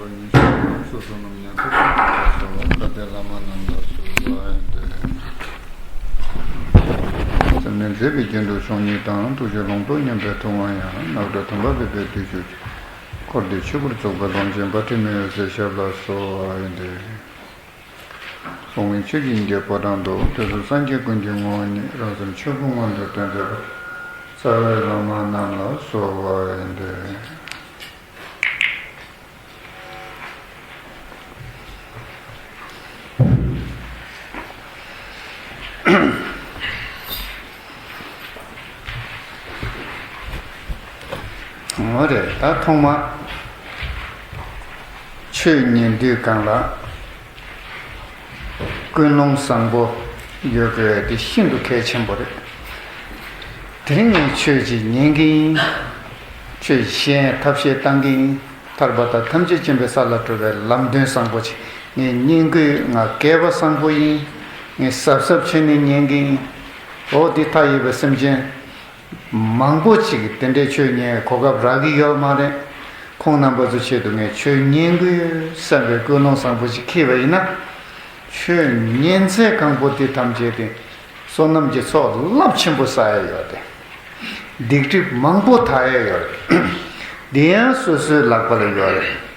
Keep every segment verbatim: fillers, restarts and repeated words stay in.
ཉིན་ཞག་སོ་སོ་རྣམས་ཉན་ཐོས་ཀྱི་ཐོག་སོ་བཀའ་བསྟན་བླ་མ་རྣམས་ལ་གསོལ་བ་ཡིན་ཏེ། སེམས་ནི་མཛེས་པའི་རྒྱན་དུ་ཤོག་སྙིང་དང་། ཐུགས་རྗེ་ལོངས་སྤྱོད་མཉམ་པའི་ཐུབ་དབང་ཡང་། རྣམ་གྲོལ་དམ་པ་སྤེལ་པའི་བདེ་མཆོག་གི། འཁོར་འདས་ཆོས་སྐུར་རྫོགས་པའི་ལོངས་སྤྱོད་པ། དྲི་མེད་འོད་ཟེར་ཞབས་ལ་གསོལ་བ་ཡིན་ཏེ། གསུང་བའི་ཆོས་ཀྱི་སྙིང་པོ་དང་པོ། དེ་ཚོ་སངས་རྒྱས་ཀུན་གྱི་ངོ་བོ་ཉིད། རང་སེམས་ཆོས་སྐུ་མངོན་དུ་སྟོན་མཛད་པ། རྩ་བའི་བླ་མ་རྣམས་ལ་གསོལ་བ་ཡིན་ཏེ། འོ་རེད། ད་ཐོག་མ་ཆོས་ཉན་དུས་སྒང་ལ། ཀུན་སློང་བཟང་པོ་ཡོད་དགོས་དེ་ཤིན་ཏུ་གལ་ཆེན་པོ་རེད། དེ་རིང་ངས་ཆོས་ཅིག་ཉན་གྱི་ཡིན། ཆོས་ཤེས་ཐབས་ཤེས་བཏང་གི་ཡིན། ཐར་པ་དང་ཐམས་ཅད་མཁྱེན་པའི་ས་ལ་འགྲོ་བའི་ལམ་སྟོན་བཟང་པོ་ཅིག་ངས་ཉན་གྱི་ཡོད། ང་སྐལ་བ་བཟང་པོ་ཡིན། ངས་གཟབ་གཟབ་བྱས་ནས་ཉན་གྱི་ཡིན། འོ་འདི་མཐའ་ཡས་པའི་སེམས་ཅན་མང་པོ་ཅིག་གིས་དེ་འདྲའི་ཆོས་ཉན་གོ་སྐབས་རག་གི་ཡོད་མ་རེད། ཁོང་རྣམ་པ་ཚོའི་ཆེད་དུ་ངས་ཆོས་ཉན་དགོས་བསམ་པའི་ཀུན་སློང་བཟང་པོ་ཞིག་འཁྱེར་བ་ཡིན་ན། ཆོས་ཉན་ཚད་གང་པོ་དེ་ཐམས་ཅད་དེ་བསོད་ནམས་ཀྱི་ཚོགས་རླབས་ཆེན་པོ་བསགས་ཡ་ཡོད་དེ། སྡིག་སྒྲིབ་མང་པོ་དག་ཡ་ཡོད་རེད། འདི་ཡང་སོ་སོའི་ལག་པ་ལ་ཡོད་རེད།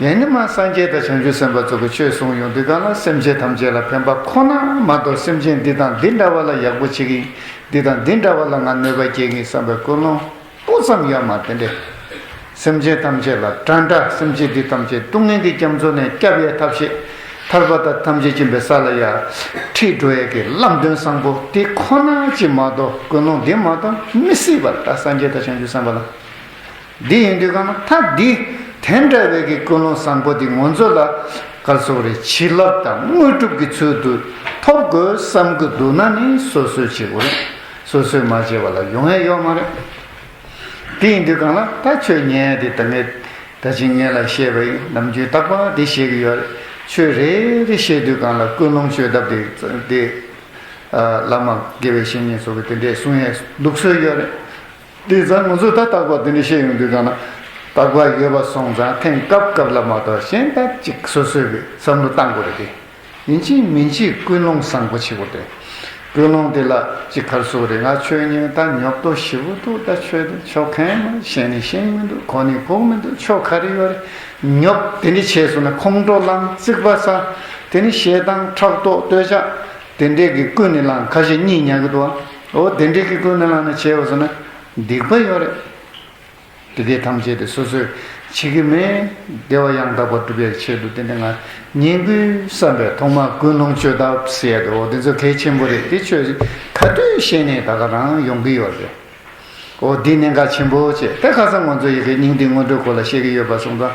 ཡང་ན་མ་སངས་རྒྱས་དང་བྱང་ཆུབ་སེམས་དཔའ་ཚོ་གི་ཆོས་གསུངས་ཡོང་དུས་སྒང་ལ། སེམས་ཅན་ཐམས་ཅད་ལ་ཕན་པ་ཁོ་ན་མ་གཏོགས། སེམས་ཅན་འདི་དང་འདི་འདྲ་བ་ལ་ཡག་པོ་བྱེད་ཀྱི་ཡིན། འདི་དང་འདི་འདྲ་བ་ལ་ང་གནོད་པ་སྐྱེལ་གྱི་ཡིན་བསམ་པའི་ཀུན་སློང་སྤུ་ཙམ་ཡོད་མ་རེད། དེ་འདྲས་སེམས་ཅན་ཐམས་ཅད་ལ་དགྲ་འདྲ། སེམས་ཅན་འདི་ཐམས་ཅད་སྡུག་བསྔལ་གྱི་རྒྱ་མཚོ་ནས་བསྐྱབ་ཡའི་ཐབས་ཤེས། ཐར་པ་དང་ཐམས་ཅད་མཁྱེན་པའི་ས་ལ་ཡར་ཁྲིད་འགྲོ་ཡས་ཀྱི་ལམ་སྟོན་བཟང་པོ་དེ་ཁོ་ན་ཅིག་མ་གཏོགས། ཀུན་སློང་འདི་མ་གཏོགས་མི་སྲིད་པ་རེད། ད་སངས་རྒྱས་དང་བྱང་ཆུབ་སེམས་དཔའ་ལ། འདི་ཡིན་དུས་སྒང་ལ། ད་འདི་དེ་འདྲ་བའི་གི་ཀུན་སློང་བཟང་པོ་འདི་ང་ཚོ་ལ་ག་རེ་ཟེར་དགོས་རེད། བྱིན་རླབས་དང་དངོས་གྲུབ་ཀྱི་ཚུལ་དུ་ཐོབ་དགོས་བསམ་གྱི་འདུག་ན་ནི་སོ་སོས་བྱེད་དགོས་རེད། སོ་སོས་མ་བྱས་པ་ལ་ཡོང་ཡ་ཡོད་མ་རེད། དེ་ཡིན་དུས་སྒང་ལ། ད་ཆོས་ཉན་ཡ་དེ་ད་ངས་ད་ཅིག་སྔོན་ལ་བཤད་པ་ཡིན། ནམ་རྒྱུན་རྟག་པར་དེ་བཤད་ཀྱི་ཡོད་རེད། ཆོས་རེ་རེ་བཤད་དུས་སྒང་ལ་ཀུན་སློང་བཅོས་ཐབས་དེ་དེ་ཨ་བླ་མ་དགེ་བའི་བཤེས་གཉེན་ཚོ་གི་དེ་འདྲས་གསུང་ཡས་ལུགས་སྲོལ་ཡོད་རེད། དེ་ཙང་ང་ཚོས་ད་རྟག་པར་དེ་འདྲ་བཤད་ཡོང་དུས་སྒང་ལ། རྟག་པར་ཡོད་པ་སོང་ཙང་ཐེངས་སྐབས་སྐབས་ལ་མ་གཏོགས། གཞན་ད་ཅིག་སོ་སོས་གི་བསམ་བློ་བཏང་དགོས་རེད་དེ། ཡིན་གཅིག་མིན་གཅིག་ཀུན་སློང་བཟང་པོ་བྱེད་དགོས་ཏེ། ཀུན་སློང་དེ་ལ་ཅིག་ག་རེ་ཟེར་དགོས་རེད། ང་ཆོས་ཉན། ད་ཉོབ་ཏོ་ཞེ་པོ་འདུག་ད་ཆོས་དེ་ཆོ་མཁན་མ། ཤེས་ནི་ཤེས་མི་འདུག་གོ་ནི་གོ་མི་འདུག་ཆོ་ག་རེ་ཡོད་རེད། ཉོབ་དེ་འདྲ་བྱས་སོང་ན་ཁོང་ཁྲོ་ལངས། རྩིག་པ་ཟ། དེ་ནི་ཞེ་སྡང་ཕྲག་དོག་འདོད་ཆགས་དེ་འདྲས་ཀྱིས་ཀུན་ནས་བསླངས། ཁ་ཤས་གཉིད་ཉལ་གི་འདུག་ཨ། འོ་དེ་འདྲས་ཀྱིས་ཀུན་ནས་བསླངས་ནས་བྱས་པ་སོང་ན་སྡིག་པ་ཡོད་རེད། དེ་གའི་ཐམས་ཅད་དེ་སོ་སོས་བྱེད་ཀྱི་མེད། བདེ་བ་ཡང་དག་པར་སྒྲུབ་པའི་ཆེད་དུ་དེ་འདྲ་ང་ཉན་དགོས་བསམ་པའི་ཐོག་མར་ཀུན་སློང་བཅོས་ཐབས་ཟེར་ཡ་དེ། འོ་དེ་ཚོ་གལ་ཆེན་པོ་རེད། དེ་ཆོས་ག་དུས་བཤད་ནས་ད་ག་རང་ཡོང་གི་ཡོད་རེད། འོ་འདི་གནད་འགག་ཆེན་པོ་བྱས། དེ་ཁ་སང་ང་ཚོ་ཡི་གེ་སྙིང་ཐིག་སྔོན་འགྲོའི་སྐོར་ལ་བཤད་ཀྱི་ཡོད་པ་སོང་ཙང་།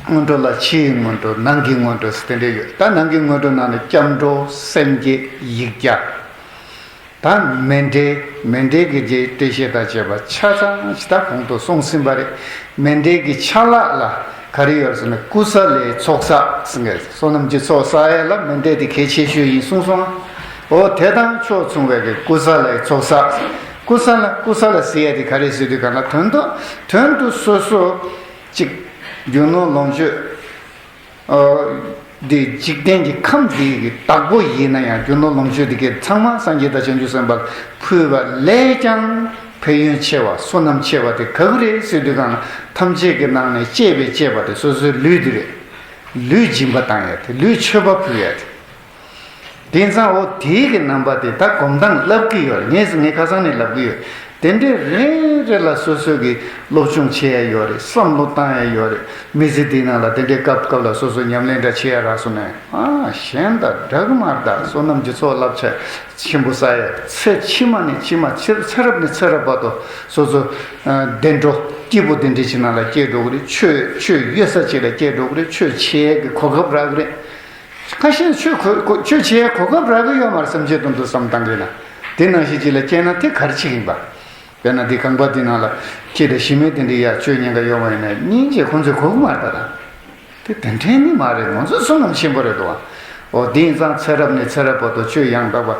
སྔོན་འགྲོ་ལ་ཕྱིའི་སྔོན་འགྲོ། ནང་གི་སྔོན་འགྲོ་ཟེར་དེ་འདྲ་ཡོད། ད་ནང་གི་སྔོན་འགྲོ་ནང་ནས་སྐྱབས་འགྲོ། སེམས་བསྐྱེད། ཡིག་བརྒྱ། ད་མཎྜལ། མཎྜལ་གྱི་རྗེས་བཀྲ་ཤིས་དང་བཅས་པ་ཆ་ཚང་ཞིག་ད་གོང་དུ་གསུངས་ཟིན་པ་རེད། མཎྜལ་གྱི་ཆ་ལག་ལ་ག་རེ་ཡོད་ཟེར་ན། ཀུ་ས་ལའི་ཚོགས་བསགས་ཟེར་མཁན། བསོད་ནམས་ཀྱི་ཚོགས་བསགས་ཡས་ལ་མཎྜལ་དེ་གལ་ཆེ་ཤོས་ཡིན་གསུངས་སོང་། འོ་དེ་དང་ཕྱོགས་མཚུངས་པའི་གི་ཀུ་ས་ལའི་ཚོགས་བསགས། ཀུ་ས་ལ། ཀུ་ས་ལ་ཟེར་ཡས་དེ་ག་རེ་ཟེར་དུས་སྒང་ལ། དོན་དུ། དོན་དུ་སོ་སོ་གཅིག་རྒྱུ་ནོར་ལོངས་སྤྱོད། ཨ། འདི་འཇིག་རྟེན་གྱི་ཁམས་འདི་གི་བདག་པོ་ཡིན་ན་ཡང་། རྒྱུ་ནོར་ལོངས་སྤྱོད་འདི་གའི་ཚང་མ་སངས་རྒྱས་དང་བྱང་ཆུབ་སེམས་དཔའ་ལ་ཕུལ་བ་ལས་ཀྱང་ཕན་ཡོན་ཆེ་བ། བསོད་ནམས་ཆེ་བ་དེ་ག་གི་རེད་ཟེར་དུས་སྒང་ལ། ཐམས་ཅད་ཀྱི་ནང་ནས་གཅེས་པའི་གཅེས་པ་དེ་སོ་སོའི་ལུས་འདི་རེད། ལུས་སྦྱིན་པ་བཏང་ཡ་དེ། ལུས་མཆོད་པ་ཕུལ་ཡ་དེ། དེང་སང་འོ་དེའི་གི་རྣམ་པ་དེ་ད་སྒོམ་སྟངས་ལབ་ཀྱི་ཡོད་རེད། ངས་ངས་ཁ་སང་ནས་ལབ་ཀྱི་ཡོད། དེ་འདྲའི་རེ་རེ་ལ་སོ་སོ་གི་སློབ་སྦྱོང་བྱེད་ཡ་ཡོད་རེད། བསམ་བློ་བཏང་ཡ་ཡོད་རེད། མི་ཚེ་འདིའི་ནང་ལ་དེ་འདྲའི་སྐབས་སྐབས་ལ་སོ་སོ་ཉམས་ལེན་འདྲ་བྱེད་ཡ་རག་སོང་ན། ཨ། གཞན་དང་འདྲ་གི་མ་རེད། ད་བསོད་ནམས་ཀྱི་ཚོགས་རླབས་ཆེ་ཆེན་པོ་བསགས་ཡ། ཚེ་ཕྱི་མ་ནས་ཕྱི་མ། ཚེ་ཚེ་རབས་ནས་ཚེ་རབས་བར་དུ་སོ་སོ་བདེ་འགྲོ་སྐྱིད་པོ་དེ་འདྲའི་ཅིག་ནང་ལ་སྐྱེ་འགྲོ་གི་རེད། ཆོས་ཆོས་ཡོད་ས་ཅིག་ལ་སྐྱེ་འགྲོ་གི་རེད། ཆོས་བྱེད་ཡ་གི་གོ་སྐབས་རག་གི་རེད། ཁ་ཤས་ཆོས་གོ་གོ་ཆོས་བྱེད་གོ་སྐབས་རག་གི་ཡོད་མ་རེད་བསམ་བྱས་དོན་དུ་བསམ་བཏང་གི་ན། དེ་ནང་བཞིན་ཅིག་ལ་སྐྱེས་ན་དེ་ག་རེ་བྱེད་ཀྱིན་པ། དཔེར་ན་འདི་ཁང་པ་འདི་ནང་ལ་ཁྱི་དང་ཞི་མི་དེ་འདྲ་ཡ་ཆོས་ཉན་ག་ཡོད་མ་ཡིན་ན། སྙིང་རྗེ་ཁོང་ཚོས་གོ་གི་མ་རེད་ད། དེ་དེ་འདྲའི་ནི་མ་རེད། ང་ཚོ་བསོད་ནམས་ཆེན་པོ་རེད་དོ། འོ་དེ་ཡིན་ཙང་ཚེ་རབས་ནས་ཚེ་རབས་བར་དུ་ཆོས་ཡང་དག་པ་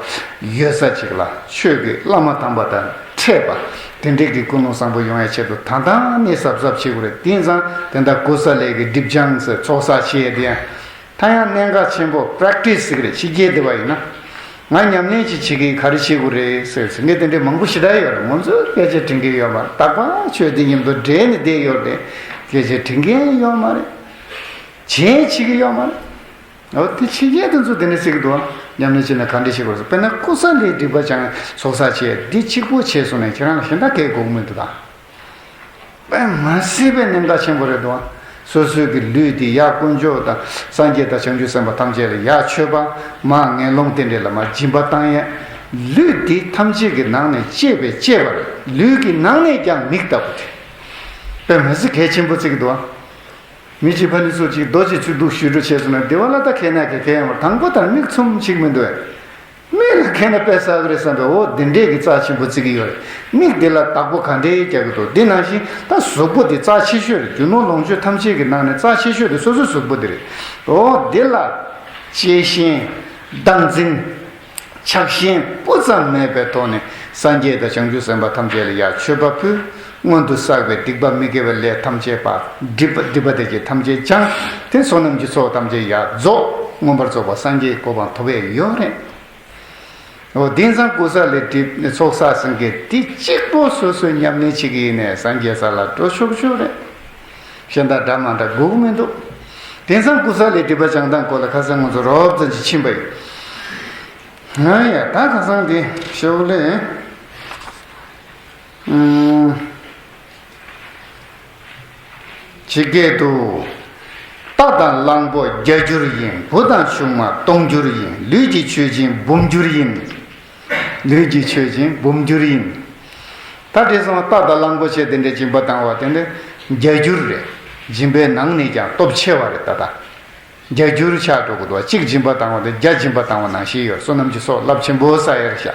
ཡོད་ས་ཅིག་ལ། ཆོས་ཀྱི་བླ་མ་དམ་པ་དང་འཕྲད་པ། དེ་འདྲས་ཀྱི་ཀུན་སློང་བཟང་པོ་ཡོང་ཡ་ཆེད་དུ་ད་ལྟ་ནས་གཟབ་གཟབ་བྱེད་དགོས་རེད། དེང་སང་དེ་འདྲ་ཀུ་ས་ལི་གི་སྒྲིབ་སྦྱང་ཟེར་ཚོགས་བསགས་བྱེད་ཡ་དེ་ཡང་ད་ཡང་གནད་འགག་ཆེན་པོ་པྲེག་ཊི་སི་ཟེར་གི་རེད། ཕྱི་རྒྱལ་སྡེ་བ་ཡིན་ན། ང་ཉམས་ལེན་ཅིག་བྱེད་ཀྱི་ག་རེ་བྱེད་དགོས་རེད་ཟེར་ཟེར་ངས་དེ་འདྲའི་མང་པོ་ཞེ་དྲག་ཡོད་རེད། ང་ཚོས་སྐད་ཆ་དྲི་མཁན་ཡོད་མ་རེད། རྟག་པར་ཆོས་དེ་མཉམ་དུ་འབྲེལ་ནས་བསྡད་ཡོད་རེད། སྐད་ཆ་དྲི་མཁན་ཡོད་མ་རེད། བྱེད་བྱེད་ཀྱི་ཡོད་མ་རེད། འོ་དེ་ཕྱི་རྒྱལ་དེ་ཚོ་དེ་འདྲ་ཟེར་གྱི་འདུག་ཉམས་ལེན་བྱེད་ན་ག་འདྲ་བྱེད་དགོས་ཟེར། དཔེར་ན་ཀུ་ས་ལིའི་སྒྲིབ་པ་སྦྱང་ཚོགས་བསགས་བྱས་འདི་གཅིག་པོ་བྱས་སོང་ནས་ཁྱེད་རང་ལ་གཞན་དག་གས་དགོས་མི་འདུག་ད། དཔེ་མ་སྲིད་པའི་གནད་འགག་ཆེན་པོ་རེད་འདུག་སོ་སོའི་གི་ལུས་འདི་ཡར་དཀོན་མཆོག་དང་སངས་རྒྱས་དང་བྱང་ཆུབ་སེམས་དཔའ་ཐམས་ཅད་ལ་ཡར་མཆོད་པ་མར་ངན་སློང་དེ་འདྲས་ལ་མར་སྦྱིན་པ་བཏང་ཡས། ལུས་འདི་ཐམས་ཅད་ཀྱི་ནང་ནས་གཅེས་པའི་གཅེས་པ་རེད། ལུས་ཀྱི་ནང་ནས་ཀྱང་མིག་ལྟ་བུ་དེ། དཔེ་མ་སྲིད་གལ་ཆེན་པོ་བརྩི་གི་འདུག་མི་གཅིག་ཕ་ནི་ཚོ་གཅིག་རྡོ་གཅིག་ཆུ་བདུག་ཞུ་འགྲོ་བྱས་སོང་ན་སྡེ་བ་ལ་ད་ཁེ་ན་ཁེ་ཁེ་ཡང་མ་དང་པོ་དང་མིག་ཚུམ་གཅིག་མི་འདུག་མིག་ལ་ཁེ་ན་དཔེ་བསགས་རེད་བསམ་པའི་འོ་འདི་འདྲས་ཀྱི་རྩ་ཆེན་པོ་བརྩི་གི་ཡོད་རེད། མིག་འདི་ལ་བདག་པོ་ག་འདྲས་རྒྱག་གི་འདུག་འདི་ནང་བཞིན་ད་གཟུགས་པོ་འདི་རྩ་ཆེ་ཤོས་རེད། རྒྱུ་ནོར་ལོངས་སྤྱོད་ཐམས་ཅད་ཀྱི་ནང་ནས་རྩ་ཆེ་ཤོས་དེ་སོ་སོའི་གཟུགས་པོ་འདི་རེད། འོ་འདི་ལ་གཅེས་ཤིང་བདག་འཛིན། ཆགས་ཞེན་སྤུ་ཙམ་མེད་པའི་ཐོག་ནས་སངས་རྒྱས་དང་བྱང་ཆུབ་སེམས་དཔའ་ཐམས་ཅད་ལ་ཡར་མཆོད་པ་ཕུལ། སྔོན་དུ་བསགས་པའི་སྡིག་པ་མི་དགེ་བའི་ལས་ཐམས་ཅད་པ། སྒྲིབ་པ་སྒྲིབ་པ་དེ་ཅིག་ཐམས་ཅད་སྦྱངས། དེ་བསོད་ནམས་ཀྱི་ཚོགས་ཐམས་ཅད་ཡར་རྫོགས། མངོན་པར་རྫོགས་པ་སངས་རྒྱས་ཀྱི་གོ་འཕང་ཐོབ་ཡས་ཡོད་རེད། འོ་དེང་སང་ཀུ་ས་ལི་སྒྲིབ་ཚོགས་བསགས་ཟེར་མཁན་དེ་གཅིག་པོ་སོ་སོས་ཉམས་ལེན་བྱེད་ཀྱི་ཡིན་ནས་སངས་རྒྱས་ས་ལ་འགྲོ་ཆོག་ཆོག་རེད། གཞན་དག་འདྲ་མ་འདྲ་དགོས་ཀྱི་མི་འདུག་དེང་སང་ཀུ་ས་ལིའི་སྒྲིབ་པ་སྦྱང་སྟངས་སྐོར་ལ་ཁ་སང་ང་ཚོ་རོབ་ཙམ་ཅིག་ཕྱིན་པ་ཡིན། ང་ཡ་ད་ཁ་སང་དེ་ཤོག་ལེ། ཨུམ། ཇི་སྐད་དུ། རྟ་དང་གླང་པོ་བརྒྱ་འགྱུར་ཡིན། བུ་དང་ཆུང་མ་སྟོང་འགྱུར་ཡིན། ལུས་ཀྱི་མཆོད་སྦྱིན་འབུམ་འགྱུར་ཡིན། ལུས་ཀྱི་མཆོད་སྦྱིན་འབུམ་འགྱུར་ཡིན། ད་དེ་སོང་རྟ་དང་གླང་པོ་ཆེ་དེ་འདྲའི་སྦྱིན་པ་བཏང་བ་དེ་འདྲ་བརྒྱ་འགྱུར་རེད། སྦྱིན་པའི་ནང་ནས་ཀྱང་སྟོབས་ཆེ་བ་རེད་ད་ལྟ། བརྒྱ་འགྱུར་ཆགས་འགྲོ་གི་འདུག་གཅིག་སྦྱིན་པ་བཏང་བ་དང་བརྒྱ་སྦྱིན་པ་བཏང་བ་ནང་བཞིན་ཡོད། བསོད་ནམས་ཀྱི་ཚོགས་རླབས་ཆེན་པོ་བསགས་ཡོད་རེད་ཤག་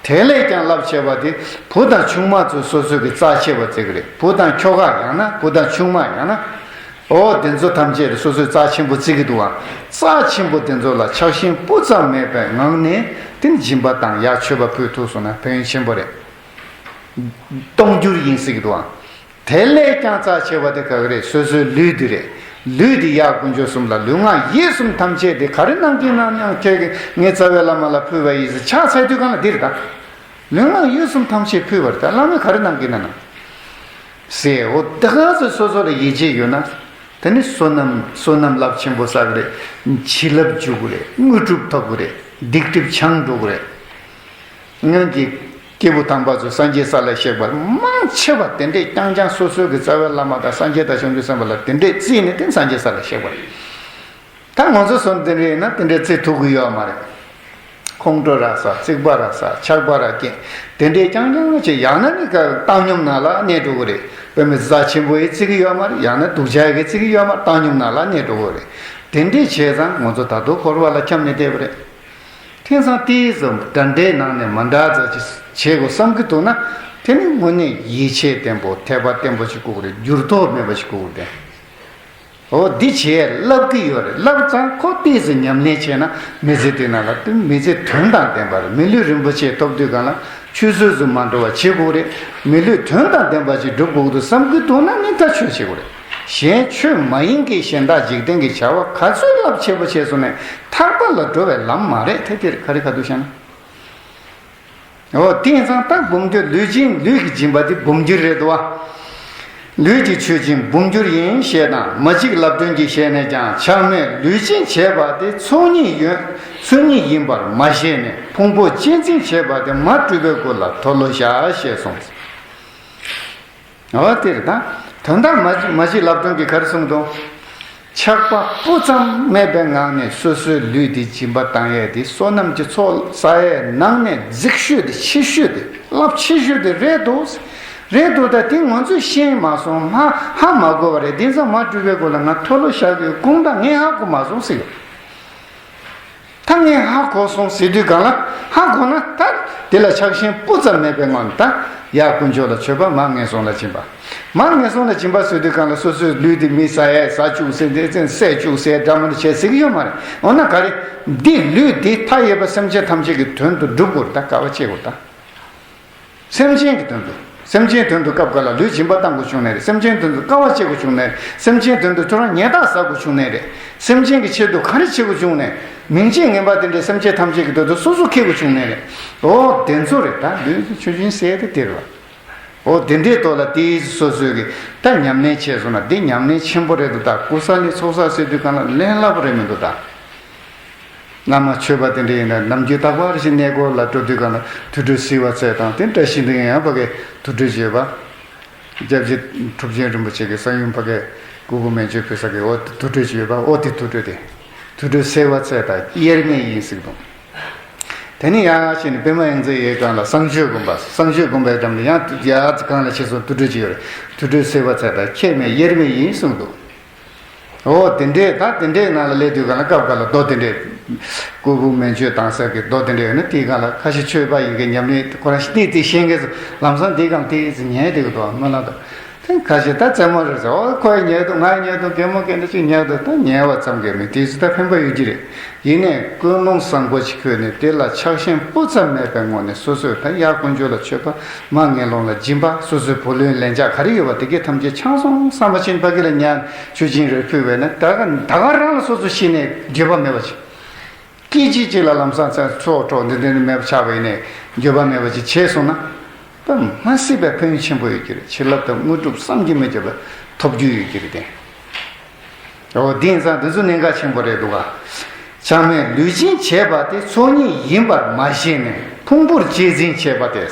དེ་ལས་ཀྱང་རླབས་ཆེ་བ་དེ་བུ་དང་ཆུང་མ་ཚོ་སོ་སོ་གི་རྩ་ཆེ་བ་བརྩི་གི་རེད། བུ་དང་ཁྱོ་ག་ཡང་ན་བུ་དང་ཆུང་མ་ཡང་ན། འོ་དེ་ཚོ་ཐམས་ཅད་སོ་སོའི་རྩ་ཆེན་པོ་བརྩི་གི་འདུག་ཨ། རྩ་ཆེན་པོ་དེ་ཚོ་ལ་ཆགས་ཞེན་སྤུ་ཙམ་མེད་པའི་ངང་ནས་དེ་ནི་སྦྱིན་པ་དང་ཡར་མཆོད་པ་ཕུལ་ཐུབ་སོང་ན་ཕན་ཡོན་ཆེན་པོ་རེད། སྟོང་འགྱུར་ཡིན་ཟེར་གི་འདུག་ཨ། དེ་ལས་ཀྱང་རྩ་ཆེ་བ་དེ་ག་གི་རེད། སོ་སོའི་ལུས་འདི་རེད། ལུས་འདི་ཡར་དཀོན་མཆོག་གསུམ་ལ་ལུས་ངག་ཡིད་གསུམ་ཐམས་ཅད་དེ་ག་རེ་གནང་གི་ན་ཡང་ཁྱེད་ཀྱི་ངའི་རྩ་བའི་བླ་མ་ལ་ཕུལ་བ་ཡིན་ཟེར་ཕྱག་འཚལ་དུས་གང་ལ་འདི་རེད་ད། ལུས་ངག་ཡིད་གསུམ་ཐམས་ཅད་ཕུལ་བ་རེད་ད། བླ་མས་ག་རེ་གནང་གི་ན་ན། ཟེར་འོ་དེ་ག་ཚོད་སོ་སོ་ལ་ཡིད་ཆེས་ཡོད་ན། དེ་ནི་བསོད་ནམས་བསོད་ནམས་རླབས་ཆེན་པོ་བསགས་གི་རེད། བྱིན་རླབས་འཇུག་གི་རེད། དངོས་གྲུབ་ཐོབ་གི་རེད། སྡིག་སྒྲིབ་བྱང་འགྲོ་གི་རེད། སྔོན་གྱི་སྐྱེས་བུ་དམ་པ་ཚོས་སངས་རྒྱས་ས་ལ་གཤེགས་པ་མང་ཆེ་བ་དེ་འདྲས་རྐྱང་རྐྱང་སོ་སོའི་གི་རྩ་བའི་བླ་མ་དང་སངས་རྒྱས་དང་བྱང་ཆུབ་སེམས་དཔའ་ལ་དེ་འདྲས་བརྩིས་ནས་དེ་སངས་རྒྱས་ས་ལ་གཤེགས་པ་རེད། ད་ང་ཚོ་བཟོ་འདི་འདྲས་ཡིན་ན་དེ་འདྲས་བརྩི་ཐུབ་ཀྱི་ཡོད་མ་རེད། ཁོང་ཁྲོ་ར་ཟ། རྩིག་པ་ར་ཟ། ཆགས་པ་ར་སྐྱེ། དེ་འདྲས་རྐྱང་རྐྱང་ཅིག་ཡང་ན་ནི་ཀ་བཏང་སྙོམས་ནང་ལ་གནས་འགྲོ་གི་རེད། དཔེ་མི་སྲིད་རྩ་ཆེན་པོ་ཡི་བརྩི་གི་ཡོད་མ་རེད། ཡང་ན་སྡུག་ཅག་གི་བརྩི་གི་ཡོད་མ་རེད། བཏང་སྙོམས་ནང་ལ་གནས་འགྲོ་གི་རེད། དེ་འདྲས་བྱས་ཙང་ང་ཚོ་ད་དུང་འཁོར་བ་ལ་འཁྱམས་ནས་བསྡད་པ་རེད། དེང་སང་དེའི་ཙམ་འདྲ་འདྲའི་ནང་ནས་མ་འདྲ་ཙམ་ཅིག་བྱེད་དགོས་བསམ་གྱི་འདུག་ན། དེ་ནི་དངོས་གནས་ཡིད་ཆེས་བརྟན་པོ་འཐད་པ་བརྟན་པོ་ཞིག་དགོས་ཀྱི་རེད། འགྱུར་ལྡོག་མེད་པ་ཞིག་དགོས་ཀྱི་རེད། འོ་འདི་བྱས་ལབ་ཀྱི་ཡོད་རེད། ལབ་ཙང་ཁོ་དེའི་ཙམ་ཉམས་ལེན་བྱས་ན་མི་ཚེ་འདི་ནང་ལ་དེ་མི་ཚེ་དོན་དང་ལྡན་པ་རེད། མི་ལུས་རིན་པོ་ཆེ་ཐོབ་དུས་གང་ལ་ཆུད་ཟོས་སུ་མ་འགྲོ་བ་བྱེད་དགོས་རེད། མི་ལུས་དོན་དང་ལྡན་པ་ཞིག་སྒྲུབ་དགོས་འདུག་བསམ་གྱི་འདུག་ན་ནི་ད་ཆོས་བྱེད་དགོས་རེད། གཞན་ཆོས་མ་ཡིན་གྱི་གཞན་དག་འཇིག་རྟེན་གྱི་བྱ་བ་ག་ཚོད་རླབས་ཆེ་པོ་བྱས་སོང་ནས་ཐར་པ་ལ་འགྲོ་བའི་ལམ་མ་རེད། དེ་དེར་ག་རེ་ག་འདུག་བཤད་ན། འོ་དེང་སང་ད་འབུམ་འགྱུར་ལུས་སྦྱིན་ལུས་ཀྱི་སྦྱིན་པ་དེ་འབུམ་འགྱུར་རེད་དོ། ལུས་ཀྱི་མཆོད་སྦྱིན་འབུམ་འགྱུར་ཡིན་ཞེས་དང་མ་གཅིག་ལབ་སྒྲོན་གྱི་ཞལ་ནས་ཀྱང་ཆགས་མེད་ལུས་སྦྱིན་བྱས་པ་དེ་ཚོགས་གཉིས་ཡོད། ཚོགས་གཉིས་ཡིན་པར་མ་ཤེས་ནས་ཕུང་པོ་གཅེས་འཛིན་བྱས་པ་དེ་མ་བཀྲུས་པའི་གུར་ལ་མཐོལ་ལོ་བཤགས་ཞེས་གསུངས། འོ་དེ་རེད་ད། དོན་དག་མ་མ་གཅིག་ལབ་སྒྲོན་གྱིས་ག་རེ་གསུངས་འདུག་ཆགས་པ་སྤུ་ཙམ་མེད་པའི་ངང་ནས་སོ་སོའི་ལུས་འདི་སྦྱིན་པ་བཏང་ཡས་དེ་བསོད་ནམས་ཀྱི་ཚོགས་བསགས་ཡས་ནང་ནས་རྫིག་ཤོས་དེ་ཆེ་ཤོས་དེ་རླབས་ཆེ་ཤོས་དེ་རེད་འདུག་རེད་འདུག་ད་དེ་ང་ཚོས་ཤེས་མ་སོང་། ཧ་ཧ་མ་གོ་བ་རེད། དེང་སང་མ་བཀྲུས་པའི་གུར་ལ་ང་མཐོལ་ལོ་བཤགས་དགོས་དགོངས་དག་ངས་ཧ་གོ་མ་སོང་ཟེར་ཡོད། ད་ངས་ཧ་གོ་སོང་ཟེར་དུས་གང་ལ་ཧ་གོ་ན་ད་དེ་ལ་ཆགས་ཞེན་སྤུ་ཙམ་མེད་པའི་ངང་ནས་ད་ཡར་དཀོན་མཆོག་ལ་མཆོད་པ་མར་ངན་སོང་ལ་སྦྱིན་པ། མར་ངན་སོང་ལ་སྦྱིན་པ་ཟེར་དུས་གང་ལ་སོ་སོའི་ལུས་དེ་མི་ཟ་ཡས་ཟ་བཅུག་ཟེར་དེ་ཚེ་བསད་བཅུག་ཟེར་འདྲ་མི་འདྲ་བྱས་ཟེར་གྱི་ཡོད་མ་རེད། འོ་ན་ག་རེ། འདི་ལུས་འདི་མཐའ་ཡས་པ་སེམས་ཅན་ཐམས་ཅད་ཀྱི་དོན་དུ་སྒྲུབ་དགོས་རེད། ད་དཀའ་བ་སྤྱད་དགོས་རེད་ད། སེམས་ཅན་གྱི་དོན་དུ། སེམས་ཅན་དོན་དུ་སྐབས་འགའ་ལ་ལུས་སྦྱིན་པ་གཏང་དགོས་བྱུང་ནའི་རེད། སེམས་ཅན་དོན་དུ་དཀའ་བ་སྤྱད་དགོས་བྱུང་ནའི་རེད། སེམས་ཅན་དོན་དུ་ཁྱོད་རང་ཉེས་རྡུང་ཟ་དགོས་བྱུང་ནའི་རེད། སེམས་ཅན་གྱི་ཆེད་དུ་ག་རེ་བྱེད་དགོས་བྱུང་ནའི། མིང་ཅན་ངན་པ་དེ་འདྲའི་སེམས་ཅན་ཐམས་ཅད་ཀྱི་དོན་དུ་སོ་སོ་ཁེ་དགོས་བྱུང་ནའི་རེད། འོ་དེ་ཚོ་རེད། ད་ལུས་ཀྱི་ཆུ་རྒྱུན་ཟེར་དེ་དེ་རེད་བ། འོ་དེ་འདྲའི་ཐོག་ལ་དེའི་སོ་སོའི་གི་ད་ཉམས་ལེན་བྱས་སོང་ན་དེ་ཉམས་ལེན་ཆེན་པོ་རེད་འདུག་ད་ཀུ་ས་ལི་ཚོགས་བསགས་ཟེར་དུས་གང་ལ་ལན་སླ་པོ་རེད་མི་འདུག་ད། བླ་མ་མཆོད་པ་དེ་འདྲ་ཡིན་ན་ནམ་རྒྱུན་རྟག་པར་ཞིག་གནས་སྐོར་ལ་འགྲོ་དུས་གང་ལ་ཐུགས་སྤྲོ་གསོལ་བ་འཚལ་དང་དེ་བཀྲ་ཤིས་དང་ཡང་ཕ་གའི་ཐུགས་སྤྲོ་བརྗོད་པ། སྐྱབས་རྗེ་གྲུབ་ཆེན་རིན་པོ་ཆེ་གི་གསང་ཡུམ་ཕ་གའི་སྐུ་གོང་མན་ཆད་ཕུལ་ས་གི་འོ་དེ་ཐུགས་སྤྲོ་བརྗོད་པ། འོ་དེ་ཐུགས་སྤྲོ་དེ་ཐུགས་སྤྲོ་གསོལ་བ་འཚལ་དང་དབྱེར་མེད་ཡིན་ཟེར་འདུག་དེ་ནས་ཡང་ཕྱིན་ནས་པདྨ་དབྱངས་མཛད་ཡོད་གང་ལ་གསང་སྤྱོད་སྒོམ་པ། གསང་སྤྱོད་སྒོམ་པའི་འགྲམ་ལ་ཡང་ཡ་གང་ལ་ཞེས་སོགས་ཐུགས་སྤྲོ་བརྗོད་ཡོད་རེད། ཐུགས་སྤྲོ་གསོལ་བ་འཚལ་དང་ཁྱད་མེད་དབྱེར་མེད་ཡིན་གསུངས་འདུག་འོ་དེ་འདྲས་ད་དེ་འདྲས་ནང་ལ་སླེབས་དུས་གང་ལ་སྐབས་འགའ་ལ་མདོ་དེ་འདྲས་སྐུ་གོང་མན་ཆད་གཏང་ས་གི་མདོ་དེ་འདྲས་ཡོད་ན་དེའི་སྒང་ལ་ཁ་ཤས་ཆོས་པ་ཡིན་མཁན་ཉམས་ལེན་ཁོ་རང་ཤི་ཏི་ཏི་ཤེས་མཁན་ཚོ་ལམ་སང་དེའི་སྒང་ཏི་ཏི་ཉལ་བསྡད་ཀྱི་འདུག་སྨོན་ལམ་དང་དེ་ཁ་ཤས་ད་རྩེད་མོ་རེད་ཟེར། འོ་ཁོ་ཡི་ཉལ་འདུག་ང་ཡི་ཉལ་འདུག་རྒན་མོ་སྐད་འདྲ་ཅིག་ཉལ་འདུག་ད་ཉལ་བ་ཙམ་གྱིས་མི་དེ་ཚོ་ད་ཕན་པ་ཡོད་ཀྱི་རེད། ཡིན་ནའི་ཀུན་སློང་བཟང་པོ་ཞིག་འཁོད་ནས་དེ་ལ་ཆགས་ཞེན་སྤུ་ཙམ་མེད་པའི་ངང་ནས་སོ་སོས་ད་ཡར་དཀོན་མཆོག་ལ་མཆོད་པ། མར་ངན་སློང་ལ་སྦྱིན་པ། སོ་སོའི་བུ་ལོན་ལན་ཆགས་ག་རེ་ཡོད་པ་དེ་གའི་ཐམས་ཅད་ཆང་སོང་བསམ་པ་ཅན་ཕ་གི་ལ་ཉར་མཆོད་སྦྱིན་རེ་ཕུལ་བས་ན་ད་ག་ད་ག་རང་ལ་སོ་སོ་ཤི་ནས་འགྱོད་པ་མེད་པ་ཅིག་སྐད་ཅིག་གཅིག་ལ་ལམ་སང་ཚེ་སྲོག་འཕྲོག་འདི་འདི་མེད་པ་ཆགས་པ་ཡིན་ནས་འགྱོད་པ་མེད་པ་ཅིག་བྱས་སོང་ན་ད་མ་སྲིད་པའི་ཕན་ཡོན་ཆེན་པོ་ཡོད་ཀྱི་རེད། བྱིན་རླབས་དང་དངོས་གྲུབ་བསམ་གྱིས་མི་ཁྱབ་པ་ཐོབ་རྒྱུ་ཡོད་ཀྱི་རེད་དེ། འོ་དེ་ཡིན་ཙང་དེ་ཚོ་གནད་འགག་ཆེན་པོ་རེད་འདུག་ག་ཆགས་མེད་ལུས་སྦྱིན་བྱས་པ་དེ་ཚོགས་གཉིས་ཡིན་པར་མ་ཤེས་ནས་ཕུང་པོར་གཅེས་འཛིན་བྱས་པ་དེ།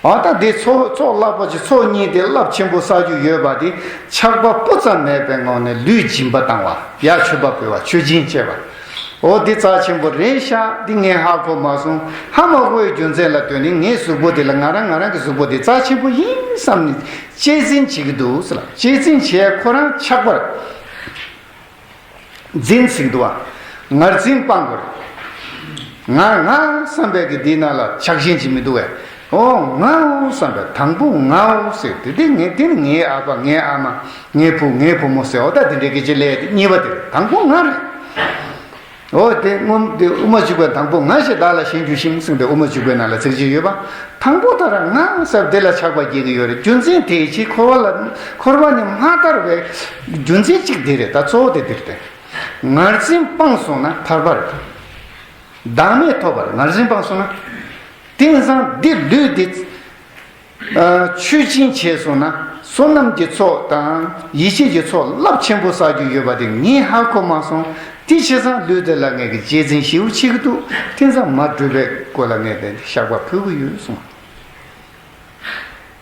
འོ་ད་དེ་ཚོགས་ཚོགས་རླབས་པོ་ཆེ་ཚོགས་གཉིས་དེ་རླབས་ཆེན་པོ་བསགས་རྒྱུ་ཡོད་པ་དེ་ཆགས་པ་སྤུ་ཙམ་མེད་པའི་ངང་ནས་ལུས་སྦྱིན་པ་བཏང་བ། ཡར་མཆོད་པ་ཕུལ་བ། མཆོད་སྦྱིན་བྱས་པ། འོ་འདི་རྩ་ཆེན་པོ་རེད་ཤག་འདི་ངས་ཧ་གོ་མ་སོང་། ཧ་མ་གོ་བའི་རྒྱུ་མཚན་ལ་ལྟོས་ནས་ངའི་གཟུགས་པོ་འདི་ལ་ང་རང་ང་རང་གི་གཟུགས་པོ་འདི་རྩ་ཆེན་པོ་ཡིན་བསམ་ནས་གཅེས་འཛིན་བྱེད་ཀྱི་འདུག་ཟེར་ལ། གཅེས་འཛིན་བྱས་ཁོ་རང་ཆགས་པར་འཛིན་ཟིན་འདུག་བ། ངར་འཛིན་སྤང་དགོས་རེད། ང་ང་བསམ་པའི་གི་འདི་ནང་ལ་ཆགས་ཞེན་ཅིག་མི་འདུག་བས། ཨོ་ང་འོ་བསམ་པའི་དང་པོ་ང་འོ་ཟེར་དེ་དེ་ངས་དེ་ནི་ངའི་ཨ་ཕ་ངའི་ཨ་མ་ངའི་བུ་ངའི་བུ་མོ་ཟེར་འོ་ད་དེ་འདྲའི་སྐད་ཆ་ལས་དེ་གཉིས་པ་དེ་དང་པོ་ང་རེད། འོ་དེ་སྔོན་དེ་དབུ་མ་འཇུག་པའི་དང་པོ་ང་ཞེས་བདག་ལ་ཞེན་རྒྱུ་ཞིང་གསུངས་ཏེ་དབུ་མ་འཇུག་པའི་ནང་ལ་ཚིག་གཅིག་ཡོད་པ། དང་པོ་ད་ར་ང་ཟེར་དེ་ལ་ཆགས་པ་སྐྱེ་གི་ཡོད་རེད། རྒྱུ་མཚན་དེའི་ཕྱིར་འཁོར་བ་ལ་འཁོར་བ་ནི་མ་དར་བའི་རྒྱུ་མཚན་གཅིག་དེ་རེད། ད་གཙོ་བོ་དེ་དེ་རེད། ངར་འཛིན་སྤངས་སོང་ན་ཐར་པ་རེད། བདག་མེད་ཐོབ་པར་ངར་འཛིན་སྤངས་སོང་ན། དེང་སང་འདི་ལུས་འདི། ཨ། མཆོད་སྦྱིན་བྱས་སོང་ན་བསོད་ནམས་ཀྱི་ཚོགས་དང་ཡིད་ཆེས་ཀྱི་ཚོགས་རླབས་ཆེན་པོ་བསགས་རྒྱུ་ཡོད་པ་དེ་ངས་ཧ་གོ་མ་སོང་། དེ་བྱས་ཙང་ལུས་དེ་ལ་ངས་ཀྱི་གཅེས་འཛིན་ཞེ་པོ་བྱེད་ཀྱི་འདུག་དེང་སང་མ་གྲུབ་པའི་སྐོར་ལ་ངས་དེ་བཤགས་པ་ཕུལ་གྱི་ཡོད་གསུངས།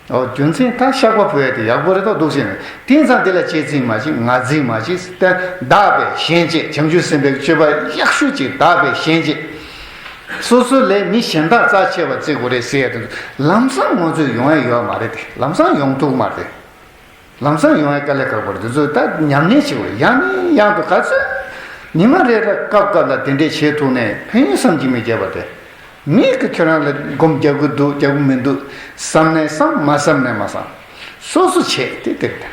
ཨོ་རྒྱུ་མཚན་ད་བཤགས་པ་ཕུལ་ཡ་དེ་ཡག་པོ་རེད་དོ་འདུག་ཟེར་ནས་དེང་སང་དེ་ལ་གཅེས་འཛིན་མ་བྱེད། ངར་འཛིན་མ་བྱེད། ད་བདག་པས་གཞན་གཅེས། བྱང་ཆུབ་སེམས་དཔའི་སྤྱོད་པ་ཡག་ཤོས་ཅིག་བདག་པས་གཞན་གཅེས། སོ་སོ་ལས་མི་གཞན་དག་རྩ་ཆེ་བ་བརྩི་དགོས་རེད་ཟེར་ཡ་དེ་ཚོ་ལམ་སང་ང་ཚོས་ཡོང་ཡ་ཡོད་མ་རེད་དེ། ལམ་སང་ཡོང་ཐུབ་མ་རེད། ལམ་སང་ཡོང་ཡ་དཀའ་ལས་ཁག་པོ་རེད། དེ་ཚོ་ད་ཉམས་ལེན་བྱེད་དགོས་རེད། ཡང་ནས་ཡང་དུ་ག་ཚོད་ཉི་མ་རེ་རེ་སྐབས་སྐབས་ལ་དེ་འདྲས་བྱེད་ཐུབ་ནས་ཕན་ཡོན་བསམ་གྱིས་མི་ཁྱབ་པ་དེ། མིས་ཀྱི་ཁྱོད་རང་ལ་སྒོམ་རྒྱག་གི་འདུག་རྒྱག་གི་མི་འདུག་བསམ་ནས་བསམ། མ་བསམ་ནས་མ་བསམ། སོ་སོ་བྱེད་དེ་དེ་རེད།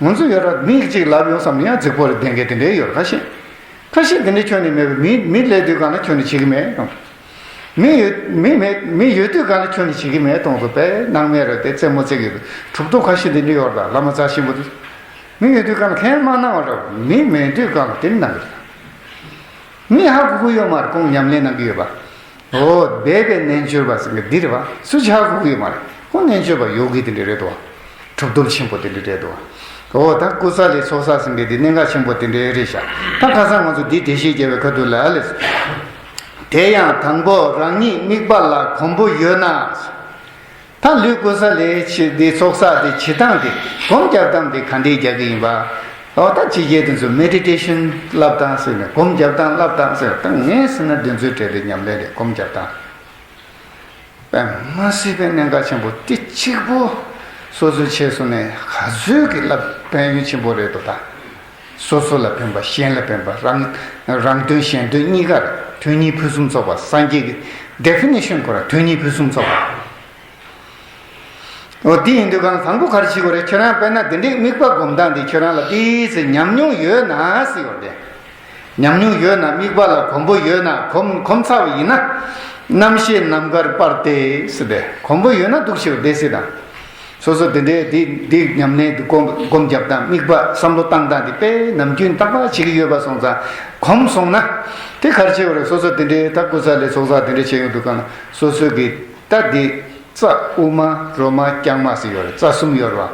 ང་ཚོ་ཡོད་ར་མི་གཅིག་ལབ་ཡོང་བསམ་ན་ཡང་རྫིག་པོ་རེད། བདེན་གྱི་དེ་འདྲའི་ཡོད་ར་ཁ་ཤས། ཁ་ཤས་དེ་འདྲའི་ཁྱོན་ནས་མེད་པའི་མི་མི་སླེབས་དུས་གང་ལ་ཁྱོན་ནས་བྱེད་ཀྱི་མེད་དང་། མི་ཡོད་མི་མེད་མི་ཡོད་དུས་གང་ལ་ཁྱོན་ནས་བྱེད་ཀྱི་མེད་དང་། དུ་པས་སྣང་མེད་རེད་དེ་རྩེད་མོ་རྩེ་གི་ཡོད། གྲུབ་ཐོབ་ཁ་ཤས་དེ་འདྲའི་ཡོད་ར། བླ་མ་རྩ་ཆེན་པོ་དེ་མི་ཡོད་དུས་གང་ལ་ཁས་མ་གནང་བ་ར། མི་མེད་དུས་གང་ལ་དེ་གནང་གི་རེད། མི་ཧ་གོ་གི་ཡོད་མ་རེད། ཁོང་ཉམས་ལེན་གནང་གི་ཡོད་པ། འོ་སྦས་པའི་རྣལ་འབྱོར་པ་ཟེར་གི་འདི་རེད་བ། སུ་ཆགས་དགོས་ཀྱི་མ་རེད། ཁོ་རྣལ་འབྱོར་པ་ཡོ་གི་དེ་འདྲ་རེད་དོ། གྲུབ་ཐོབ་ཆེན་པོ་དེ་འདྲ་རེད་དོ། འོ་ད་ཀུ་ས་ལི་ཚོགས་བསགས་ཟེར་གི་འདི་གནད་འགག་ཆེན་པོ་དེ་འདྲ་རེད་ཤག་ད་ཁ་སང་ང་ཚོ་འདི་འགྲེལ་བཤད་རྒྱབ་པའི་ཁ་ཐུག་ལ་ཨ་ལས། དེ་ཡང་དང་པོ་རང་ཉིད་དམིགས་པ་ལ་གོམས་པོ་ཡོད་ན། ད་ལུས་ཀུ་ས་ལི་ཆེ་འདི་ཚོགས་བསགས་དེ་བྱེད་སྟངས་དེ་སྒོམ་རྒྱབ་སྟངས་དེ་ག་འདྲའི་རྒྱག་གི་ཡིན་པ། འོ་ད་ཕྱི་རྒྱལ་དེ་ཚོ་མེ་ཌི་ཊེ་ཤན་བསླབ་སྟངས་ཟེར་ནས་སྒོམ་རྒྱབ་སྟངས་བསླབ་སྟངས་ཟེར། ད་ངས་ཟེར་ན་དེ་ཚོའི་གྲས་དེ་ཉམས་ལེན་རེད། སྒོམ་རྒྱབ་སྟངས་དཔེ་མ་སྲིད་པའི་གནད་འགག་ཆེན་པོ་དེ་གཅིག་པོ་སོ་སོའི་ཆེད་སོང་ནས་ག་ཚོད་ཀྱི་བསླབ་ཕན་ཡོན་ཆེན་པོ་རེད་དོ། ད་སོ་སོ་ལ་ཕན་པ་གཞན་ལ་ཕན་པ། རང་རང་དོན་གཞན་དོན་གཉིས་ཀར་དོན་གཉིས་ཕུན་སུམ་ཚོགས་པ། སངས་རྒྱས་ཀྱི་ཌེ་ཕི་ནེ་ཤན་ཁོ་རང་དོན་གཉིས་ཕུན་སུམ་ཚོགས་པ། འོ་དེ་ཡིན་དུས་གང་དང་པོ་ག་རེ་བྱེད་དགོས་རེད། ཁྱེད་རང་དཔེར་ན་དེ་འདྲའི་དམིགས་པ་སྒོམ་སྟངས་དེ་ཁྱེད་རང་ལ་ཏོག་ཙམ་ཉམས་མྱོང་ཡོད་ན་ཟེར་ཡོད་རེད། ཉམས་མྱོང་ཡོད་ན་དམིགས་པ་ལ་གོམས་པོ་ཡོད་ན་གོམས་གོམས་ཚར་བ་ཡིན་ན། རྣམ་ཤེས་ནམ་མཁར་སྤར་ཏེ་ཟེར་ཏེ། གོམས་པ་ཡོད་ན་འདུག་ཞིག་བསྡད་སྲིད་དང་། སོ་སོ་དེ་འདྲའི་འདི་འདི་ཉམས་ལེན་འདི་སྒོམ་སྒོམ་རྒྱབ་སྟངས། དམིགས་པ་བསམ་བློ་བཏང་སྟངས་འདི་དཔེ་ནམ་རྒྱུན་རྟག་པར་བྱེད་ཀྱི་ཡོད་པ་སོང་ཙང་། གོམས་སོང་ན་དེ་ག་རེ་བྱེད་དགོས་རེད། སོ་སོ་དེ་འདྲའི་ད་ཀུ་ས་ལའི་ཚོགས་བསགས་དེ་འདྲ་བྱེད་ཡོང་དུས་སྒང་ལ་སོ་སོ་གི་ད་འདི་རྩ་དབུ་མ་རོ་མ་རྐྱང་མ་ཟེར་ཡོད་རེད། རྩ་གསུམ་ཡོད་རེད་བ།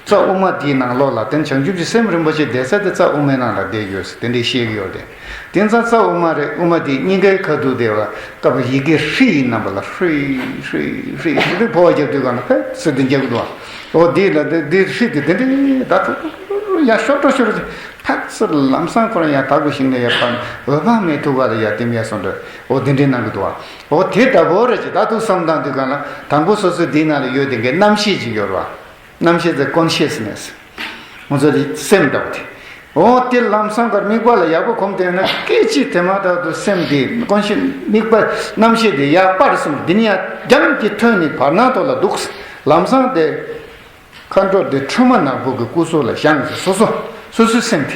རྩ་དབུ་མ་དེའི་ནང་ལོགས་ལ་དེ་བྱང་ཆུབ་ཀྱི་སེམས་རིན་པོ་ཆེ་བསྡད་ས་དེ་རྩ་དབུ་མའི་ནང་ལ་བསྡད་ཡོད་ཟེར་དེ་འདྲའི་བཤད་ཀྱི་ཡོད་རེད། དེ་ཙང་རྩ་དབུ་མ་རེད། དབུ་མ་དེའི་སྙིང་གའི་ཁ་ཐུག་དེ་བ་སྐབས་ལ་ཡི་གེ་ཧྲཱིཿ་ཡི་རྣམ་པ་ལ་ཧྲཱིཿཧྲཱིཿཧྲཱིཿ་ཟེར་དུས་འཕོ་བ་རྒྱབ་དུས་སྒང་ལ་ཕེབས་ཟེར་དུ་རྒྱག་གི་འདུག་བ། འོ་དེ་ལ་དེ་དེ་ཧྲཱིཿ་དེ་དེ་འདྲའི་ད་ཐུག་ཡ་ཤོར་འགྲོ་ཤོར་འགྲོ་ཕག་ཚུར་ལམ་སང་ཁོ་རང་ཡ་དག་པོ་ཞིག་ནས་ཡ་ཕར་འོད་དཔག་མེད་ཐུག་ག་ལ་ཡ་དེམ་ཡ་སོང་འགྲོ། འོ་དེ་འདྲའི་གནང་གི་འདུག་བ། འོ་དེ་ལྟ་བུ་རེད་ཅེས་ད་ཐུག་བསམ་བཏང་དུས་སྒང་ལ་དང་པོ་སོ་སོའི་དེའི་ནང་ལ་ཡོད་དེ་འགའི་རྣམ་ཤེས་ཅིག་ཡོད་རེད་བ། རྣམ་ཤེས་དེ་ཀོན་ཤི་ཡ་སི་ནེ་སི། ང་ཚོ་དེ་སེམས་འདྲ་བོ་དེ། འོ་དེ་ལམ་སང་གར་དམིགས་པ་ལ་ཡག་པོ་གོམས་བསྡད་ན་སྐད་ཅིག་དེ་མ་ཐག་ཏུ་སེམས་དེ་ཀོན་ཤི་དམིགས་པ་རྣམ་ཤེས་དེ་ཡར་སྤར་སོང་། དེ་ནས་ཡར་རྒྱང་གི་ཐོན་ནས་བར་སྣང་ཐོག་ལ་འདུག། ལམ་སང་དེ་མཁའ་འགྲོ་དེ་ཁྲོས་མ་ནག་པོ་གི་སྐུ་གཟུགས་ལ་བཞེངས་ཟེར། སོ་སོ་སོ་སོའི་སེམས་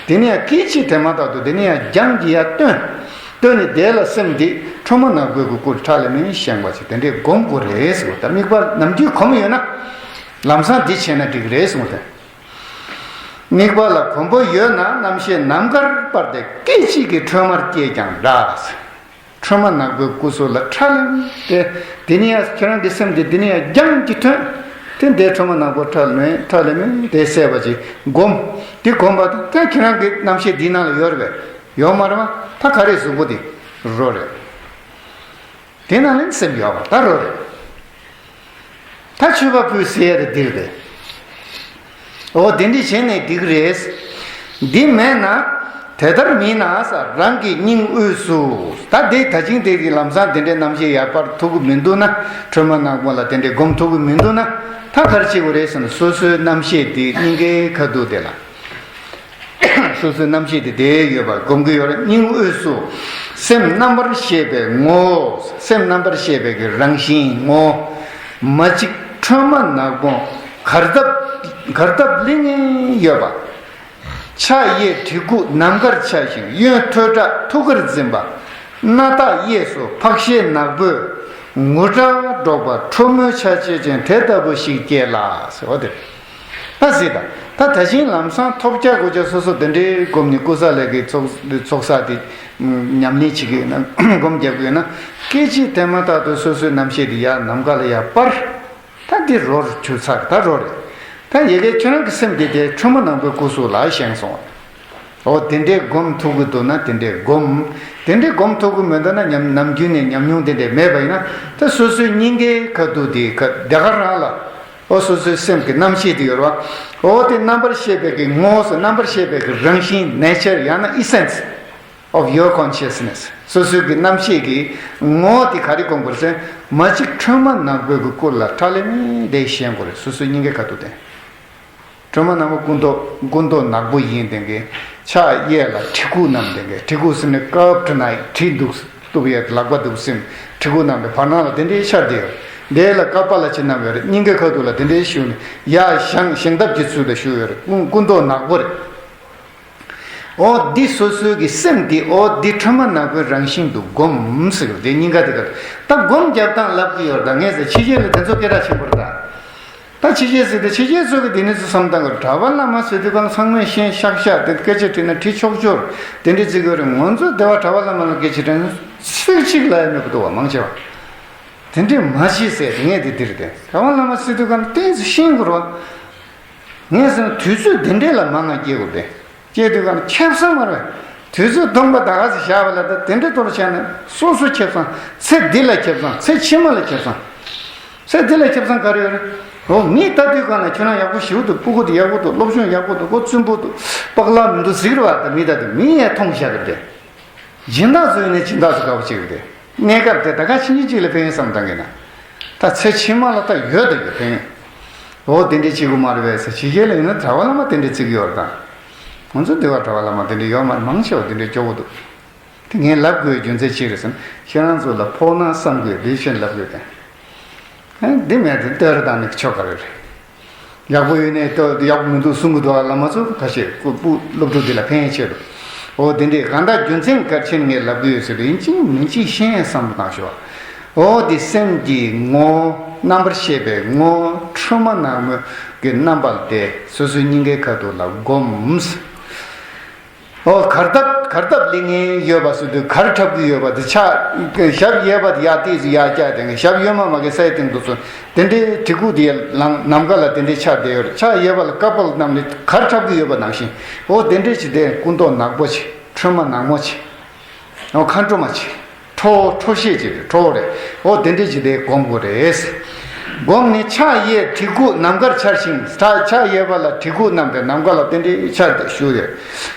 དེ། དེ་ནས་ཡང་སྐད་ཅིག་དེ་མ་ཐག་ཏུ་དེ་ནས་ཡང་རྒྱང་གི་ཡར་བཏོན། བཏོན་ནས་དེ་ལ་སེམས་འདི་ཁྲོས་མ་ནག་པོའི་གི་སྐུར་ཁྲ་ལམ་མེ་བཞེངས་པ་ཞིག་དེ་འདྲའི་སྒོམ་དགོས་རེད་ཟེར་བ། ད་དམིགས་པ་ནམ་རྒྱུན་གོམས་ཡོད་ན་ལམ་སང་འདི་བྱས་ན་འགྲིག་རེད་གསུངས་ཏེ། དམིགས་པ་ལ་གོམས་པ་ཡོད་ན་རྣམ་ཤེས་ནམ་མཁར་སྤར་ཏེ་སྐད་ཅིག་གིས་ཁྲོས་མར་སྐྱེས་ཀྱང་འདྲ། ཁྲོས་མ་ནག་པོའི་སྐུ་གཟུགས་ལ་ཁྲ་ལམ་དེ། དེ་ནས་ཡང་ཁྱེད་རང་གི་སེམས་དེ་དེ་ནས་ཡང་རྒྱང་གི་ཐོན། དེ་འདའི་ཁྲོས་མ་ནག་པོ་ཁྲ་ལམ་ཁྲ་ལམ་དེ་གསལ་བ་ཅིག་སྒོམ། དེ་སྒོམ་པ་དང་དེ་ཁྱེད་རང་གི་རྣམ་ཤེས་འདི་ནང་ལ་ཡོད་རེད་པས། ཡོད་མ་རེད་བ། ད་ག་རེ་གཟུགས་པོ་དེ་རོ་རེད། དེ་ནང་ལ་སེམས་ཡོད་པ་ད་རོ་རེད། ད་མཆོད་པ་ཕུལ་ཟེར་ཡ་རེད་འདིར་རེད། འོ་དེ་འདྲ་བྱས་ནས་འགྲིག་རེད། འདི་མེད་ན། དེ་ལྟར་མིན་ན་ས་རང་གི་སྙིང་དབུས་སུ། ད་འདི་ད་ཅིང་དེ་གི་ལམ་སང་དེ་འདྲའི་རྣམ་ཤེས་ཡར་སྤར་ཐུབ་ཀྱི་མི་འདུག་ན། ཁྲོས་མ་ནག་པོ་ལ་དེ་འདྲའི་སྒོམ་ཐུབ་ཀྱི་མི་འདུག་ན། ད་ག་རེ་བྱེད་དགོས་རེད་ཟེར་ན་སོ་སོའི་རྣམ་ཤེས་དེ་སྙིང་གའི་ཁ་ཐུག་དེ་ལ། སོ་སོའི་རྣམ་ཤེས་དེ་དེ་ཡོད་པ་སྒོམ་གྱི་ཡོད་རེད། སྙིང་དབུས་སུ་སེམས་རྣམ་པར་ཤེས་པའི་ངོ་བོ། སེམས་རྣམ་པར་ཤེས་པའི་གི་རང་བཞིན་ངོ་བོ། མ་གཅིག་ཁྲོས་མ་ནག་པོ་གར་སྟབས་གར་སྟབས་ལིང་ངེ་ཡོད་པ། ཕྱག་གཡས་གྲི་གུག་ནམ་མཁར་འཕྱར་ཞིང་གཡོན་ཐོད་ཁྲག་ཐུགས་ཀར་འཛིན་པ། སྣ་ཐག་གཡས་སུ་ཕག་ཤའི་ནག་པོས་ངུ་སྒྲ་སྒྲོག་པ་ཁྲོ་མོའི་ཆ་བྱད་ཅན་དེ་ལྟ་བུ་ཞིག་སྐྱེས་ལ་ཟེར་བ་དེ། ད་གཟིགས་དང་། ད་ད་ཕྱིན་ལམ་སང་ཐོབ་རྒྱག་དགོས་ཀྱང་སོ་སོ་དེ་འདྲའི་སྒོམ་ནས་ཀུ་ས་ལའི་གི་ཚོགས་ཚོགས་བསགས་དེ་ཉམས་ལེན་བྱེད་ཀྱི་ཡོད་ན་སྒོམ་རྒྱག་གི་ཡོད་ན་སྐད་ཅིག་དེ་མ་ཐག་ཏུ་སོ་སོའི་རྣམ་ཤེས་དེ་ཡར་ནམ་མཁའ་ལ་ཡར་སྤར། ད་འདི་རོར་གྱུར་ཚར། ད་རོ་རེད། ད་ཡ་གིའི་ཁྱོད་རང་གི་སེམས་དེ་དེ་ཁྲོས་མ་ནག་པོའི་སྐུ་གཟུགས་ལ་བཞེངས་སོང་། འོ་དེ་འདྲའི་སྒོམ་ཐུབ་ཀྱི་འདུག་ན་དེ་འདྲའི་སྒོམ། དེ་འདྲའི་སྒོམ་ཐུབ་ཀྱི་མི་འདུག་ན་ཉམས་ནམ་རྒྱུན་ནས་ཉམས་མྱོང་དེ་འདྲའི་མེད་པ་ཡིན་ན་ད་སོ་སོའི་སྙིང་གའི་ཁ་ཐུག་དེ་ཁ་དེ་ག་རང་ལ། འོ་སོ་སོའི་སེམས་ཀྱི་རྣམ་ཤེས་དེ་ཡོད་རེད་བ། འོ་དེ་རྣམ་པར་ཤེས་པའི་གི་ངོ་བོ་ཟེར་རྣམ་པར་ཤེས་པའི་གི་རང་བཞིན་ནེ་ཅར་ཡང་ན་ཨི་སེན་སི་of your consciousness། སོ་སོའི་གི་རྣམ་ཤེས་ཀྱི་ངོ་བོ་དེ་ག་རེ་སྒོམ་དགོས་ཟེར། མ་གཅིག་ཁྲོས་མ་ནག་པོའི་གི་སྐུ་ལ་ཁྲ་ལམ་མེ་དེ་བཞེངས་དགོས་རེད། སོ་སོའི་སྙིང་གའི་ཁ་ཐུག་དེ། ཁྲོས་མ་ནག་པོ་སྐུ་མདོག་སྐུ་མདོག་ནག་པོ་ཡིན་དེ་གི་ཕྱག་གཡས་ལ་གྲི་གུག་བསྣམས་དེ་གི་གྲི་གུག་ཟེར་ནས་ཀརབ་ཊི་ནའིཕ་གྲི་འདུག་གཏུབ་ཡས་ལག་པ་འདུག་ཟེར་ནས་གྲི་གུག་བསྣམས་ཏེ་བར་སྣང་ལ་དེ་འདྲའི་ཤར་བསྡད་ཡོད། དེ་ལ་ཀ་པཱ་ལ་ཅི་བསྣམས་ཡོད་རེད། སྙིང་གའི་ཁ་ཐུག་ལ་དེ་འདྲའི་བཞུགས་ནས་ཡར་བཞེངས་བཞེངས་ཐབས་ཀྱི་ཚུལ་དུ་བཞུགས་ཡོད་རེད། སྐུ་སྐུ་མདོག་ནག་པོ་རེད། འོ་འདི་སོ་སོའི་གི་སེམས་འདི་འོ་འདི་ཁྲོས་མ་ནག་པོའི་རང་བཞིན་དུ་སྒོམ་ཟེར་གི་རེད། སྙིང་ག་དེ་ག་ད་སྒོམ་རྒྱབ་སྟངས་ལབ་ཀྱི་ཡོད་རེད། ད་ངས་ཟེར་ཕྱི་རྒྱལ་ལ་དེ་ཚོ་སྐད་གྲགས་ཆེན་པོ་རེད་ད། ད་ཕྱི་རྒྱལ་ཟེར་དུས་ཕྱི་རྒྱལ་ཚོ་གི་དེ་ནས་ཚོ་བསམ་སྟངས་གི་གྲྭ་པ་བླ་མ་ཟེར་དུས་གང་ཚང་མས་ཤེས་ཤག་ཤག་དེ་སྐད་ཆ་དྲིས་ན་དྲི་ཆོག་ཆོག་དེ་འདྲ་ཅིག་ཡོད་རེད། ང་ཚོ་སྡེ་བ་གྲྭ་པ་བླ་མ་ལ་སྐད་ཆ་དྲིས་ན་ཚིག་གཅིག་ལ་ཡང་མི་གོ་འདུག་བ། མང་ཆེ་བ་དེ་འདྲས་མ་བྱེད་ཟེར་ངས་དེ་འདིར་དེ་གྲྭ་པ་བླ་མ་ཟེར་དུས་གང་ཏོག་ཙམ་ཤེས་དགོས་རེད་བ། ངས་ཟེར་ན་དུས་ཚོད་དེ་འདྲས་ལ་མང་ང་སྐྱེལ་དགོས་དེ། སྐྱེས་དུས་གང་ཁེ་བཟང་མ་རེད། དུས་ཚོད་སྟོང་པ་ད་ག་ཚོད་བཞག་པ་ལ་ད་དེ་འདྲ་གཏོར་བྱས་ན་སོ་སོ་ཁེ་བཟང་། ཚེ་འདི་ལ་ཁེ་བཟང་། ཚེ་ཕྱི་མ་ལ་ཁེ་བཟང་། ཚེ་འདི་ལ་ཁེ་བཟང་ག་རེ་ཡོད་རེད། འོ་མི་ལྟ་དུས་གང་ལ་ཁྱོད་རང་ཡག་པོ་ཞེ་པོ་འདུག་སྤུ་གུ་དེ་ཡག་པོ་འདུག་སློབ་སྦྱོང་ཡག་པོ་འདུག་སྒོ་བཙུན་པོ་འདུག་པགས་ལག་མི་འདུག་ཟེར་གི་རེད་བ། ད་མི་ལྟ་དུས་མི་ཡང་མཐོང་བཞག་གི་རེད། སྦྱིན་བདག་ཚོ་ཡིན་ནའི་སྦྱིན་བདག་ཚོ་དགའ་པོ་བྱེད་གི་རེད། གནས་སྐབས་དེ་ད་ག་ཕྱིན་ཆད་ཅིག་ལ་ཕན་ཡོན་བསམ་བཏང་གི་ན། ད་ཚེ་ཕྱི་མ་ལ་ད་ཡོད་ད་ཡོད་ཕན་ཡོན། འོ་དེ་འདྲས་བྱེད་དགོས་མ་རེད་པས་ཟེར། ཕྱི་རྒྱལ་ལ་ཡིན་ན་གྲྭ་པ་བླ་མ་དེ་འདྲས་བརྩི་གི་ཡོད་རེད་ད། ང་ཚོ་འདི་བ་གྲྭ་པ་བླ་མ་དེ་འདྲས་ཡོད་མ་རེད། མང་ཆེ་བ་དེ་འདྲས་སྐྱོ་བོ་འདུག་དེ་ངས་ལབ་དགོས་རྒྱུ་མཚན་ཅི་རེད་ཟེར་ན་ཁྱེད་རང་ཚོ་ལ་ཕོག་ན་བསམ་དགོས་འདི་བཞིན་ལབ་དགོས་ཏེ། ཨ་འདི་མེད་དེ་ལྟོས་རེ་བཏང་ནས་ཆོག་ག་རེ་རེད། ཡག་པོ་ཡོད་ནས་ལྟོས་ཡག་པོ་མི་འདུག་གསུང་གི་འདུག་བ། བླ་མ་ཚོ་ཁ་ཤས་སྐུ་སྤུ་སློབ་ཕྲུག་འདི་ལ་ཕན་ཆེ་རུ། འོ་དེ་འདྲའི་གང་དག་རྒྱུ་མཚན་གལ་ཆེན་ངས་ལབ་གི་ཡོད་ཟེར་བ་ཡིན་གཅིག་མིན་གཅིག་ཤེས་བསམ་བློ་བཏང་ཤོག་འོ་དེ་སེམས་ཀྱི་ངོ་བོ་རྣམ་པར་ཤེས་པའི་ངོ་བོ་འཕྲོ་མ་ནག་མོ་གི་རྣམ་པ་དེ་སོ་སོའི་སྙིང་གའི་ཁ་ཐུག་ལ་སྒོམ། ཨོ་གར་སྟབས་གར་སྟབས་ལེན་མཁན་ཡོད་པ་སུ་དུ་གར་འཁྲབ་ཀྱི་ཡོད་པ་དེ་ཆ་ཞབས་གཡས་པ་དེ་ཡར་ཏོག་ཙམ་ཡར་བཀྱག་དེ་ཞབས་གཡོན་མ་མ་གི་སའི་སྟེང་དུ་སོང་དེ་འདྲའི་གྲི་གུག་དེ་ལངས་ནམ་མཁའ་ལ་དེ་འདྲའི་ཆ་བསྡད་ཡོད་རེད། ཆ་གཡས་པ་ལ་ཀ་པལ་རྣམས་ནི་གར་འཁྲབ་ཀྱི་ཡོད་པ་ནང་བཞིན་ཨོ་དེ་འདྲའི་ཅི་དེ་སྐུ་མདོག་ནག་པོ་ཆེ་ཁྲོས་མ་ནག་མོ་ཆེ་ཨོ་མཁའ་འགྲོ་མ་ཆེ། ཁྲོ་བོ་ཁྲོ་ཤེས་ཀྱི་རེད། ཁྲོ་བོ་རེད། འོ་དེ་འདྲས་ཀྱི་དེ་སྒོམ་དགོས་རེད། སྒོམ་ནི་ཕྱག་གཡས་གྲི་གུག་ནམ་མཁར་འཕྱར་ཞིང་ཕྱག་གཡས་པ་ལ་གྲི་གུག་བསྣམས་ཏེ་ནམ་མཁའ་ལ་དེ་འདྲས་འཕྱར་ཏེ་བཞུགས་ཡོད།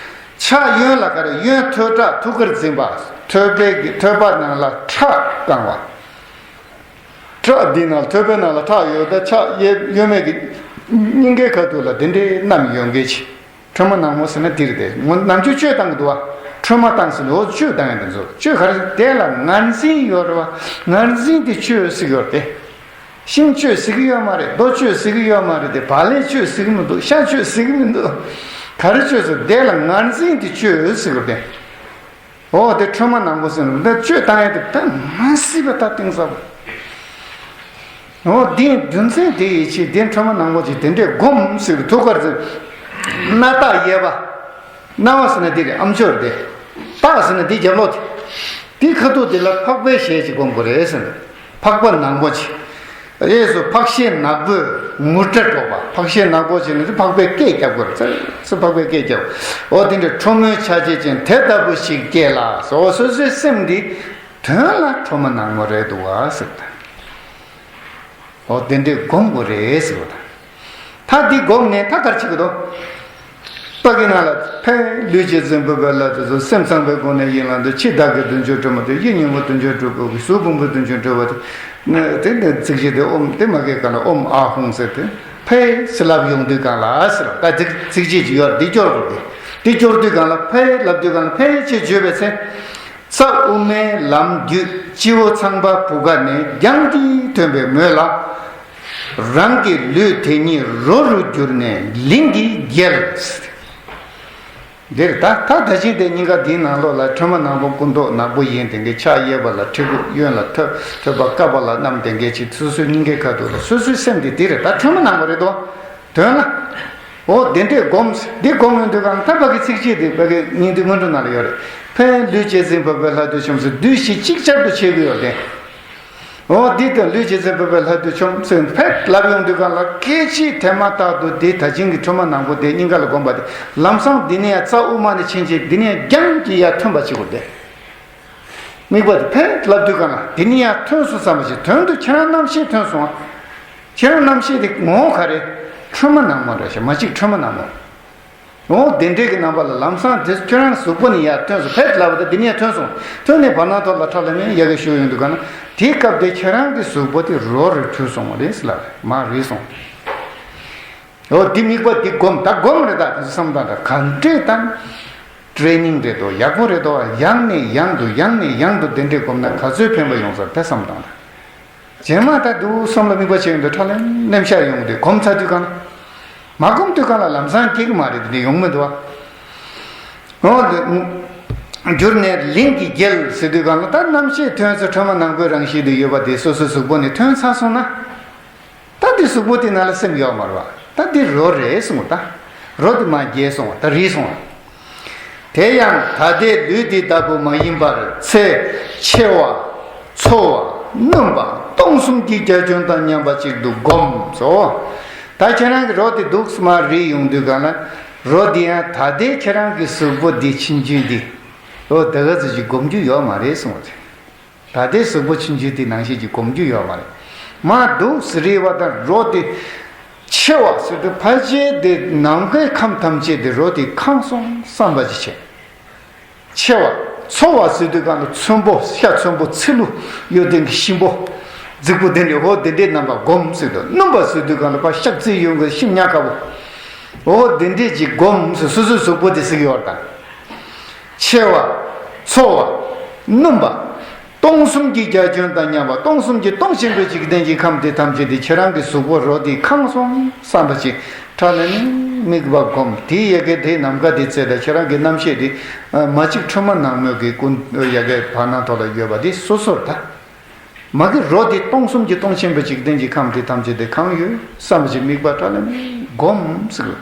ཕྱག་གཡོན་ལ་ག་རེ་གཡོན་ཐོད་ཁྲག་ཐུགས་ཀར་འཛིན་པ། ཐོད་པའི་གི་ཐོད་པ་ནང་ལ་ཁྲག་བཀང་བ། ཁྲག་འདི་ནང་ཐོད་པའི་ནང་ལ་ཁྲག་ཡོད་ད་ཕྱག་གཡས་གཡོན་མའི་གི་སྙིང་གའི་ཁ་ཐུག་ལ་དེ་འདྲས་བསྣམས་ཡོད་མཁན་ཅིག་ཁྲོས་མ་ནག་མོ་ཟེར་ན་འདི་རེད་དེ། ངོ་ནམ་རྒྱུན་བཅོས་བཏང་གི་འདུག་བ། ཁྲོས་མ་བཏང་ཟེར་ནས་འོ་བཅོས་བཏང་ཡ་འདི་ཚོ་བཅོས་ག་རེ་དེ་ལ་ངར་འཛིན་ཡོད་རེད་བ། ངར་འཛིན་དེ་བཅོས་ཟེར་གི་ཡོད་རེད་དེ། ཤིང་བཅོས་ཟེར་གི་ཡོད་མ་རེད། རྡོ་བཅོས་ཟེར་གི་ཡོད་མ་རེད་དེ། བག་ལེབ་བཅོས་ཟེར་གི་མི་འདུག་ཤ་བཅོས་ཟེར་གི་མི་འདུག་ག་རེ་བཅོས་ཟེར་དེ་ལ་ངར་འཛིན་དེ་བཅོས་ཟེར་གི་རེད་དེ། འོ་དེ་ཁྲོས་མ་ནག་མོ་ཟེར་ནས་འདི་བཅོས་བཏང་ཡ་དེ་ད་མ་སྲིད་པ་ད་གཏིང་ཟབ་པོ། འོ་འདི་རྒྱུ་མཚན་དེ་ཡི་ཕྱིར་དེ་ཁྲོས་མ་ནག་མོ་ཅིག་དེ་འདྲས་སྒོམ་ཟེར་གི་ཐུགས་ཀར་ཟེར། སྣ་ཐག་གཡས་པ། སྣ་བ་ཟེར་ན་འདི་རེད། ཨམ་ཅོག་རེད། སྟག་ཟེར་ན་འདི་རྒྱབ་ལོགས་དེ། དེ་ཁ་ཐུག་དེ་ལ་འཕགས་པའི་ཞལ་ཅིག་སྒོམ་དགོས་རེད་ཟེར་ན། འཕགས་པ་ནག་མོ་ཅིག་གཡས་སུ་འཕགས་ཞལ་ནག་པོས་ངུར་སྒྲ་སྒྲོག་པ། འཕགས་ཞལ་ནག་པོ་ཅིག་ནི་འཕགས་པའི་སྐད་རྒྱབ་དགོས་རེད། ཙི་ཙི་འཕགས་པའི་སྐད་རྒྱབ། འོ་དེ་འདྲའི་ཁྲོ་མོའི་ཆ་བྱད་ཅན་དེ་ལྟ་བུ་ཞིག་སྐྱེས་ལ་སོ། སོ་སོའི་སེམས་འདི་དོན་ལ་ཁྲོས་མ་ནག་མོ་རེད་འདུག་བ་ཟེར་ད། འོ་དེ་འདྲའི་སྒོམ་དགོས་རེད་ཟེར་བ་ད། ད་འདི་སྒོམ་ནས་ད་གར་བྱེད་དགོས་དོ། ཕ་གི་ནང་ལ་ཕའི་ལུས་ཀྱི་འཛིན་པ་བས་ལ་དེ་ཚོ་སེམས་ཚངས་པའི་སྒོ་ནས་ཡིན་ལ་འདི་ཕྱི་བདག་གི་བདུན་ཅུ་དྲུག་མ་དེ་ཡིད་གཉིས་པོ་བདུན་ཅུ་དྲུག་པོ་གི་གཟུགས་ཕུང་པོ་བདུན་ཅུ་དྲུག་པོ་དེ་དེ་འདི་ཚིགས་བཅད་དེ་ཨོམ་དེ་མ་གི་ག་ལ་ཨོམ་ཨ་ཧུང་ཟེར་དེ་ཕའི་ཟེར་ལབ་ཡོང་དུས་གང་ལ་ཟེར་ད་ཚིགས་ཚིགས་བཅད་ཅིག་ཡོད་རེད། འདི་སྐྱོར་དགོས་དེ་འདི་སྐྱོར་དུས་གང་ལ་ཕའི་ལབ་དུས་གང་ལ་ཕའི་ཅེས་བརྗོད་པའི་ཚེ། རྩ་དབུ་མའི་ལམ་བརྒྱུད་སྤྱི་བོ་ཚངས་པ་བུ་ག་ནས་རྒྱང་གིས་ཐོན་པའི་མོད་ལ། རང་གི་ལུས་དེ་ཉིད་རོ་རུ་གྱུར་ནས་ལིང་གིས་བརྒྱལ། འདིར་ད་ད་ད་ཅིང་དེ་སྙིང་ག་འདིའི་ནང་ལོགས་ལ་ཁྲོས་མ་ནག་པོ་སྐུ་མདོག་ནག་པོ་ཡིན་དེ་འགའི་ཕྱག་གཡས་པ་ལ་གྲི་གུག་གཡོན་ལ་ཐོད་ཐོད་པ་ཀ་པ་ལ་བསྣམས་དེ་འགའི་ཅིག་སོ་སོའི་སྙིང་གའི་ཁ་ཐུག་ལ་སོ་སོའི་སེམས་འདི་འདི་རེད། ད་ཁྲོས་མ་ནག་པོ་རེད་དོ། དོན་ལ། འོ་དེ་འདྲས་སྒོམ། འདི་སྒོམ་ཡོང་དུས་གང་ད་ཕ་གི་ཚིགས་བཅད་འདི་ཕ་གི་སྙིང་བསྡུས་སྔོན་འགྲོ་ནང་ལ་ཡོད་རེད། ཕན་ལུས་བཅས་ཟིན་པ་བས་ལྷ་དུ་ཆོམས་སུ་བདུད་བཞི་ཅིག་ཅར་དུ་ཆས་ཀྱི་ཡོད་དེ། འོ་འདི་དང་ལུས་བཅས་ཟིན་པ་བས་ལྷ་དུ་ཆོམས་སུ་ཕན་ལབ་ཡོང་དུས་གང་ལ་སྐད་ཅིག་དེ་མ་ཐག་ཏུ་འདི་ད་ཅིང་གི་ཁྲོས་མ་ནག་པོ་དེ་སྙིང་ག་ལ་སྒོམ་པ་དེ་ལམ་སང་འདི་ནས་ཡང་རྩ་དབུ་མ་ནས་ཕྱིན་ཅིག་འདི་ནས་རྒྱང་གིས་ཡར་ཐོན་པ་ཅིག་གོ་དེ། དམིགས་པ་དེ་ཕན་ལབ་དུས་གང་ལ་དེ་ནི་ཡང་ཐོན་སོང་བསམ་པ་ཞིག་དོན་དུ་ཁྱེད་རང་རྣམ་ཤེས་ཐོན་སོང་ཨ། ཁྱེད་རང་རྣམ་ཤེས་དེ་ངོ་བོ་ག་རེ། ཁྲོས་མ་ནག་མོ་འདྲ་ཞིག་མ་གཅིག་ཁྲོས་མ་ནག་མོ། འོ་དེ་འདྲས་ཀྱི་རྣམ་པ་ལ་ལམ་སང་དེ་ཁྱེད་རང་གཟུགས་པོ་ནི་ཡང་ཐོན་སོང་ཕན་ལབ་པ་དེ་དེ་ནི་ཡང་ཐོན་སོང་། ཐོན་ནས་བར་སྣང་ཐོག་ལ་ཁྲ་ལམ་མེ་ཡ་གི་ཤུགས་ཡོང་དུས་གང་ན་དེའི་སྐབས་དེ་ཁྱེད་རང་གི་གཟུགས་པོ་དེ་རོ་རུ་གྱུར་སོང་བ་རེད་ཟེར་ལབ་མ་རེད་སོང་། འོ་འདི་དམིགས་པ་འདི་སྒོམ་ད་སྒོམ་རེད་ད་དེ་ཚོ་བསམ་སྟངས་ད་ག་འདྲས་དང་། ཀྲེ་ནིང་རེད་དོ་ཡག་པོ་རེད་དོ་ཡང་ནས་ཡང་དུ་ཡང་ནས་ཡང་དུ་དེ་འདྲས་སྒོམ་ན་ག་ཚོད་ཕན་པ་ཡོང་ས་དེ་བསམ་སྟངས་ད། རྗེས་མ་ད་འདུག་བསམ་ལ་དམིགས་པ་བྱས་ཡོང་དུས་ཁྲ་ལམ་ནེམ་ཤར་ཡོང་དུས་སྒོམ་ཚར་དུས་གང་ལ། མ་སྒོམ་དུས་གང་ལ་ལམ་སང་སྐྱེ་གི་མ་རེད་དེ་འདྲས་ཡོང་མི་འདུག་བ། འོ་འདི། གྱུར་ནས་ལིང་གིས་བརྒྱལ་ཟེར་དུས་གང་ལ་ད་རྣམ་ཤེས་ཐོན་ཚེ་ཁྲོས་མ་ནག་པོའི་རང་བཞིན་དུ་ཡོད་པ་དེ་སོ་སོའི་གཟུགས་པོ་ནས་ཐོན་ཚར་སོང་ན། ད་འདི་གཟུགས་པོ་དེ་ནང་ལ་སེམས་ཡོད་མ་རེད་བ། ད་འདི་རོ་རེད་གསུངས་པ་ད། རོ་དེ་མར་བརྒྱལ་སོང་བ་ད་རིལ་སོང་བ། དེ་ཡང་ད་ལྟའི་ལུས་འདི་ལྟ་བུ་མ་ཡིན་པར་ཚེ་ཕྱེ་བ། འཚོ་བ། སྣུམ་པ་སྟོང་གསུམ་གྱི་རྒྱ་ཁྱོན་དང་མཉམ་པ་ཅིག་ཏུ་བསྒོམ་སོ། ད་ཁྱེད་རང་གི་རོ་དེ་འདུག་སེ་མར་རིལ་ཡོང་དུས་གང་ལ། རོ་དེ་ཡང་ད་ལྟའི་ཁྱེད་རང་གི་གཟུགས་པོ་འདི་ཕྱིན་རྒྱུ་འདི། རོ་དེ་ག་ཚོད་ཅིག་བསྒོམ་རྒྱུ་ཡོད་མ་རེད་གསུངས་པ་རེད། ད་ལྟའི་གཟུགས་པོ་ཆུང་ཆུང་དེ་ནང་བཞིན་གྱི་སྒོམ་རྒྱུ་ཡོད་མ་རེད། མར་འདུག་སེ་རིལ་བ་དང་རོ་དེ་ཕྱེ་བ་ཟེར་དུས་ཕལ་ཆེར་དེ་ནམ་མཁའི་ཁམས་ཐམས་ཅད་དེ་རོ་དེ་ཁེངས་སོང་བསམ་པ་ཅིག་བྱས། ཕྱེ་བ། འཚོ་བ་ཟེར་དུས་གང་དུ་ཚོན་པོ་ཤ་ཚོན་པོ་ཚི་ལུ་གཡོ་ལྡན་གྱི་ཤིང་ཕོ། རྫིག་པོ་དེ་འདྲའི་ཧོ་དེ་འདྲའི་རྣམ་པ་སྒོམ་ཟེར་དུས་སྣུམ་པ་ཟེར་དུས་གང་དུ་ཕར་ཤ་ཚིལ་ཡོད་མཁན་ཤིང་ཉག་དཀར་པོ། ཧོ་དེ་འདྲའི་ཅིག་སྒོམ་ཟེར་སོ་སོའི་གཟུགས་པོ་དེ་ཟེར་གྱི་ཡོད་རེད་ད། ཕྱེ་བ། འཚོ་བ། སྣུམ་པ། སྟོང་གསུམ་གྱི་རྒྱ་ཁྱོན་དང་མཉམ་པ་སྟོང་གསུམ་གྱི་སྟོང་ཆེན་པོའི་འཇིག་རྟེན་གྱི་ཁམས་དེ་ཐམས་ཅད་དེ་ཁྱེད་རང་གི་གཟུགས་པོ་རོ་དེས་ཁེངས་སོང་བསམ་པ་ཅིག་ཁྲ་ལམ་ནེམ་ དམིགས་པ་སྒོམ། དེའི་ཡ་གི་དེའི་ནམ་མཁའ་དེ་བཙལ་ད་ཁྱེད་རང་གི་རྣམ་ཤེས་དེ་མ་གཅིག་ཁྲོས་མ་ནག་མོ་གི་ཀུན་ཡ་གི་བར་སྣང་ཐོག་ལ་ཡོད་པ་དེ་སོ་སོར་ད། མ་གི་རོ་དེ་སྟོང་གསུམ་གྱི་སྟོང་ཆེན་པོའི་འཇིག་རྟེན་གྱི་ཁམས་དེ་ཐམས་ཅད་དེ་གང་ཡོད་བསམ་པ་ཅིག་དམིགས་པ་ཁྲ་ལམ་མེ་སྒོམ་ཟེར།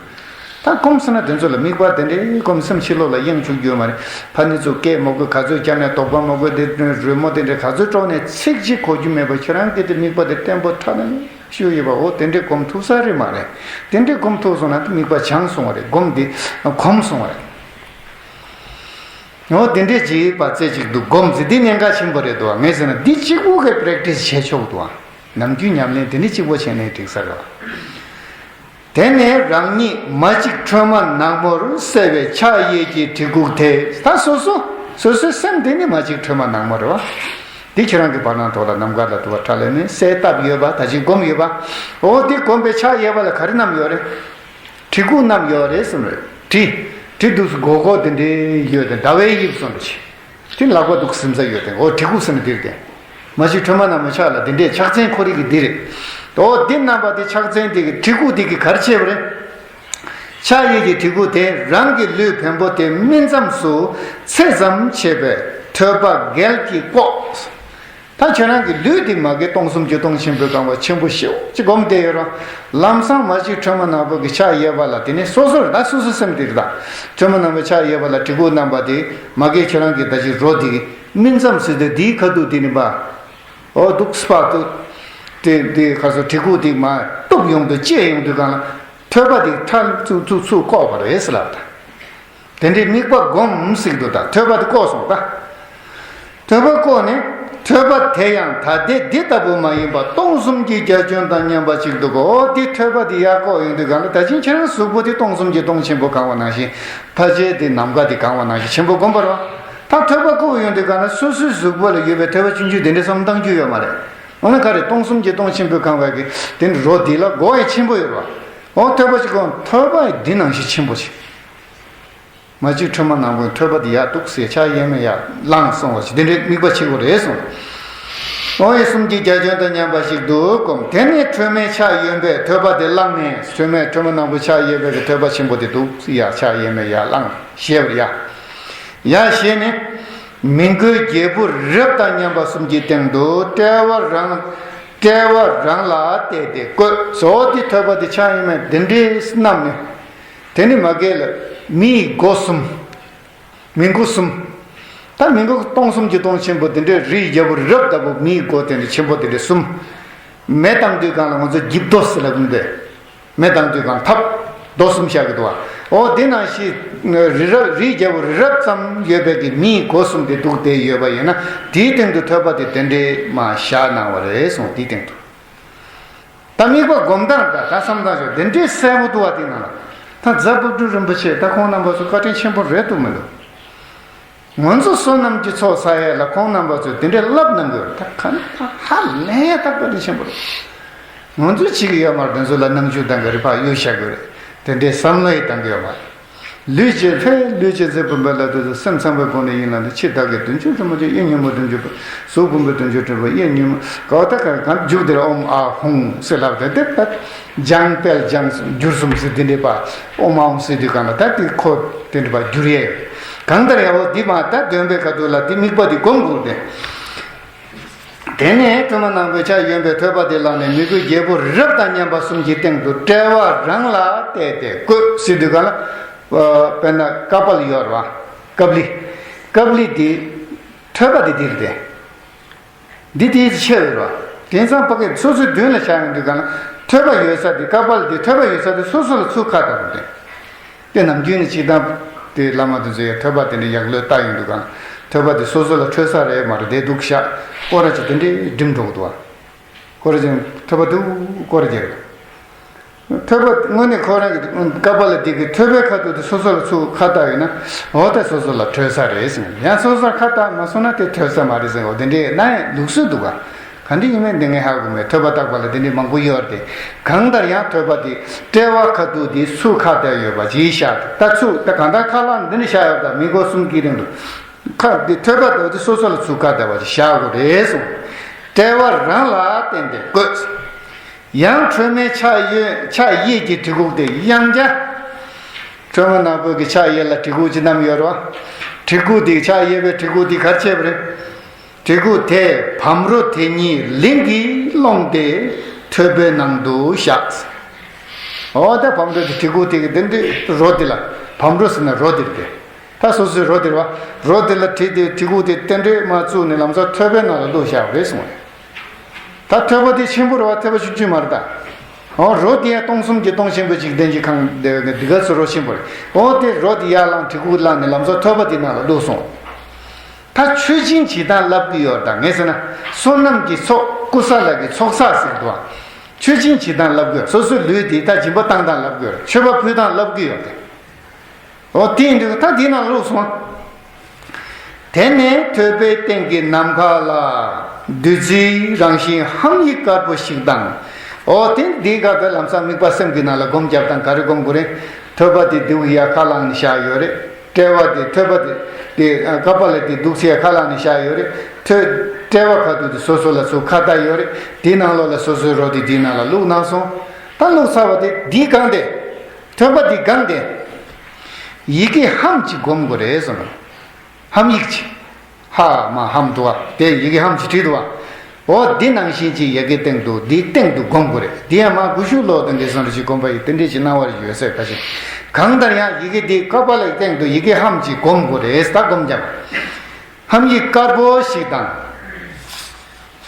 ད་སྒོམ་ཟེར་ན་དེ་ཚོ་ལ་དམིགས་པ་དེ་འདྲའི་སྒོམ་སེམས་ཕྱི་ལོགས་ལ་གཡེང་བཅུག་རྒྱུ་ཡོད་མ་རེད། ཕ་ནི་ཚོ་སྐད་མོ་དགོས། ག་ཚོད་བརྒྱབ་ནས་དོགས་པ་མོ་དགོས། དེ་རོལ་མོ་དེ་འདྲའི་ག་ཚོད་དཀྲོགས་ནས་ཚིག་གཅིག་གོ་རྒྱུ་མེད་པ་ཁྱེད་རང་གིས་དེ་དམིགས་པ་དེ་བརྟན་པོ་ཁྲ་ལམ་མེ་ཞུ་ཡོད་པ། འོ་དེ་འདྲའི་སྒོམ་ཐུབ་ས་རེད་མ་རེད། དེ་འདྲའི་སྒོམ་ཐུབ་སོང་ན་དེ་དམིགས་པ་བྱང་སོང་བ་རེད། སྒོམ་དེ་གོམས་སོང་བ་རེད། འོ་དེ་འདྲས་ཅིག་པ་རྩེ་གཅིག་ཏུ་སྒོམ་ཟེར་འདི་གནད་འགག་ཆེན་པོ་རེད་འདུག་བ། ངས་ཟེར་ན་འདི་གཅིག་པུ་གིས་པྲེག་ཊི་སི་བྱས་ཆོག་འདུག་བ། ནམ་རྒྱུན་ཉམས་ལེན་དེ་འདྲས་གཅིག་པོ་བྱས་ནས་འགྲིག་ས་རེད་བ། དེ་ནས་རང་ཉིད་མ་གཅིག་ཁྲོས་མ་ནག་མོར་གསལ་བའི་ཕྱག་གཡས་ཀྱི་གྲི་གུག་དེ། ད་སོ་སོ་སོ་སོའི་སེམས་དེ་ནི་མ་གཅིག་ཁྲོས་མ་ནག་མོ་རེད་བ། འདི་ཁྱེད་རང་གི་བར་སྣང་ཐོག་ལ་ནམ་མཁའ་ལ་དུ་བ་ཁྲ་ལམ་མེ་གསལ་བཏབ་ཡོད་པ། ད་ཅིག་སྒོམ་ཡོད་པ། འོ་འདི་སྒོམ་པའི་ཕྱག་གཡས་པ་ལ་ག་རེ་བསྣམས་ཡོད་རེད། གྲི་གུག་བསྣམས་ཡོད་རེད་གསུངས་རེད། གྲི། གྲི་འདུག་སེ་སྒོར་སྒོར་དེ་འདྲའི་ཡོད་དེ་ཟླ་བའི་དབྱིབས་སོང་རེད། དེ་ལག་པ་འདུག་སེ་ཟིམ་ས་ཡོད་དེ། འོ་གྲི་གུག་ཟེར་ན་དེ་རེད་དེ། མ་གཅིག་ཁྲོས་མ་ནག་མོའི་ཕྱག་ལ་དེ་འདྲའི་ཕྱག་མཚན་ཁོ་རང་གི་འདི་རེད། འོ་འདི་བསྣམས་པ་དེ་ཕྱག་མཚན་དེ་གི་གྲི་གུག་དེ་གིས་ག་རེ་བྱས་པ་རེད། ཕྱག་གཡས་ཀྱི་གྲི་གུག་དེ་རང་གི་ལུས་བེམ་པོ་དེ་སྨིན་མཚམས་སུ་ཚད་ཙམ་ཕྱེ་བའི་ཐོད་པ་རྒྱལ་གྱིས་བཀོག། ད་ཁྱོད་རང་གི་ལུས་འདི་མ་གི་སྟོང་གསུམ་གྱི་སྟོང་ཆེན་པོའི་གང་བ་ཆེན་པོ་ཞེ་པོ་ཅིག་སྒོམ་བསྡད་ཡོད་ར། ལམ་སང་མ་གཅིག་ཁྲོས་མ་ནག་པོ་གི་ཕྱག་གཡས་པ་ལ་དེ་ནི་སོ་སོར་ད་སོ་སོའི་སེམས་དེ་རེད་ད། ཁྲོས་མ་ནག་པོའི་ཕྱག་གཡས་པ་ལ་གྲི་གུག་བསྣམས་པ་དེ་མ་གི་ཁྱོད་རང་གི་ད་ཅིག་རོ་དེ་སྨིན་མཚམས་ཟེར་དུས་དེའི་ཁ་ཐུག་དེ་ནི་པ། འོ་འདུག་སེ་པ་ཏུ། དེ་དེ་ཁ་སོ་གྲི་གུག་དེ་མ་གཏུབ་ཡོང་དུས་བཅད་ཡོང་དུས་གང་ལ། ཐོད་པ་དེ་ཁྲ་ཚུགས་ཚུགས་ཚུགས་བཀོག་པ་རེད་ཟེར་ལབ་ད། དེ་འདྲའི་དམིགས་པ་སྒོམ་ཟེར་གྱི་འདུག་ད་ཐོད་པ་དེ་བཀོག་སོང་ད། ཐོད་པ་བཀོག་ནས་ཐོད་པ་དེ་ཡང་ད་ལྟའི་འདི་ལྟ་བུ་མ་ཡིན་པ་སྟོང་གསུམ་གྱི་རྒྱ་ཁྱོན་དང་མཉམ་པ་ཞིག་འདུག་གོ། འོ་དེ་ཐོད་པ་དེ་ཡར་བཀོག་ཡོང་དུས་གང་ལ་ད་ཕྱིན་ཁྱེད་རང་གཟུགས་པོ་དེ་སྟོང་གསུམ་གྱི་སྟོང་ཆེན་པོ་གང་བ་ནང་བཞིན། ཕལ་ཆེར་དེ་ནམ་མཁའ་དེ་གང་བ་ནང་བཞིན་ཆེན་པོ་སྒོམ་པ་རེད་བ། ད་ཐོད་པ་བཀོག་ཡོང་དུས་གང་ལ་སོ་སོའི་གཟུགས་པོ་ལ་ཡོད་པའི་ཐོད་པ་ཆུང་ཆུང་དེ་འདྲ་བསམ་བློ་བཏང་རྒྱུ་ཡོད་མ་རེད། འོ་ན་ག་རེ་སྟོང་གསུམ་གྱི་སྟོང་ཆེན་པོའི་གང་བ་གི་དེ་ནི་རོ་དེ་ལ་སྒོ་ཡང་ཆེན་པོ་ཡོད་རེད་བ། འོ་ཐོད་པ་ཞིག་གོ་ཐོད་པ་འདི་ནང་བཞིན་ཆེན་པོ་ཞིག་མ་གཅིག་ཁྲོས་མ་ནག་པོའི་ཐོད་པ་དེ་ཡར་འདུག་སེ་ཕྱག་གཡས་མས་ཡར་བླངས་སོང་བ་ཞིག་དེ་འདྲའི་དམིགས་པ་ཆེན་པོ་རེད་གསུངས། འོ་ཡེ་གསུམ་གྱི་རྒྱ་ཁྱོན་དང་མཉམ་པ་ཞིག་ཏུ་བསྒོམ། དེ་ནས་ཁྲོས་མའི་ཕྱག་གཡོན་པས་ཐོད་པ་དེ་བླངས་ནས། ཁྲོས་མའི་ཁྲོས་མ་ནག་པོའི་ཕྱག་གཡོན་པས་ཀྱི་ཐོད་པ་ཆེན་པོ་དེ་འདུག་སེ་ཡར་ཕྱག་གཡས་མས་ཡར་བླངས་ཞེས་པར་ཡ། ཡར་བཞེས་ནས། མི་མགོའི་རྒྱལ་པོ་རབ་དང་མཉམ་པ་གསུམ་གྱི་སྟེང་དུ་དཔྲལ་བ་རང་དཔྲལ་བ་རང་ལ་གཏད་དེ་བཀོད། གཙོ་བོ་དེ་ཐོད་པ་དེ་ཕྱག་གཡོན་མས་དེ་འདྲའི་བསྣམས་ནས། དེ་ནི་མ་གི་ལ་མིའི་མགོ་གསུམ། མི་མགོ་གསུམ། ད་མི་མགོ་སྟོང་གསུམ་གྱི་སྟོང་ཆེན་པོ་དེ་འདྲའི་རིའི་རྒྱལ་པོ་རབ་ལྟ་བུ་མིའི་མགོ་དེ་འདྲ་ཆེན་པོ་དེ་འདྲ་གསུམ། མེ་བཏང་དུས་གང་ལ་ང་ཚོ་འཇིབ་རྡོ་ཟེར་ལབ་ཀྱི་འདུག་མེ་བཏང་དུས་གང་ཐབ་རྡོ་གསུམ་བཞག་གི་འདུག་བ། འོ་དེ་ནང་བཞིན་རི་རབ་རིའི་རྒྱལ་པོ་རི་རབ་ཙམ་ཡོད་པའི་གི་མིའི་མགོ་གསུམ་དེ་འདུག་དེ་ཡོད་པ་ཡིན་ན་དེའི་སྟེང་དུ་ཐོད་པ་དེ་དེ་འདྲའི་མ་བཞག་གནང་བ་རེད་གསུངས། དེའི་སྟེང་དུ། ད་དམིགས་པ་སྒོམ་སྟངས་དང་ད་བསམ་སྟངས་ཤོག་དེ་འདྲའི་གསལ་པོ་འདུག་བ། དེ་ནང་ལ་ད་རྫ་དཔལ་སྤྲུལ་རིན་པོ་ཆེ་ད་ཁོང་རྣམ་པ་ཚོ་བཀའ་དྲིན་ཆེན་པོ་རེད་འདུག་མི་འདུག་ང་ཚོ་བསོད་ནམས་ཀྱི་ཚོགས་བསགས་ཡས་ལ་ཁོང་རྣམ་པ་ཚོས་དེ་འདྲའི་བསླབ་གནང་དགོས་རེད། ད་ག་ནས་ད་ཧ་ལས་ཡས་ད་བཀའ་དྲིན་ཆེན་པོ་རེད། ང་ཚོས་བྱེད་ཀྱི་ཡོད་མ་རེད། དེ་ཚོ་ལ་རྣམ་འགྱུར་དང་ག་རེ་ཕར་གཡོ་བཞག་དགོས་རེད། དེ་འདྲའི་བསམ་བློ་ཡི་བཏང་གི་ཡོད་མ་རེད། ལུས་ཀྱི་ལྷའི་ལུས་ཀྱི་རྫས་བུམ་པ་ལ་དེ་ཚོ་སེམས་ཚངས་པའི་སྒོ་ནས་ཡིན་ལ་ནི་ཕྱི་དག་གི་བདུན་ཅུ་དྲུག་མ་ཅན་གཡས་གཡོན་མ་བདུན་ཅུ་པ། གཟུགས་བུམ་པའི་བདུན་ཅུ་དྲུག་པ་གཡས་གཡོན་མ་ག་བ་ད་ག་གང་མཇུག་དེར་ཨོཾ་ཨཱཿཧཱུྃ་ཟེར་ལབ་དེ་དེ་ད་སྦྱང་སྤེལ་སྦྱང་འགྱུར་གསུམ་ཟེར་དེ་འདྲའི་པ་ཨོཾ་ཨཱཿཧཱུྃ་ཟེར་དུས་གང་ལ་ད་དེ་ཁོ་དེ་འདྲའི་པ་འགྱུར་ཡས་ཡོད། གང་ལྟར་ཡང་འོ་འདི་མ་ད་འདོན་པའི་ཁ་ཐུག་ལ་དེ་དམིགས་པ་དེ་སྒོམ་དགོས་ཏེ། དེ་ནས་ཁྲོས་མ་ནག་པོའི་ཕྱག་གཡོན་པས་ཐོད་པ་དེ་བླངས་ནས་མི་མགོའི་རྒྱལ་པོ་རབ་དང་མཉམ་པ་གསུམ་གྱི་སྟེང་དུ་དཔྲལ་བ་རང་ལ་གཏད་དེ་བཀོད་ཟེར་དུས་གང་ལ། དཔེར་ན་ཀ་པཱ་ལ་ཡོད་རེད་བ། ཀ་པཱ་ལི། ཀ་པཱ་ལི་དེ། ཐོད་པ་དེ་འདི་རེད་དེ། འདི་དེའི་ཆེ་བའི་རེད་བ། དེང་སང་ཕ་གི་སོ་སོའི་མདུན་ལ་བཞག་ཡོང་དུས་གང་ལ་ཐོད་པ་ཡོད་ས་དེ་ཀ་པཱ་ལ་དེ་ཐོད་པ་ཡོད་ས་དེ་སོ་སོ་ལ་ཚུར་ཁ་བཏགས་རེད་དེ། དེ་ནམ་རྒྱུན་ནས་སྤྱིར་བཏང་དེ་བླ་མ་དེ་ཚོས་ཡང་ཐོད་པ་དེ་འདྲ་ཡག་ལོས་བཏགས་ཡོང་དུས་གང་ཐོད་པ་དེ་སོ་སོ་ལ་འཕྲོད་ས་རེད་མ་རེད་དེ་འདུག་ཤག་སྐོར་ར་ཅིག་དེ་འདྲའི་འགྲིམ་འགྲོ་གི་འདུག་བ། སྐོར་ར་ཅིག་ཐོད་པ་དེ་སྐོར་ར་རྒྱག་གི་འདུག་ཐོད་པ་དངོས་གནས་ཁོ་རང་གི་ཀ་པཱ་ལ་དེ་གི་ཐོད་པའི་ཁ་ཐུག་དེ་སོ་སོ་ལ་ཚུར་ཁ་བཏགས་ཡོད་ན་འོ་ད་སོ་སོ་ལ་འཕྲོད་ས་རེད་ཟེར། ཡང་སོ་སོར་ཁ་བཏགས་མ་སོང་ན་དེ་འཕྲོད་ས་མ་རེད་ཟེར། འོ་དེ་འདྲའི་ན་ཡང་ལུགས་སྲོལ་འདུག་ག་ག་འདྲ་ཡིན་མིན་འདི་ངས་ཧ་གོ་མེད། ཐོད་པ་བཏགས་པ་ལ་འདི་འདྲའི་མང་པོ་ཡོད་རེད་དེ། གང་ལྟར་ཡང་ཐོད་པ་དེ་དཔྲལ་བ་ཁ་ཐུག་དེ་ཚུར་ཁ་བཏགས་ཡོད་པ་ཅིག་ཤག་ད་ཚུར་ད་གང་ལྟར་ཁ་ལག་འདི་འདྲ་བཞག་ཡོད་པ་དང་མི་མགོ་གསུམ་གྱི་རིང་དུ་ཁ་དེ་ཐོད་པ་དེ་སོ་སོ་ལ་ཚུར་ཁ་བཏགས་པ་ཅིག་བཞག་དགོས་རེད་གསུངས། དཔྲལ་བ་རང་ལ་བརྟེན་ཏེ་བཀོད། ཡང་ཁྲོས་མའི་ཕྱག་གཡོན་ཕྱག་གཡས་ཀྱི་གྲི་གུག་དེ་ཡང་བརྒྱ། ཁྲོས་མ་ནག་པོའི་གི་ཕྱག་གཡས་ལ་གྲི་གུག་ཅིག་བསྣམས་ཡོད་རེད་བ། གྲི་གུག་དེ་ཕྱག་གཡས་པའི་གྲི་གུག་དེ་ག་རེ་བྱས་པ་རེད། གྲི་གུག་དེས་བམ་རོ་དེ་ཉིད་ལིང་གིས་སློང་སྟེ་ཐོད་པའི་ནང་དུ་བཞག། འོ་ད་བམ་རོ་དེ་གྲི་གུག་དེ་གི་དེ་འདྲའི་རོ་དེ་ལ། བམ་རོ་ཟེར་ན་རོ་དེ་རེད་དེ། ད་སོ་སོའི་རོ་དེ་རེད་བ། རོ་དེ་ལ་གྲི་དེ་གྲི་གུག་དེ་དེ་འདྲའི་མ་བཙུགས་ནས་ལམ་སང་ཐོད་པའི་ནང་ལ་བླུགས་བཞག་པ་རེད་གསུངས་པ་རེད། ད་ཐོད་པ་དེ་ཆེན་པོ་རེད་བ། ཐོད་པ་ཆུང་ཆུང་མ་རེད་ད། འོ་རོ་དེ་ཡང་སྟོང་གསུམ་གྱི་སྟོང་ཆེན་པོའི་འཇིག་རྟེན་གྱི་ཁང་དེ་འདི་ག་ཚོ་རོ་ཆེན་པོ་རེད། འོ་དེ་རོ་དེ་ཡར་བླངས་གྲི་གུག་བླངས་ནས་ལམ་སང་ཐོད་པ་དེ་ནང་ལ་བླུགས་སོང་། ད་མཆོད་སྦྱིན་བྱེད་སྟངས་བསླབ་ཀྱི་ཡོད་ད། ངས་ཟེར་ན་བསོད་ནམས་ཀྱི་ཚོགས་ཀུ་ས་ལ་གི་ཚོགས་བསགས་ཟེར་འདུག་བ། མཆོད་སྦྱིན་བྱེད་སྟངས་བསླབ་ཀྱི་ཡོད། སོ་སོའི་ལུས་དེ་ད་སྦྱིན་པ་བཏང་སྟངས་བསླབ་ཀྱི་ཡོད། མཆོད་པ་ཕུལ་སྟངས་བསླབ་ཀྱི་ཡོད་དེ། འོ་དེ་ཡིན་དུས་ད་དེའི་ནང་བླུགས་སོང་། དེ་ནས་ཐོད་པའི་སྟེང་གི་ནམ་མཁའ་ལ་བདུད་རྩིའི་རང་བཞིན་ཧམ་ཡིག་དཀར་པོ་ཞིག་དང་། འོ་དེ་འདི་ག་དེ་ལམ་སང་དམིགས་པ་སེམས་ཀྱི་ནང་ལ་སྒོམ་རྒྱབ་དང་ག་རེ་སྒོམ་དགོས་རེད། ཐོད་པ་དེ་འདི་ཡར་ཁ་ལངས་ནས་བཞག་ཡོད་རེད། དཔྲལ་བ་དེ་ཐོད་པ་དེ་དེ་ཀ་པ་ལ་དེ་འདུག་སེ་ཁ་ལངས་ནས་བཞག་ཡོད་རེད། ཐོད་དཔྲལ་བ་ཁ་ཐུག་དེ་སོ་སོ་ལ་ཚུར་ཁ་བལྟ་ཡོད་རེད། དེའི་ནང་ལོགས་ལ་སོ་སོའི་རོ་དེ་དེའི་ནང་ལ་བླུགས་གནང་སོང་། ད་བླུགས་ཚར་བ་དེ་འདི་གང་དེ། ཐོད་པ་འདི་གང་དེ། ཡི་གེ་ཧམ་གཅིག་སྒོམ་དགོས་རེད་གསུངས། ཧམ་ཡིག་ཅིག་ཧ་མ་ཧམ་འདུག་བ། དེ་ཡི་གེ་ཧམ་ཅིག་བྲིས་འདུག་བ། འོ་འདི་ནང་བཞིན་ཅིག་ཡ་གི་སྟེང་དུ་འདིའི་སྟེང་དུ་སྒོམ་དགོས་རེད། འདི་ཡང་མ་དགུ་ཤུ་ལོ་དང་འདི་སོང་རེ་ཅིག་སྒོམ་པ་ཡི་དེ་འདྲས་ཅིག་སྣང་བ་རེ་ཡོད་ཟེར་ཁ་ཤས། གང་ལྟར་ཡང་ཡི་གེ་འདི་ཀ་པ་ལའི་སྟེང་དུ་ཡི་གེ་ཧམ་ཅིག་སྒོམ་དགོས་རེད། ད་སྒོམ་རྒྱབ། ཧམ་ཡིག་དཀར་པོ་ཞིག་དང་།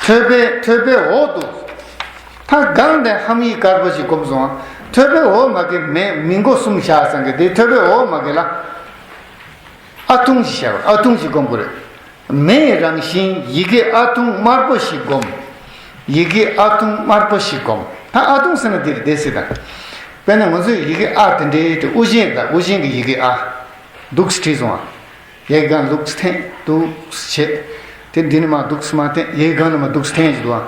ཐོད་པའི་ཐོད་པའི་འོག་ཏུ། ད་གང་དེ་ཧམ་ཡིག་དཀར་པོ་ཞིག་སྒོམ་སོང་། ཐོད་པའི་འོག་མ་གི་མེ་མི་མགོ་གསུམ་བཞག་ཚང་གི་དེ་ཐོད་པའི་འོག་མ་གི་ལ། ཨ་ཐུང་ཞིག་བཞག་པ། ཨ་ཐུང་ཞིག་སྒོམ་དགོས་རེད། མེའི་རང་བཞིན་ཡི་གེ་ཨ་ཐུང་དམར་པོ་ཞིག་སྒོམ། ཡི་གེ་ཨ་ཐུང་དམར་པོ་ཞིག་སྒོམ། ད་ཨ་ཐུང་ཟེར་ན་འདིར་བསྡད་སྲིད་དང་། དཔེར་ན་ང་ཚོས་ཡི་གེ་ཨ་དེ་འདྲའི་དེ་དབུ་ཅན་དང་དབུ་ཅན་གྱི་ཡི་གེ་ཨ། འདུག་སེ་བྲིས་སོང་ཨ། ཡི་གེ་སྒང་འདུག་སེ་འཐེན་འདུག་སེ་བྱེད། དེ་འདི་ནས་མར་འདུག་སེ་མར་འཐེན། ཡི་གེ་སྒང་ནས་མར་འདུག་སེ་འཐེན་བྱེད་དུ་བ།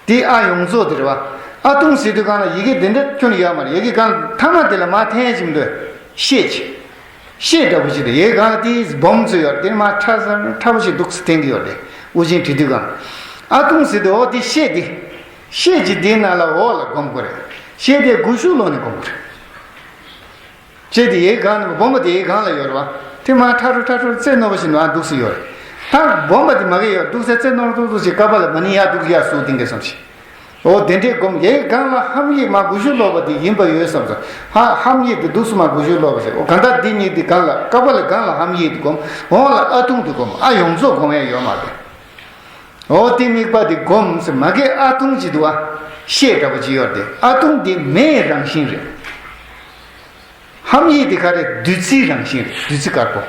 དེ་ཨ་ཡོངས་རྫོགས་དེ་རེད་བ། ཨ་ཐུང་ཟེར་དུས་སྒང་ལ་ཡི་གེ་དེ་འདྲ་ཁྱོན་ཡོད་མ་རེད། ཡི་གེ་སྒང་མཐའ་མ་དེ་ལ་མར་འཐེན་བྱེད་མི་འདུག་ཤད་ཅིག་ཤད་འདྲ་པོ་ཅིག་དང་། ཡི་གེ་སྒང་ལ་དེའི་སྦོམ་ཚོ་ཡོད་རེད། དེ་ནས་མར་ཕྲ་ས་ཕྲ་པོ་ཅིག་འདུག་སེ་འཐེན་གྱི་ཡོད་རེད། དབུ་ཅན་བྲིས་དུས་སྒང་། ཨ་ཐུང་ཟེར་དུས་འོ་དེ་ཤད་དེ། ཤད་ཀྱི་དེའི་ནང་ལ་འོག་ལ་སྒོམ་དགོས་རེད། ཤད་དེ་དགུ་ཤུ་ལོ་ནས་སྒོམ་དགོས་རེད། ཅེས་དེ་ཡི་གེ་སྒང་ནས་སྦོམ་པ་དེ་ཡི་གེ་སྒང་ལ་ཡོད་རེད་བ། དེ་མར་ཁྲ་རུ་ཁྲ་རུ་རྩེ་རྣོ་བ་ཞིག་ནང་འདུག་སེ་ཡོད་རེད། ད་སྦོམ་པ་དེ་མ་གི་ཡོད་འདུག་སེ་རྩེ་རྣོ་རུ་ཏོག་ཏོག་ཞིག་ཀ་པ་ལ་མ་ནི་ཡར་འདུག་ཡར་སུ་ཏིང་གེ་སོང་ཞིག་འོ་དེ་འདྲའི་སྒོམ། ཡི་གེ་སྒང་ལ་ཧམ་ཡིག་མར་དགུ་ཤུ་ལོ་པ་དེ་ཡིན་པ་ཡོད་བསམ་སོང་། ཧ་ཧམ་ཡིག་དེ་འདུག་སེ་མར་དགུ་ཤུ་ལོ་པ་ཞིག་འོ་གང་ལྟར་འདི་གཉིས་དེ་སྒང་ལ་ཀ་པ་ལ་སྒང་ལ་ཧམ་ཡིག་དེ་སྒོམ། འོག་ལ་ཨ་ཐུང་དེ་སྒོམ། ཨ་ཡོངས་རྫོགས་སྒོམ་ཡ་ཡོད་མ་རེད། འོ་དེ་དམིགས་པ་དེ་སྒོམ་ཟེར། མ་གི་ཨ་ཐུང་ཅིག་འདུག་བ། ཤད་འདྲ་པོ་ཅིག་ཡོད་རེད། ཨ་ཐུང་དེ་མེའི་རང་བཞིན་རེད། ཧམ་ཡིག་དེ་ག་རེ། བདུད་རྩིའི་རང་བཞིན་རེད། བདུད་རྩི་དཀར་པོ།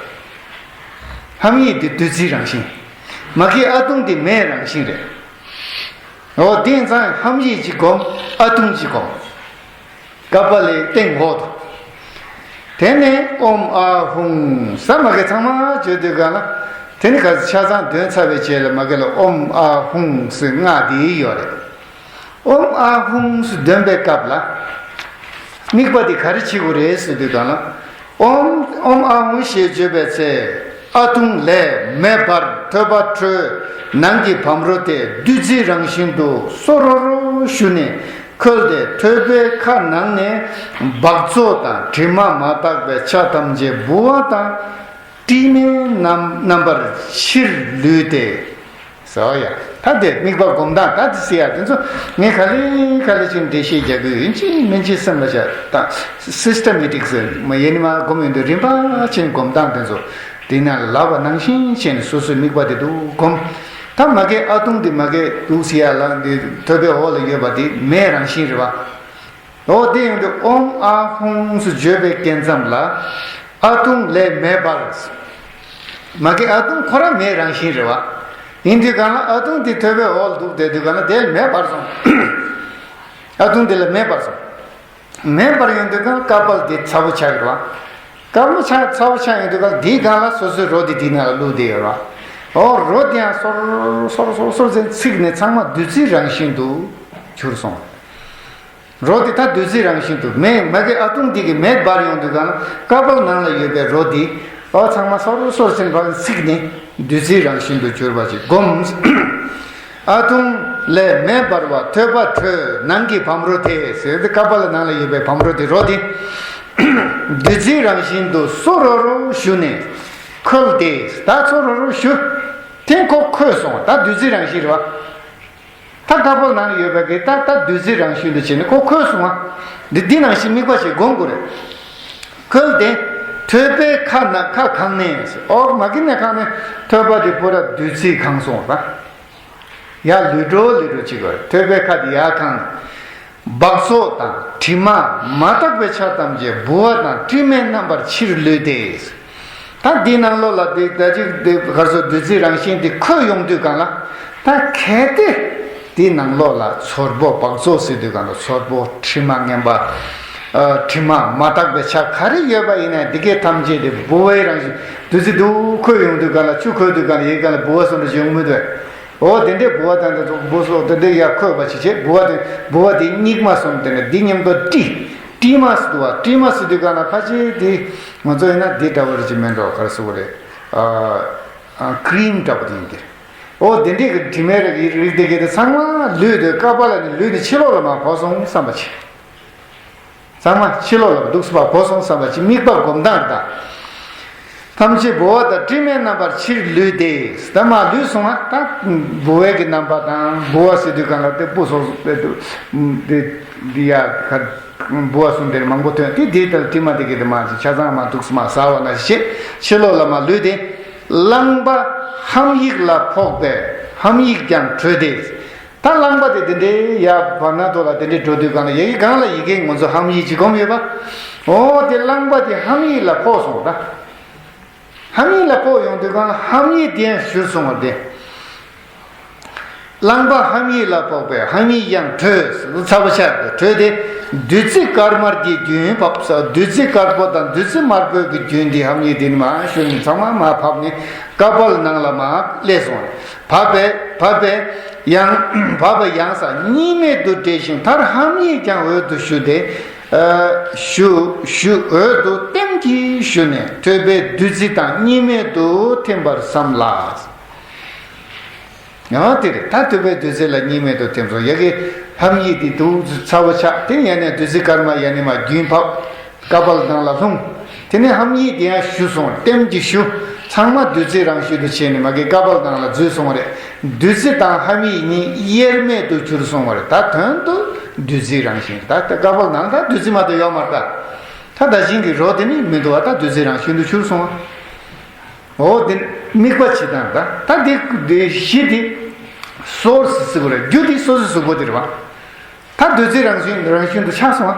ཧམ་ཡིག་དེ་བདུད་རྩིའི་རང་བཞིན། མ་གི་ཨ་ཐུང་དེ་མེའི་རང་བཞིན་རེད། འོ་དེ་ཙང་ཧམ་ཡིག་ཅིག་སྒོམ། ཨ་ཐུང་ཅིག་སྒོམ། ཀ་པ་ལའི་སྟེང་འོག་ཏུ། དེ་ནས་ཨོཾ་ཨཱཿཧཱུྃ་ཟེར་མ་གི་ཚང་མ་བརྗོད་དུས་སྒང་ལ། དེ་ནི་ག་ཚོད་ཆ་ཚང་འདོན་ཚར་བའི་རྗེས་ལ་མ་གི་ལ་ཨོཾ་ཨཱཿཧཱུྃ་ཟེར་སྔགས་དེ་ཡོད་རེད། ཨོཾ་ཨཱཿཧཱུྃ་ཟེར་འདོན་པའི་སྐབས་ལ། དམིགས་པ་དེ་ག་རེ་བྱེད་དགོས་རེད་ཟེར་དུས་སྒང་ལ། ཨོཾ་ཨོཾ་ཨཱཿཧཱུྃ་ཞེས་བརྗོད་པའི་ཚེ། ཨ་ཐུང་ལས་མེ་འབར། ཐོད་པ་ཁྲོས། ནང་གི་བམ་རོ་དེ་བདུད་རྩིའི་རང་བཞིན་དུ་སོ་རོ་རོ་ཞུ་ནས་ཁོལ་ཏེ་ཐོད་པའི་ཁ་ནང་ནས་འབག་བཙོག་དང་དྲི་མ་མ་དག་པའི་ཆ་ཐམས་ཅད་ལྦུ་བ་དང་། དྲི་མའི་རྣམ་རྣམ་པར་ཕྱིར་ལུས་ཏེ། ཟེར་བ་ཡ། ད་དེ་དམིགས་པ་སྒོམ་སྟངས་ད་དེ་ཟེར་ཡ་དེ་ཚོ་ངས་ག་ལེ་ག་ལེ་ཅིག་འགྲེལ་བཤད་རྒྱག་གི་ཡོད། ཅིག་མིན་ཅིག་སེམས་ལ་བཞག་ད། སིས་ཊེ་མེ་ཊིག་ཟེར་མ་ཡིན་ནི་མ་སྒོམ་ཡོང་དུས་རིམ་པ་ཅན་སྒོམ་སྟངས་དེ་ཚོ་དེ་ན་ལབ་པ་ནང་བཞིན་བྱས་ནས་སོ་སོའི་དམིགས་པ་དེ་འདུག་སྒོམ། ད་མ་གི་ཨ་ཐུང་དེ་མ་གི་འདུག་ཟེར་ཡ་ལ་འདི་ཐོད་པའི་འོག་ལ་ཡོད་པ་དེ་མེའི་རང་བཞིན་རེད་བ། འོ་དེ་ཡོང་དུས་ཨོཾ་ཨཱཿཧཱུྃ་ཟེར་བརྗོད་པའི་སྐབས་ཙམ་ལ། ཨ་ཐུང་ལས་མེ་འབར། མ་གི་ཨ་ཐུང་ཁོ་རང་མེའི་རང་བཞིན་རེད་བ། ཡིན་དུས་སྒང་ལ་ཨ་ཐུང་དེ་ཐོད་པའི་འོག་ལ་འདུག་བསྡད་དུས་སྒང་ལ་དེ་ལ་མེ་འབར་སོང་། ཨ་ཐུང་དེ་ལ་མེ་འབར་སོང་། མེ་འབར་ཡོང་དུས་སྒང་ཀ་པ་ལ་དེ་ཚ་པོ་ཆགས་ཀྱི་རེད་བ། ཀ་པ་ཆགས་ཚ་པོ་ཆགས་ཡོང་དུས་སྒང་ལ་དེའི་སྒང་ལ་སོ་སོའི་རོ་དེ་དེའི་ནང་ལ་བླུགས་བསྡད་ཡོད་རེད་བ། འོ་རོ་དེ་ཡང་སོར་སོར་སོར་སོར་ཟེར་ཚིག་ནས་ཚང་མ་བདུད་རྩིའི་རང་བཞིན་དུ་གྱུར་སོང་། རོ་དེ་ད་བདུད་རྩིའི་རང་བཞིན་དུ་མེ་མ་གི་ཨ་ཐུང་དེ་གི་མེ་འབར་ཡོང་དུས་སྒང་ལ་ཀ་པ་ལ་ནང་ལ་ཡོད་པའི་རོ་དེ་འོ་ཚང་མ་སོར་སོར་ཟིན་པ་ཚིག་ནི་བདུད་རྩིའི་རང་བཞིན་དུ་གྱུར་པ་ཅིག་སྒོམ། ཨ་ཐུང་ལས་མེ་འབར་བ་ཐོད་པ་ཁྲོས། ནང་གི་བམ་རོ་དེ་ཟེར་ཏེ་ཀ་པ་ལ་ནང་ལ་ཡོད་པའི་བམ་རོ་དེ་རོ་དེ། བདུད་རྩིའི་རང་བཞིན་དུ་སོ་རོ་རོ་ཞུ་ནས་ཁོལ་ཏེ། ད་སོ་རོ་རོ་ཞུ། དེ་ཁོ་ཁོལ་སོང་། ད་བདུད་རྩིའི་རང་བཞིན་རེད་བ། ད་ཀ་པཱལ་ནང་ཡོད་པའི་གི་ད་ད་བདུད་རྩིའི་རང་བཞིན་དུ་བྱས་ནས་ཁོ་ཁོལ་སོང་བ། འདི་འདི་ནང་བཞིན་དམིགས་པ་ཞིག་སྒོམ་དགོས་རེད། ཁོལ་ཏེ། ཐོད་པའི་ཁ་ན་ཁ་གང་ནས། ཨོ་མ་གི་ནས་གང་ནས། ཐོད་པ་དེ་པུ་ར་བདུད་རྩིས་གང་སོང་བ། ཡར་ལུས་འགྲོ་ལུས་འགྲོ་བྱེད་དགོས། ཐོད་པའི་ཁ་དེ་ཡར་གང་། སྦགས་བཙོག་དང་དྲི་མ་མ་དག་པའི་ཆ་ཐམས་ཅད་ལྦུ་བ་དང་དྲི་མའི་རྣམ་པར་ཕྱིར་ལུས་ཏེ། ད་འདི་ནང་ལོགས་ལ་འདི་ད་ཅིག་འདི་གར་སོ་བདུད་རྩིའི་རང་བཞིན་འདི་ཁོལ་ཡོང་དུས་གང་ལ། ད་གལ་ཏེ་འདི་ནང་ལོགས་ལ་ཚོར་པོ་སྦགས་བཙོག་ཟེར་དུས་གང་ལ་ཚོར་པོ་དྲི་མ་ངན་པ། ཨ་དྲི་མ་མ་དག་པའི་ཆ་ག་རེ་ཡོད་པ་ཡིན་ནའི་འདི་གའི་ཐམས་ཅད་དེ་ལྦུ་བའི་རང་བཞིན། བདུད་རྩི་འདུག་ཁོལ་ཡོང་དུས་གང་ལ་ཆུ་ཁོལ་དུས་གང་ལ་ཡི་གང་ལ་ལྦུ་བ་སོང་འདྲ་ཞིག་ཡོང་མི་འདུག་འོ་དེ་འདྲའི་ལྦུ་བ་དང་དེ་ཚོ་ལྦུ་སོགས་དེ་འདྲའི་ཡར་ཁོལ་བ་ཞིག་བྱེད། ལྦུ་བ་དེ་ལྦུ་བ་དེ་སྙིགས་མ་སོང་དེ་ནས་འདི་མཉམ་དུ་དཀྲི། དཀྲིས་མ་ཟེར་འདུག་བ། དཀྲིས་མ་ཟེར་དུས་གང་ལ་ཕལ་ཆེར་དེ་ང་ཚོ་ཡིན་ན་འདི་འདྲ་བ་རེ་ཅིག་མེད་འགྲོ་གར་སོ་རེད། ཨ་ཨ་ཀྲིམ་འདྲ་བོ་དེ་ཡིན་གྱི། འོ་དེ་འདྲའི་གི་དྲི་མའི་རིགས་རིགས་དེ་གའི་དེ་ཚང་མ་ལུས་དེ་ཀ་པཱལ་ནས་ལུས་ནས་ཕྱི་ལོགས་ལ་མར་བབས་སོང་བསམ་པ་བྱེད། ཚང་མ་ཕྱི་ལོགས་ལ་འདུག་སེ་བབས་སོང་བསམ་པ་ཅིག་དམིགས་པ་སྒོམ་སྟངས་རེད་ད། ཐམས་ཅད་ལྦུ་བ་དང་དྲི་མའི་རྣམ་པར་ཕྱིར་ལུས་ཏེ། ད་མར་ལུས་སོང་ན་ད་ལྦུ་བའི་གི་རྣམ་པ་དང་ལྦུ་བ་ཟེར་དུས་གང་ལ་དེ་སྤུ་སོགས་སུ་དཔེ་དུ་དེ་འདི་ཡ་ཁ་ལྦུ་བ་གསུམ་དེར་མང་པོ་ཐོན་ཏེ་དེ་ལྟར་དྲི་མ་དེ་གི་དེ་མར་ཆ་ཚང་མར་འདུག་སེ་མར་ཟ་བ་ན་ཞེས་ཕྱི་ལོགས་ལ་མར་ལུས་ཏེ། རླངས་པ་ཧམ་ཡིག་ལ་ཕོག་པས་ཧམ་ཡིག་ཀྱང་གྲོལ་ཏེ། ད་རླངས་པ་དེ་དེ་འདྲའི་ཡར་བར་ན་དོ་ལ་དེ་འདྲའི་འགྲོ་དུས་གང་ལ་ཡ་གི་གང་ལ་ཡི་གེ་ང་ཚོ་ཧམ་ཡིག་ཅིག་སྒོམ་ཡོད་པ། འོ་དེ་རླངས་པ་དེ་ཧམ་ཡིག་ལ་ཕོག་སོང་ད། ཧམ་ཡིག་ལ་ཕོག་ཡོང་དུས་གང་ལ་ཧམ་ཡིག་དེ་ཡང་བཞུར་སོང་བ་དེ། རླངས་པ་ཧམ་ཡིག་ལ་ཕོག་པས་ཧམ་ཡིག་ཡང་གྲོལ། ཚ་བ་ཆར་དུ་གྲོལ་ཏེ། བདུད་རྩི་དཀར་དམར་གྱི་རྒྱུན་བབས་ས། བདུད་རྩི་དཀར་པོ་དང་བདུད་རྩི་དམར་པོའི་གི་རྒྱུན་འདི་ཧམ་ཡིག་འདི་ནི་མར་བཞུར་ནས་ཚང་མ་མར་བབས་ནས་ཀ་པཱལ་ནང་ལ་མར་སླེབས་སོང་། བབས་པས་བབས་པས་ཡང་བབས་པས་ཡང་ས་གཉིས་མེད་དུ་བསྒྲིལ་ཞིང་མཐར་ཧམ་ཡིག་ཀྱང་འོད་དུ་ཞུ་སྟེ། ཨ་ཞུ་ཞུ་འོད་དུ་ལྟེམ་གྱིས་ཞུ་ནས་ཐོད་པའི་བདུད་རྩི་དང་གཉིས་མེད་དུ་ཐིམ་པར་བསམ་ལ། ཡང་དེ་རེད། ད་ཐོད་པའི་བདུད་རྩི་ལ་གཉིས་མེད་དུ་ཐིམ་སོང་། ཡ་གི་ཧམ་ཡིག་དེ་དུག་ཚ་བོ་ཆགས་དེ་ཡ་ནས་བདུད་རྩི་དཀར་དམར་ཡ་ནས་མར་རྒྱུན་བབས། ཀ་པཱལ་ནང་ལ་ལྷུང་། དེ་ནས་ཧམ་ཡིག་དེ་ཡང་ཞུ་སོང་། ལྟེམ་གྱིས་ཞུ། ཚང་མ་བདུད་རྩི་རང་བཞིན་དུ་བྱས་ནས་མ་གི་ཀ་པཱལ་ནང་ལ་འཛུལ་སོང་བ་རེད། བདུད་རྩི་དང་ཧམ་ཡིག་གཉིས་དབྱེར་མེད་དུ་གྱུར་སོང་བ་རེད། ད་དོན་དུ་བདུད་རྩི་རང་བཞིན་ད་ད་ཀ་པཱལ་ནང་ད་བདུད་རྩི་མ་གཏོགས་ཡོད་མ་རེད་ད། ད་ད་བཞིན་གྱི་རོ་དེ་ནི་མི་འདུག་བ། ད་བདུད་རྩི་རང་བཞིན་དུ་གྱུར་སོང་བ། འོ་དེ་དམིགས་པ་བྱེད་སྟངས་ད། ད་དེ་དེ་གཞི་དེ་སོར་སི་སི་གོ་རེད། རྒྱུ་དེ་སོ་སི་སུ་གོ་དེ་རེད་བ། ད་བདུད་རྩི་རང་བཞིན་རང་བཞིན་དུ་ཆགས་སོང་བ།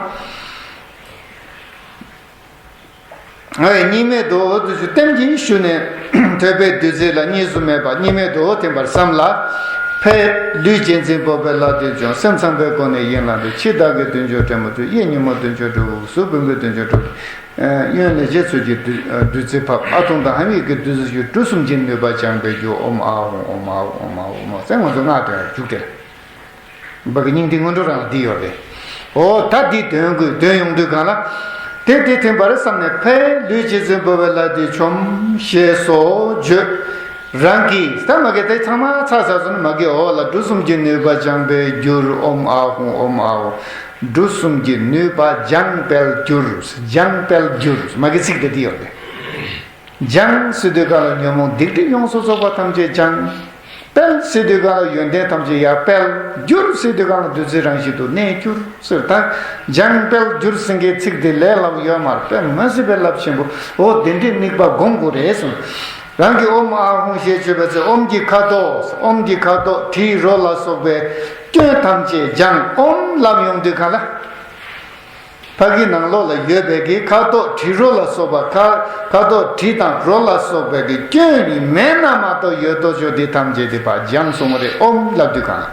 ཨེ་གཉིས་མེད་དུ་འོ་དུ་ཞུ་ལྟེམ་གྱིས་ཞུ་ནས། ཐོད་པའི་བདུད་རྩི་ལ་གཉིས་སུ་མེད་པ་གཉིས་མེད་དུ་འོ་ཐིམ་པར་བསམ་ལ། ཕས་ལུས་གཅེས་འཛིན་སྤོབས་པའི་བླ་དེ་བྱུང་། སེམས་ཚངས་པའི་སྒོ་ནས་ཡིད་བླངས་ཏེ། ཕྱི་བདག་གི་དུས་མཆོད་དྲན་མོ་དུས། གཡས་ཉོན་མོངས་དུས་མཆོད་གྲོལ་བུ། གཟུགས་ཕུང་པོའི་དུས་མཆོད་གྲོལ་བུ། གཡོན་ལས་རྗེ་ཚུལ་གྱི་བདུད་རྩི་ཕབ། ཨ་ཐུང་དང་ཧ་མིག་གི་བདུད་རྩི་ཞུ། གྲུ་གསུམ་གྱི་ནུས་པ་སྦྱངས་པའི་རྒྱུ། ཨོཾ་ཨཱཿཧཱུྃ། ཨོཾ་ཨཱཿཧཱུྃ། ཨོཾ་ཨཱཿཧཱུྃ། ཨོཾ་ཨཱཿཧཱུྃ། ཟེར་ང་ཚོ་སྔགས་དོན་རྒྱུགས་ཏེ། བ་གི་སྙིང་ཐིག་སྔོན་འགྲོ་རང་ལ་འདི་ཡོད་རེད། འོ་ད་འདི་དོན་དགོས་དོན་ཡོང་དུས་གང་ལ། དེ་དེ་ཐིམ་པར་བསམས་ནས་ཕས་ལུས་གཅེས་འཛིན་སྤོབས་པའི་བླ་དེ་བྱུང་ཞེས་སོགས་བརྗོད། རང་གིས་ད་མ་གི་དེ་ཚང་མ་ཚར་ཚར་སོང་ན་མ་གི་འོག་ལ་གྲུ་གསུམ་གྱི་ནུས་པ་སྦྱངས་པས་གྱུར། ཨོཾ་ཨཱཿཧཱུྃ། ཨོཾ་ཨཱཿཧཱུྃ། གྲུ་གསུམ་གྱི་ནུས་པ་སྦྱངས་པས་གྱུར། སྦྱངས་པས་གྱུར། མ་གི་ཚིག་དེ་འདི་ཡོད་རེད། སྦྱངས་ཟེར་དུས་གང་ལ་ཉོན་མོངས་སྡིག་སྒྲིབ་ཡོངས་སུ་རྫོགས་པ་ཐམས་ཅད་སྦྱངས། སྤེལ་ཟེར་དུས་གང་ལ་ཡོན་ཏན་ཐམས་ཅད་ཡར་སྤེལ། གྱུར་ཟེར་དུས་གང་ལ་བདུད་རྩི་རང་བཞིན་དུ་གནས་གྱུར་ཟེར། ད་སྦྱངས་སྤེལ་གྱུར་ཟེར་མཁན་ཚིག་འདི་ལས་སླ་པོ་ཡོད་མ་རེད། དཔེ་མ་སྲིད་པའི་རླབས་ཆེན་པོ། འོ་དེ་འདྲའི་དམིགས་པ་སྒོམ་དགོས་རེད་གསུངས། རང་གིས་ཨོཾ་ཨཱཿཧཱུྃ་ཞེས་བརྗོད་པའི་ཚེ་ཨོཾ་གྱི་ཁ་དོག་ཨོཾ་གྱི་ཁ་དོག་དྲི་རོ་ལ་སོགས་པའི་སྐྱོན་ཐམས་ཅད་སྦྱངས། ཨོཾ་ལབ་ཡོང་དུས་གང་ལ། ཕ་གི་ནང་ལོགས་ལ་ཡོད་པའི་གི་ཁ་དོག་དྲི་རོ་ལ་སོགས་པ། ཁ་ཁ་དོག་དྲི་དང་རོ་ལ་སོགས་པའི་གི་སྐྱོན་ནི་མེད་ན་མ་གཏོགས་ཡོད་དོ་ཅོག་འདི་ཐམས་ཅད་དེ་ཕར་སྦྱངས་སོང་བ་རེད། ཨོཾ་ལབ་དུས་གང་།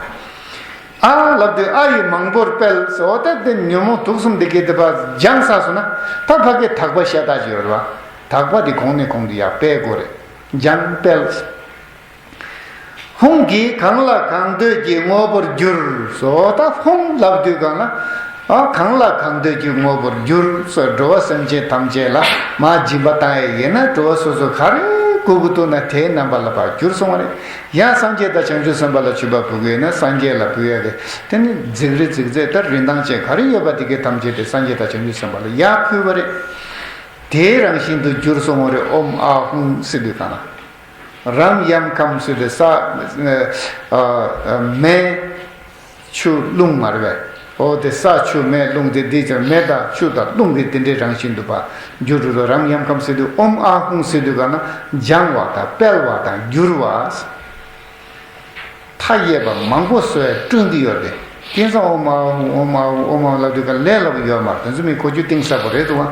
ཨ་ལབ་དུས་ཨ་ཡིས་མང་པོར་སྤེལ་ཟེར། འོ་ད་དེ་ཉོན་མོངས་དུག་གསུམ་འདི་གི་དེ་ཕར་སྦྱངས་ཚར་སོང་ན་ད་ཕ་གི་དག་པ་ཤ་སྟག་ཅིག་ཡོད་རེད་བ། དག་པ་འདི་གོང་ནས་གོང་དུ་ཡར་སྤེལ་དགོས་རེད། སྦྱངས་སྤེལ། ཧཱུྃ་གིས་གང་ལ་གང་འདོད་ཀྱི་དངོས་པོར་གྱུར་སོ། ད་ཧཱུྃ་ལབ་དུས་གང་ལ། ཨ་གང་ལ་གང་འདོད་ཀྱི་དངོས་པོར་གྱུར་སོ། འགྲོ་བ་སེམས་ཅན་ཐམས་ཅད་ལ་མར་སྦྱིན་པ་བཏང་ཡས་ཡིན་ན་འགྲོ་བ་སོ་སོ་ག་རེ་ བསྐུར་གྱི་འདུག་ན་དེའི་རྣམ་པ་ལ་ཕར་གྱུར་སོང་བ་རེད། ཡང་སངས་རྒྱས་དང་བྱང་ཆུབ་སེམས་དཔའ་ལ་མཆོད་པ་ཕུལ་གྱི་ཡོད་ན་སངས་རྒྱས་ལ་ཕུལ་ཡ་གི་དེ་ནི་རྫིག་རི་རྫིག་རྫས་ལྟར་རིན་ཐང་ཅན་ག་རེ་ཡོད་པ་དེ་གའི་ཐམས་ཅད་དེ་སངས་རྒྱས་དང་བྱང་ཆུབ་སེམས་དཔའ་ལ་ཡར་ཕུལ་བ་རེད། དེའི་རང་བཞིན་དུ་གྱུར་སོང་བ་རེད། ཨོཾ་ཨཱཿཧཱུྃ་ཟེར་དུས་གང་ལ། རཾ་ཡཾ་ཁཾ་ཟེར་དུས་ས་ཨ་ཨ་མེ། ཆུ་རླུང་མ་རེད་པས། འོ་དེ་ས་ཆུ་མེ་རླུང་དེ་འདི་ཚོ་མེ་དང་ཆུ་དང་རླུང་གི་དེ་འདྲའི་རང་བཞིན་དུ་ཕར་འགྱུར་རུ་རོ། རཾ་ཡཾ་ཁཾ་ཟེར་དུས་ཨོཾ་ཨཱཿཧཱུྃ་ཟེར་དུས་ག་ན་སྦྱང་བ་དང་སྤེལ་བ་དང་བསྒྱུར་བ། མཐའ་ཡས་པ་མང་པོ་བཟོས་བསྐྲུན་གྱི་ཡོད་དེ། དེང་སང་ཨོཾ་ཨཱཿཧཱུྃ་ཨོཾ་ཨཱཿཧཱུྃ་ཨོཾ་ཨཱཿཧཱུྃ་ལབ་དུས་ག་ལས་སླ་པོ་ཡོད་མ་རེད། དེ་ཚོ་མི་གོ་རྒྱུ་གཏིང་ཟབ་པོ་རེད་འདུག་ཨ།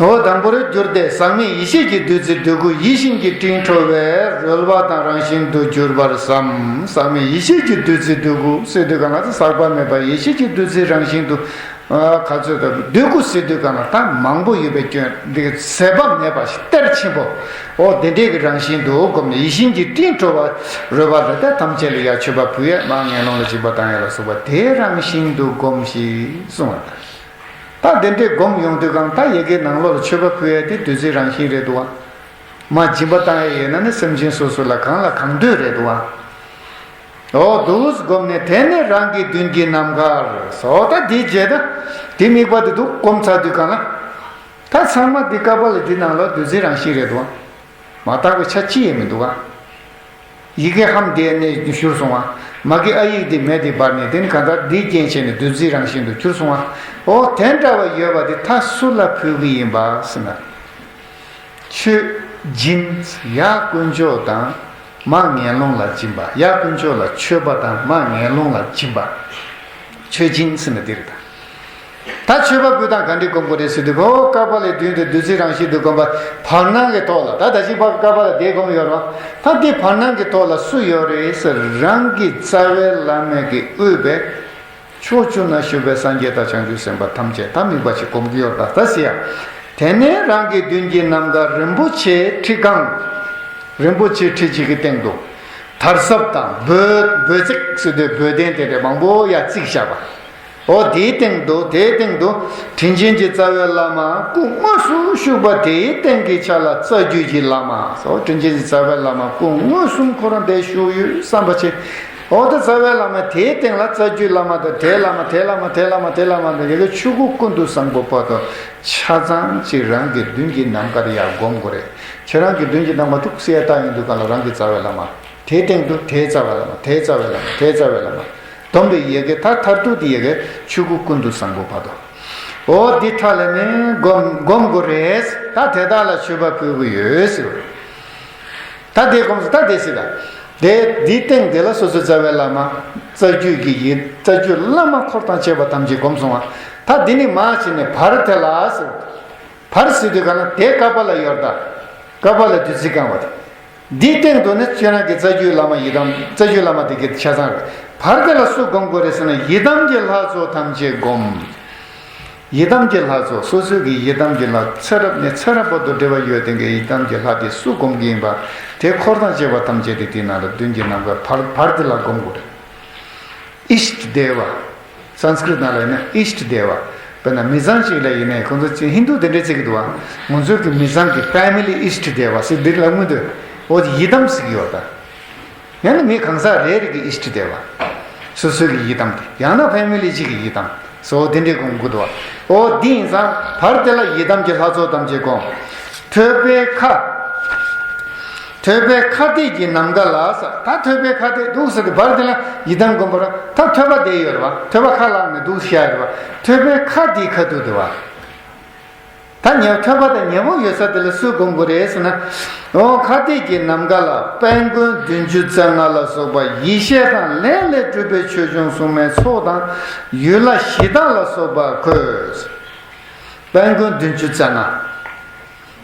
འོ་དང་པོར་གྱུར་ཏེ་ཟག་མེད་ཡེ་ཤེས་ཀྱི་བདུད་རྩི་འདོད་དགུ་ཡིད་བཞིན་གྱི་སྤྲིན་འཕྲོ་བས་རོལ་བ་དང་རང་བཞིན་དུ་གྱུར་པར་བསམ། ཟག་མེད་ཡེ་ཤེས་ཀྱི་བདུད་རྩི་འདོད་དགུ་ཟེར་དུས་ག་ན་ཟག་པ་མེད་པ་ཡེ་ཤེས་ཀྱི་བདུད་རྩི་རང་བཞིན་དུ་ག་ཚོད་དུ་འདོད་དགུ་ཟེར་དུས་ག་ན་ད་མང་པོ་ཡོད་པའི་སྐྱོན་འདི་ཟད་པ་མེད་པ་ཞིག་གཏེར་ཆེན་པོ། འོ་དེ་འདྲའི་གི་རང་བཞིན་དུ་བསྒོམས་ནས་ཡིད་བཞིན་གྱི་སྤྲིན་འཕྲོ་བ་རོལ་པ་ལ་ད་ཐམས་ཅད་ལ་ཡར་མཆོད་པ་ཕུལ་ཡས་མར་ངན་སློང་ལ་སྦྱིན་པ་བཏང་ཡས་ལ་སོགས་པ་དེའི་རང་བཞིན་དུ་བསྒོམས་ཤིག་གསུངས་པ་དང་། ད་དེ་འདྲའི་སྒོམ་ཡོང་དུས་གང་ད་ཡ་གིའི་ནང་ལོགས་ལ་མཆོད་པ་ཕུལ་ཡས་དེ་བདུད་རྩི་རང་བཞིན་རེད་འདུག་བ། མ་སྦྱིན་པ་བཏང་ཡས་ཡོད་ན་ནི་སེམས་ཅན་སོ་སོ་ལ་གང་ལ་གང་འདོད་རེད་འདུག་བ། འོ་འདུག་སྒོམ་ནས་དེ་ནས་རང་གི་མདུན་གྱི་ནམ་མཁར་སོ་ད་དེའི་རྗེས་ད་དེ་དམིགས་པ་དེ་འདུག་སྒོམ་ཚར་དུས་གང་ལ། ད་ཚང་མ་དེ་ཀ་པ་ལ་དེ་ནང་ལ་བདུད་རྩི་རང་བཞིན་རེད་འདུག་བ། མ་དག་པའི་ཆ་ཅི་ཡང་མི་འདུག་བ། ཡི་གེ་ཧཾ་དེ་ནས་བཞུར་སོང་བ། མ་གི་ཨ་ཡིག་དེ་མེ་དེ་འབར་ནས་དེ་ནི་གང་ལྟར་དེའི་རྐྱེན་བྱས་ནས་བདུད་རྩི་རང་བཞིན་དུ་གྱུར་སོང་བ། འོ་དེ་འདྲ་བ་ཡོད་པ་དེ་ད་སུ་ལ་ཕུལ་གི་ཡིན་པ་ཟེར་ན། མཆོད་སྦྱིན། ཡར་དཀོན་མཆོག་དང་མར་ངན་སློང་ལ་སྦྱིན་པ། ཡར་དཀོན་མཆོག་ལ་མཆོད་པ་དང་མར་ངན་སློང་ལ་སྦྱིན་པ། མཆོད་སྦྱིན་ཟེར་ན་དེ་རེད་ད། ད་མཆོད་པ་ཕུལ་སྟངས་ག་འདྲས་སྒོམ་དགོས་རེད་ཟེར་དུས་ཁོ་བོ་ཀ་པ་ལའི་མདུན་དུ་བདུད་རྩི་རང་བཞིན་དུ་བསྒོམ་པ། བར་སྣང་གི་ཐོག་ལ་ད་ད་ཅིག་ཀ་པ་ལ་དེ་སྒོམ་ཡོད་རེད་བ། ད་དེ་བར་སྣང་གི་ཐོག་ལ་སུ་ཡོད་རེད་ཟེར། རང་གི་རྩ་བའི་བླ་མའི་གི་དབུས་པའི་ཕྱོགས་བཅུ་ན་བཞུགས་པའི་སངས་རྒྱས་དང་བྱང་ཆུབ་སེམས་དཔའ་ཐམས་ཅད་ད་དམིགས་པ་ཅིག་སྒོམ་གྱི་ཡོད་རེད་ད་ཟེར་ཡ། དེ་ནས་རང་གི་མདུན་གྱི་ནམ་མཁར་རིན་པོ་ཆེའི་ཁྲི་གང་། རིན་པོ་ཆེའི་ཁྲི་གཅིག་གི་སྟེང་དུ། དར་ཟབ་དང་འབོལ་འབོལ་བརྩེགས་ཟེར་དུས་འབོལ་གདན་དེ་འདྲ་མང་པོ་ཡར་བརྩིགས་བཞག་པ། འོ་དེའི་སྟེང་དུ་དེའི་སྟེང་དུ་དྲིན་ཅན་གྱི་རྩ་བའི་བླ་མ་སྐུ་དངོས་སུ་བཞུགས་པ་དེའི་སྟེང་གི་ཆ་ལ་རྩ་བརྒྱུད་ཀྱི་བླ་མ། འོ་དྲིན་ཅན་གྱི་རྩ་བའི་བླ་མ་སྐུ་དངོས་སུ་ཁོ་རང་དེར་བཞུགས་ཡོད་བསམ་པ་བྱེད། འོ་ད་རྩ་བའི་བླ་མ་དེའི་སྟེང་ལ་རྩ་བརྒྱུད་བླ་མ་དང་དེའི་བླ་མ་དེའི་བླ་མ་དེའི་བླ་མ་དེའི་བླ་མ་དང་ཡ་གི་ཆོས་སྐུ་ཀུན་ཏུ་བཟང་པོ་བར་དུ་ཆ་ཚང་ཅིག་རང་གི་མདུན་གྱི་ནམ་མཁར་ཡར་སྒོམ་དགོས་རེད། ཁྱེད་རང་གི་མདུན་གྱི་ནམ་མཁར་ཐུགས་སྲས་བལྟ་ཡོང་དུས་གང་ལ་རང་གི་རྩ་བའི་བླ་མ། དེའི་སྟེང་དུ་དེའི་རྩ་བའི་བླ་མ་དེའི་རྩ་བའི་བླ་མ་དེའི་རྩ་བའི་བླ་མ། སྡོམ་པའི་ཡ་གི་ད་མཐར་ཐུག་དེ་ཡ་གི་ཆོས་སྐུ་ཀུན་ཏུ་བཟང་པོ་བར་དུ། འོ་འདི་ཐ་ལ་ནི་སྒོམ་སྒོམ་དགོས་རེད། ད་དེ་དག་ལ་མཆོད་པ་ཕུལ་གི་ཡོད་ཟེར། ད་དེ་སྒོམ་ད་དེ་ཟེར་ད། དེ་འདིའི་སྟེང་དེ་ལ་སོ་སོའི་རྩ་བའི་བླ་མ། རྩ་རྒྱུད་ཀྱི་ཡི་རྩ་རྒྱུད་བླ་མ་འཁོར་དང་བཅས་པ་ཐམས་ཅད་སྒོམ་སོང་བ། ད་འདི་ནི་མ་བྱས་ནས་བར་དེ་ལ་ཟེར། བར་ཟེར་དུས་ག་ན་དེ་ཀ་པ་ལ་ཡོད་ད། ཀ་པ་ལ་བདུད་རྩི་གང་བ་དེ། འདིའི་སྟེང་དུ་ནི་ཁྱེད་རང་གི་རྩ་རྒྱུད་བླ་མ་ཡི་དམ་རྩ་རྒྱུད་བླ་མ་དེ་གི་ཆ་ཚང་རེད། བར་དེ་ལ་སུ་སྒོམ་དགོས་རེད་ཟེར་ན་ཡི་དམ་གྱི་ལྷ་ཚོགས་ཐམས་ཅད་སྒོམ། ཡི་དམ་གྱི་ལྷ་ཚོགས་སོ་སོའི་གི་ཡི་དམ་གྱི་ལྷ་ཚེ་རབས་ནས་ཚེ་རབས་བར་དུ་འབྲེལ་བ་ཡོད་དེ་གི་ཡི་དམ་གྱི་ལྷ་དེ་སུ་སྒོམ་གྱི་ཡིན་པ། དེ་འཁོར་དང་བཅས་པ་ཐམས་ཅད་དེ་དེའི་ནང་ལ་མདུན་གྱི་ནམ་མཁའ་བར་བར་དེ་ལ་སྒོམ་དགོས་རེད། ཨིཤྚ་དེ་བ། སཾ་སྐྲྀཏ་ནང་ལ་ཡིན་ན་ཨིཤྚ་དེ་བ། དཔེར་ན་མི་ཚང་གཅིག་ལ་ཡིན་ནའི་ཁོང་ཚོ་ཅིག་ཧིན་རྡུ་དེ་འདྲས་བརྩི་གི་འདུག་བ། ང་ཚོའི་གི་མི་ཚང་གི་ཕེ་མི་ལི་ཨིཤྚ་དེ་བ་ཟེར་འདི་ལ་སྔོན་དུ་འོ་ཡི་དམ་ཟེར་གི་ཡོད་ད། ཡང་ན་མི་གང་ཟག་རེ་རེ་གི་ཨིཤྚ་དེ་བ། སོ་སོའི་གི་ཡི་དམ་དེ་ཡང་ན་ཕེ་མི་ལི་གཅིག་གི་ཡི་དམ་སོ་དེ་འདྲས་སྒོམ་དགོས་འདུག་བ། འོ་འདི་ཡིན་ཙང་བར་དེ་ལ་ཡི་དམ་གྱི་ལྷ་ཚོགས་ཐམས་ཅད་སྒོམ། ཐོད་པའི་ཁ། ཐོད་པའི་ཁ་གཏད་ཀྱི་ནམ་མཁའ་ལ་ཟེར། ད་ཐོད་པའི་ཁ་གཏད་འདུག་ཟེར་ཏེ་བར་དེ་ལ་ཡི་དམ་སྒོམ་པར་ད་ཐོད་པ་དེ་ཡོད་རེད་བ། ཐོད་པ་ཁ་ལ་ནི་འདུག་བཞག་ཡོད་རེད་བ། ཐོད་པའི་ཁ་དེའི་ཁ་ཐུག་དེ་བ། ད་ཉེ་ཐོད་པ་དང་ཉེ་པོ་ཡོད་ས་དེ་ལ་སུས་སྒོམ་དགོས་རེད་ཟེར་ན། འོ་ཁ་གཏད་ཀྱི་ནམ་མཁའ་ལ་དཔལ་མགོན་བདུན་ཅུ་རྩ་ལྔ་ལ་སོགས་པ་ཡེ་ཤེས་དང་ལས་ལས་གྲུབ་པའི་ཆོས་འབྱུང་སྲུང་མའི་ཚོགས་དང་ཡུལ་ལྷ་གཞི་བདག་ལ་སོགས་པ་འཁོད། དཔལ་མགོན་བདུན་ཅུ་རྩ་ལྔ།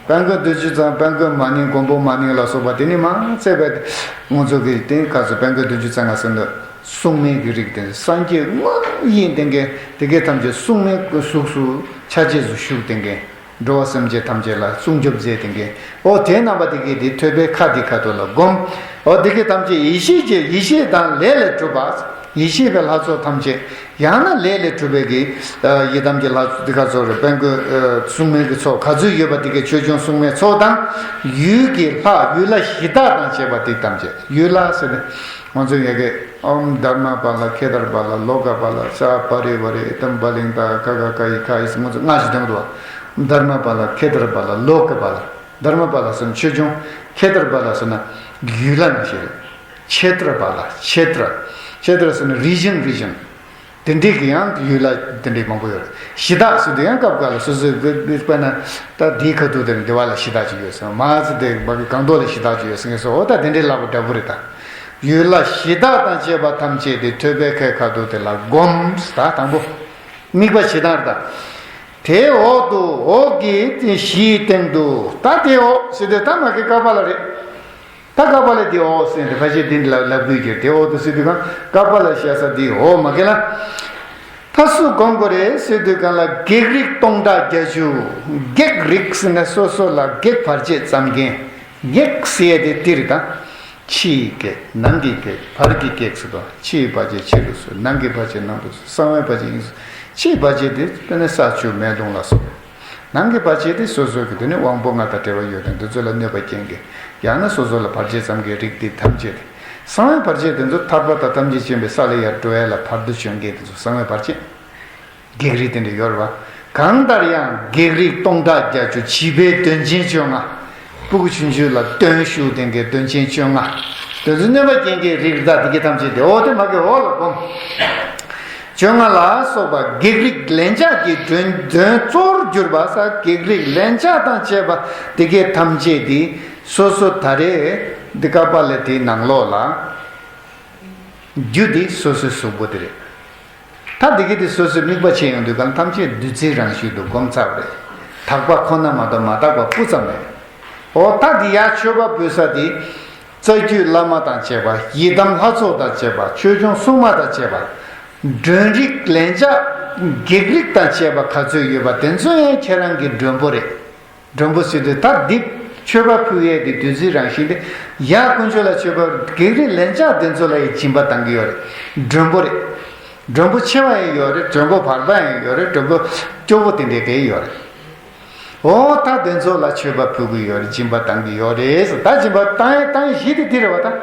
དཔལ་མགོན་བདུན་ཅུ་རྩ་ལྔ་དཔལ་མགོན་མ་ནིང་མགོན་པོ་མ་ནིང་ལ་སོགས་པ་དེ་ནི་མ་ཚད་པའི་ང་ཚོ་གི་དེ་ག་ཚོད་དཔལ་མགོན་བདུན་ཅུ་རྩ་ལྔ་ཟེར་ན་སྲུང་མའི་གི་རིགས་དེ་སངས་རྒྱས་དངོས་ཡིན་དེ་གའི་དེ་གའི་ཐམས་ཅད་སྲུང་མའི་གཟུགས་སུ་ཆ་བྱད་སུ་བཞུགས་དེ་གའི་འགྲོ་བ་སེམས་ཅན་ཐམས་ཅད་ལ་སྲུང་སྐྱོབ་མཛད་དེ་གའི་འོ་དེ་རྣམ་པ་དེ་གའི་དེ་ཐོད་པའི་ཁ་དེ་ཁ་ཐུག་ལ་བསྒོམ། འོ་དེ་གའི་ཐམས་ཅད་ཡེ་ཤེས་ཀྱི་ཡེ་ཤེས་དང་ལས་ལས་གྲུབ་པ་ཡེ་ཤེས་པའི་ལྷ་ཚོགས་ཐམས་ཅད། ཡང་ན་ལས་ལས་གྲུབ་པའི་གི་ཡི་དམ་གྱི་ལྷ། འདི་ག་ཚོགས་རེད། དཔལ་མགོན་སྲུང་མའི་གི་ཚོགས་ག་ཚོད་ཡོད་པ་དེ་གའི་ཆོས་སྐྱོང་སྲུང་མའི་ཚོགས་དང་། ཡུལ་གྱི་ལྷ། ཡུལ་ལྷ་གཞི་བདག་དང་བཅས་པ་དེ་ཐམས་ཅད། ཡུལ་ལྷ་ཟེར་ནས་ང་ཚོ་ཡ་གི་ཨོཾ་དྷརྨ་པཱ་ལ་ཁེ་དར་པཱ་ལ་ལོ་ཀ་པཱ་ལ་ས་པ་རི་ཝ་རི་ཨི་དམ་བ་ལིང་ད་ཁ་ག་ཀ་ཡི་ཁ་ཡི་ང་ཚོ་སྔགས་ཤིག་འདོན་གི་འདུག་དྷརྨ་པཱ་ལ་ཁེ་དར་པཱ་ལ་ལོ་ཀ་པཱ་ལ། དྷརྨ་པཱ་ལ་ཟེར་ན་ཆོས་སྐྱོང་། ཁེ་དར་པཱ་ལ་ཟེར་ན་ཡུལ་ལྷ་ནང་བཞིན་རེད། ཁཤེ་ཏྲ་པཱ་ལ། ཁཤེ་ཏྲ། ཁཤེ་ཏྲ་ཟེར་ན་རི་ཇན། རི་ཇན། དེ་འདྲའི་གི་ཡང་ཡུལ་ལྷ་དེ་འདྲའི་མང་པོ་ཡོད་རེད། གཞི་བདག་ཟེར་དུས་ཡང་སྐབས་འགའ་ལ་སོ་སོའི་དཔེར་ན་ད་འདིའི་ཁ་ཐུག་དེར་འདི་བ་ལ་གཞི་བདག་ཅིག་ཡོད་ཟེར། མ་ཟེར་དེ་བ་གི་སྒང་ཏོག་ལ་གཞི་བདག་ཅིག་ཡོད་ཟེར་ངེས་སོ། འོ་ད་དེ་འདྲའི་ལབ་པ་འདྲ་པོ་རེད་ད། ཡུལ་ལྷ་གཞི་བདག་དང་བཅས་པ་ཐམས་ཅད་དེ་ཐོད་པའི་ཁའི་ཁ་ཐུག་དེ་ལ་བསྒོམ། ད་དང་པོ་དམིགས་པ་ཇི་ལྟར་ད། དེའི་འོག་ཏུ་འོག་གི་གཞིའི་སྟེང་དུ། ད་དེའི་འོག་ཟེར་དུས་ད་མ་གི་ཀ་པཱ་ལ་རེད། ད་ཀ་པཱ་ལ་དེའི་འོག་ཟེར་ཏེ་ཕལ་ཆེར་འདི་ལ་ལབ་དགོས་ཀྱི་རེད། དེའི་འོག་ཏུ་ཟེར་དུས་གང་ཀ་པཱ་ལ་བཤད་ས་དེའི་འོག་མ་གི་ལ། ད་སུ་སྒོམ་དགོས་རེད་ཟེར་དུས་གང་ལ་བགེགས་རིགས་སྟོང་ཕྲག་བརྒྱད་ཅུ། བགེགས་རིགས་ཟེར་ན་སོ་སོ་ལ་བགེགས་བར་ཆད་བརྩམ་མཁན། བགེགས་ཟེར་ཡས་དེ་འདི་རེད་ད། ཕྱི་ཡི་བགེགས། ནང་གི་བགེགས། བར་གྱི་བགེགས་ཟེར་དང་། ཕྱི་ཡི་བར་ཆད་ཕྱི་རུ་སོལ། ནང་གི་བར་ཆད་ནང་དུ་སོལ། གསང་བའི་བར་ཆད་དབྱིངས་སུ། ཕྱི་ཡི་བར་ཆད་དེ་དཔེར་ན་ས་ཆུ་མེ་རླུང་ལ་སོགས། ནང་གི་བར་ཆད་དེ་སོ་སོ་གི་དེ་ནི་དབང་པོ་ལྔ་དང་འབྲེལ་བ་ཡོད་དང་དེ་ཚོ་ལ་གནོད་པ་སྐྱེལ་མཁན། ཡང་ན་སོ་སོ་ལ་བར་ཆད་བརྩམ་མཁན་རིགས་དེ་ཐམས་ཅད་དེ། གསང་བའི་བར་ཆད་དེ་ཚོ་ཐར་པ་དང་ཐམས་ཅད་མཁྱེན་པའི་ས་ལ་ཡར་འགྲོ་ཡ་ལ་བར་དུ་གཅོད་མཁན་དེ་ཚོ་གསང་བའི་བར་ཆད། བགེགས་རིགས་དེ་འདྲ་ཡོད་རེད་བ། གང་ལྟར་ཡང་བགེགས་རིགས་སྟོང་ཕྲག་བརྒྱད་ཅུ། བྱིས་པའི་གདོན་ཆེན་བཅོ་ལྔ། སྤུ་གུ་ཆུང་ཆུང་ལ་གདོན་ཞུགས་ལྡན་མཁན་གདོན་ཆེན་བཅོ་ལྔ། དེ་ཚོ་གནོད་པ་སྐྱེལ་མཁན་རིགས་དང་དེ་གའི་ཐམས་ཅད་དེ། འོ་དེ་མ་གི་འོག་ལ་བསྒོམ། བཅོ་ལྔ་ལ་སོགས་པ་བགེགས་རིགས་ལན་ཆགས་ཀྱི་གདོན། གདོན་གཙོ་བོར་གྱུར་པ་ས། བགེགས་རིགས་ལན་ཆགས་དང་བཅས་པ་དེ་གའི་ཐམས་ཅད་དེ་སོ་སོ་ད་རེས་འདི་ཀ་པཱ་ལ་དེའི་ནང་ལོགས་ལ། རྒྱུ་དེ་སོ་སོའི་གཟུགས་པོ་དེ་རེད། ད་འདི་གི་དེ་སོ་སོའི་དམིགས་པ་བྱས་ཡོང་དུས་གང་ཐམས་ཅད་བདུད་རྩིའི་རང་བཞིན་དུ་བསྒོམ་ཚར་བ་རེད། དག་པ་ཁོ་ན་མ་གཏོགས་མ་དག་པ་སྤུ་ཙམ་མེད། འོ་ད་འདི་ཡར་མཆོད་པ་ཕུལ་ས་དེ། རྩ་བརྒྱུད་བླ་མ་དང་བཅས་པ། ཡི་དམ་ལྷ་ཚོགས་དང་བཅས་པ། ཆོས་སྐྱོང་སྲུང་མ་དང་བཅས་པ། མགྲོན་རིགས་ལན་ཆགས་བགེགས་རིགས་དང་བཅས་པ་ག་ཚོད་ཡོད་པ་དེ་ཚོ་ཡང་ཁྱེད་རང་གི་མགྲོན་པོ་རེད། མགྲོན་པོ་ཟེར་དུས་ད་འདི་མཆོད་པ་ཕུལ་ཡས་དེ་བདུད་རྩིའི་རང་བཞིན་དེ། ཡ་དཀོན་མཆོག་ལ་མཆོད་པ། བགེགས་རིགས་ལན་ཆགས་དེ་ཚོ་ལ་ཡི་སྦྱིན་པ་བཏང་གི་ཡོད་རེད། མགྲོན་པོ་རེད། མགྲོན་པོ་ཆེ་བ་ཡང་ཡོད་རེད། མགྲོན་པོ་བར་པ་ཡང་ཡོད་རེད། མགྲོན་པོ་སྐྱོ་བོ་དེ་འདྲའི་གས་ཡོད་རེད། འོ་ད་དེ་ཚོ་ལ་མཆོད་པ་ཕུལ་གི་ཡོད་རེད། སྦྱིན་པ་བཏང་གི་ཡོད་རེད་ཟེར། ད་སྦྱིན་པ་བཏང་ཡས་བཏང་ཡས་གཞི་དེ་འདི་རེད་བ་ད།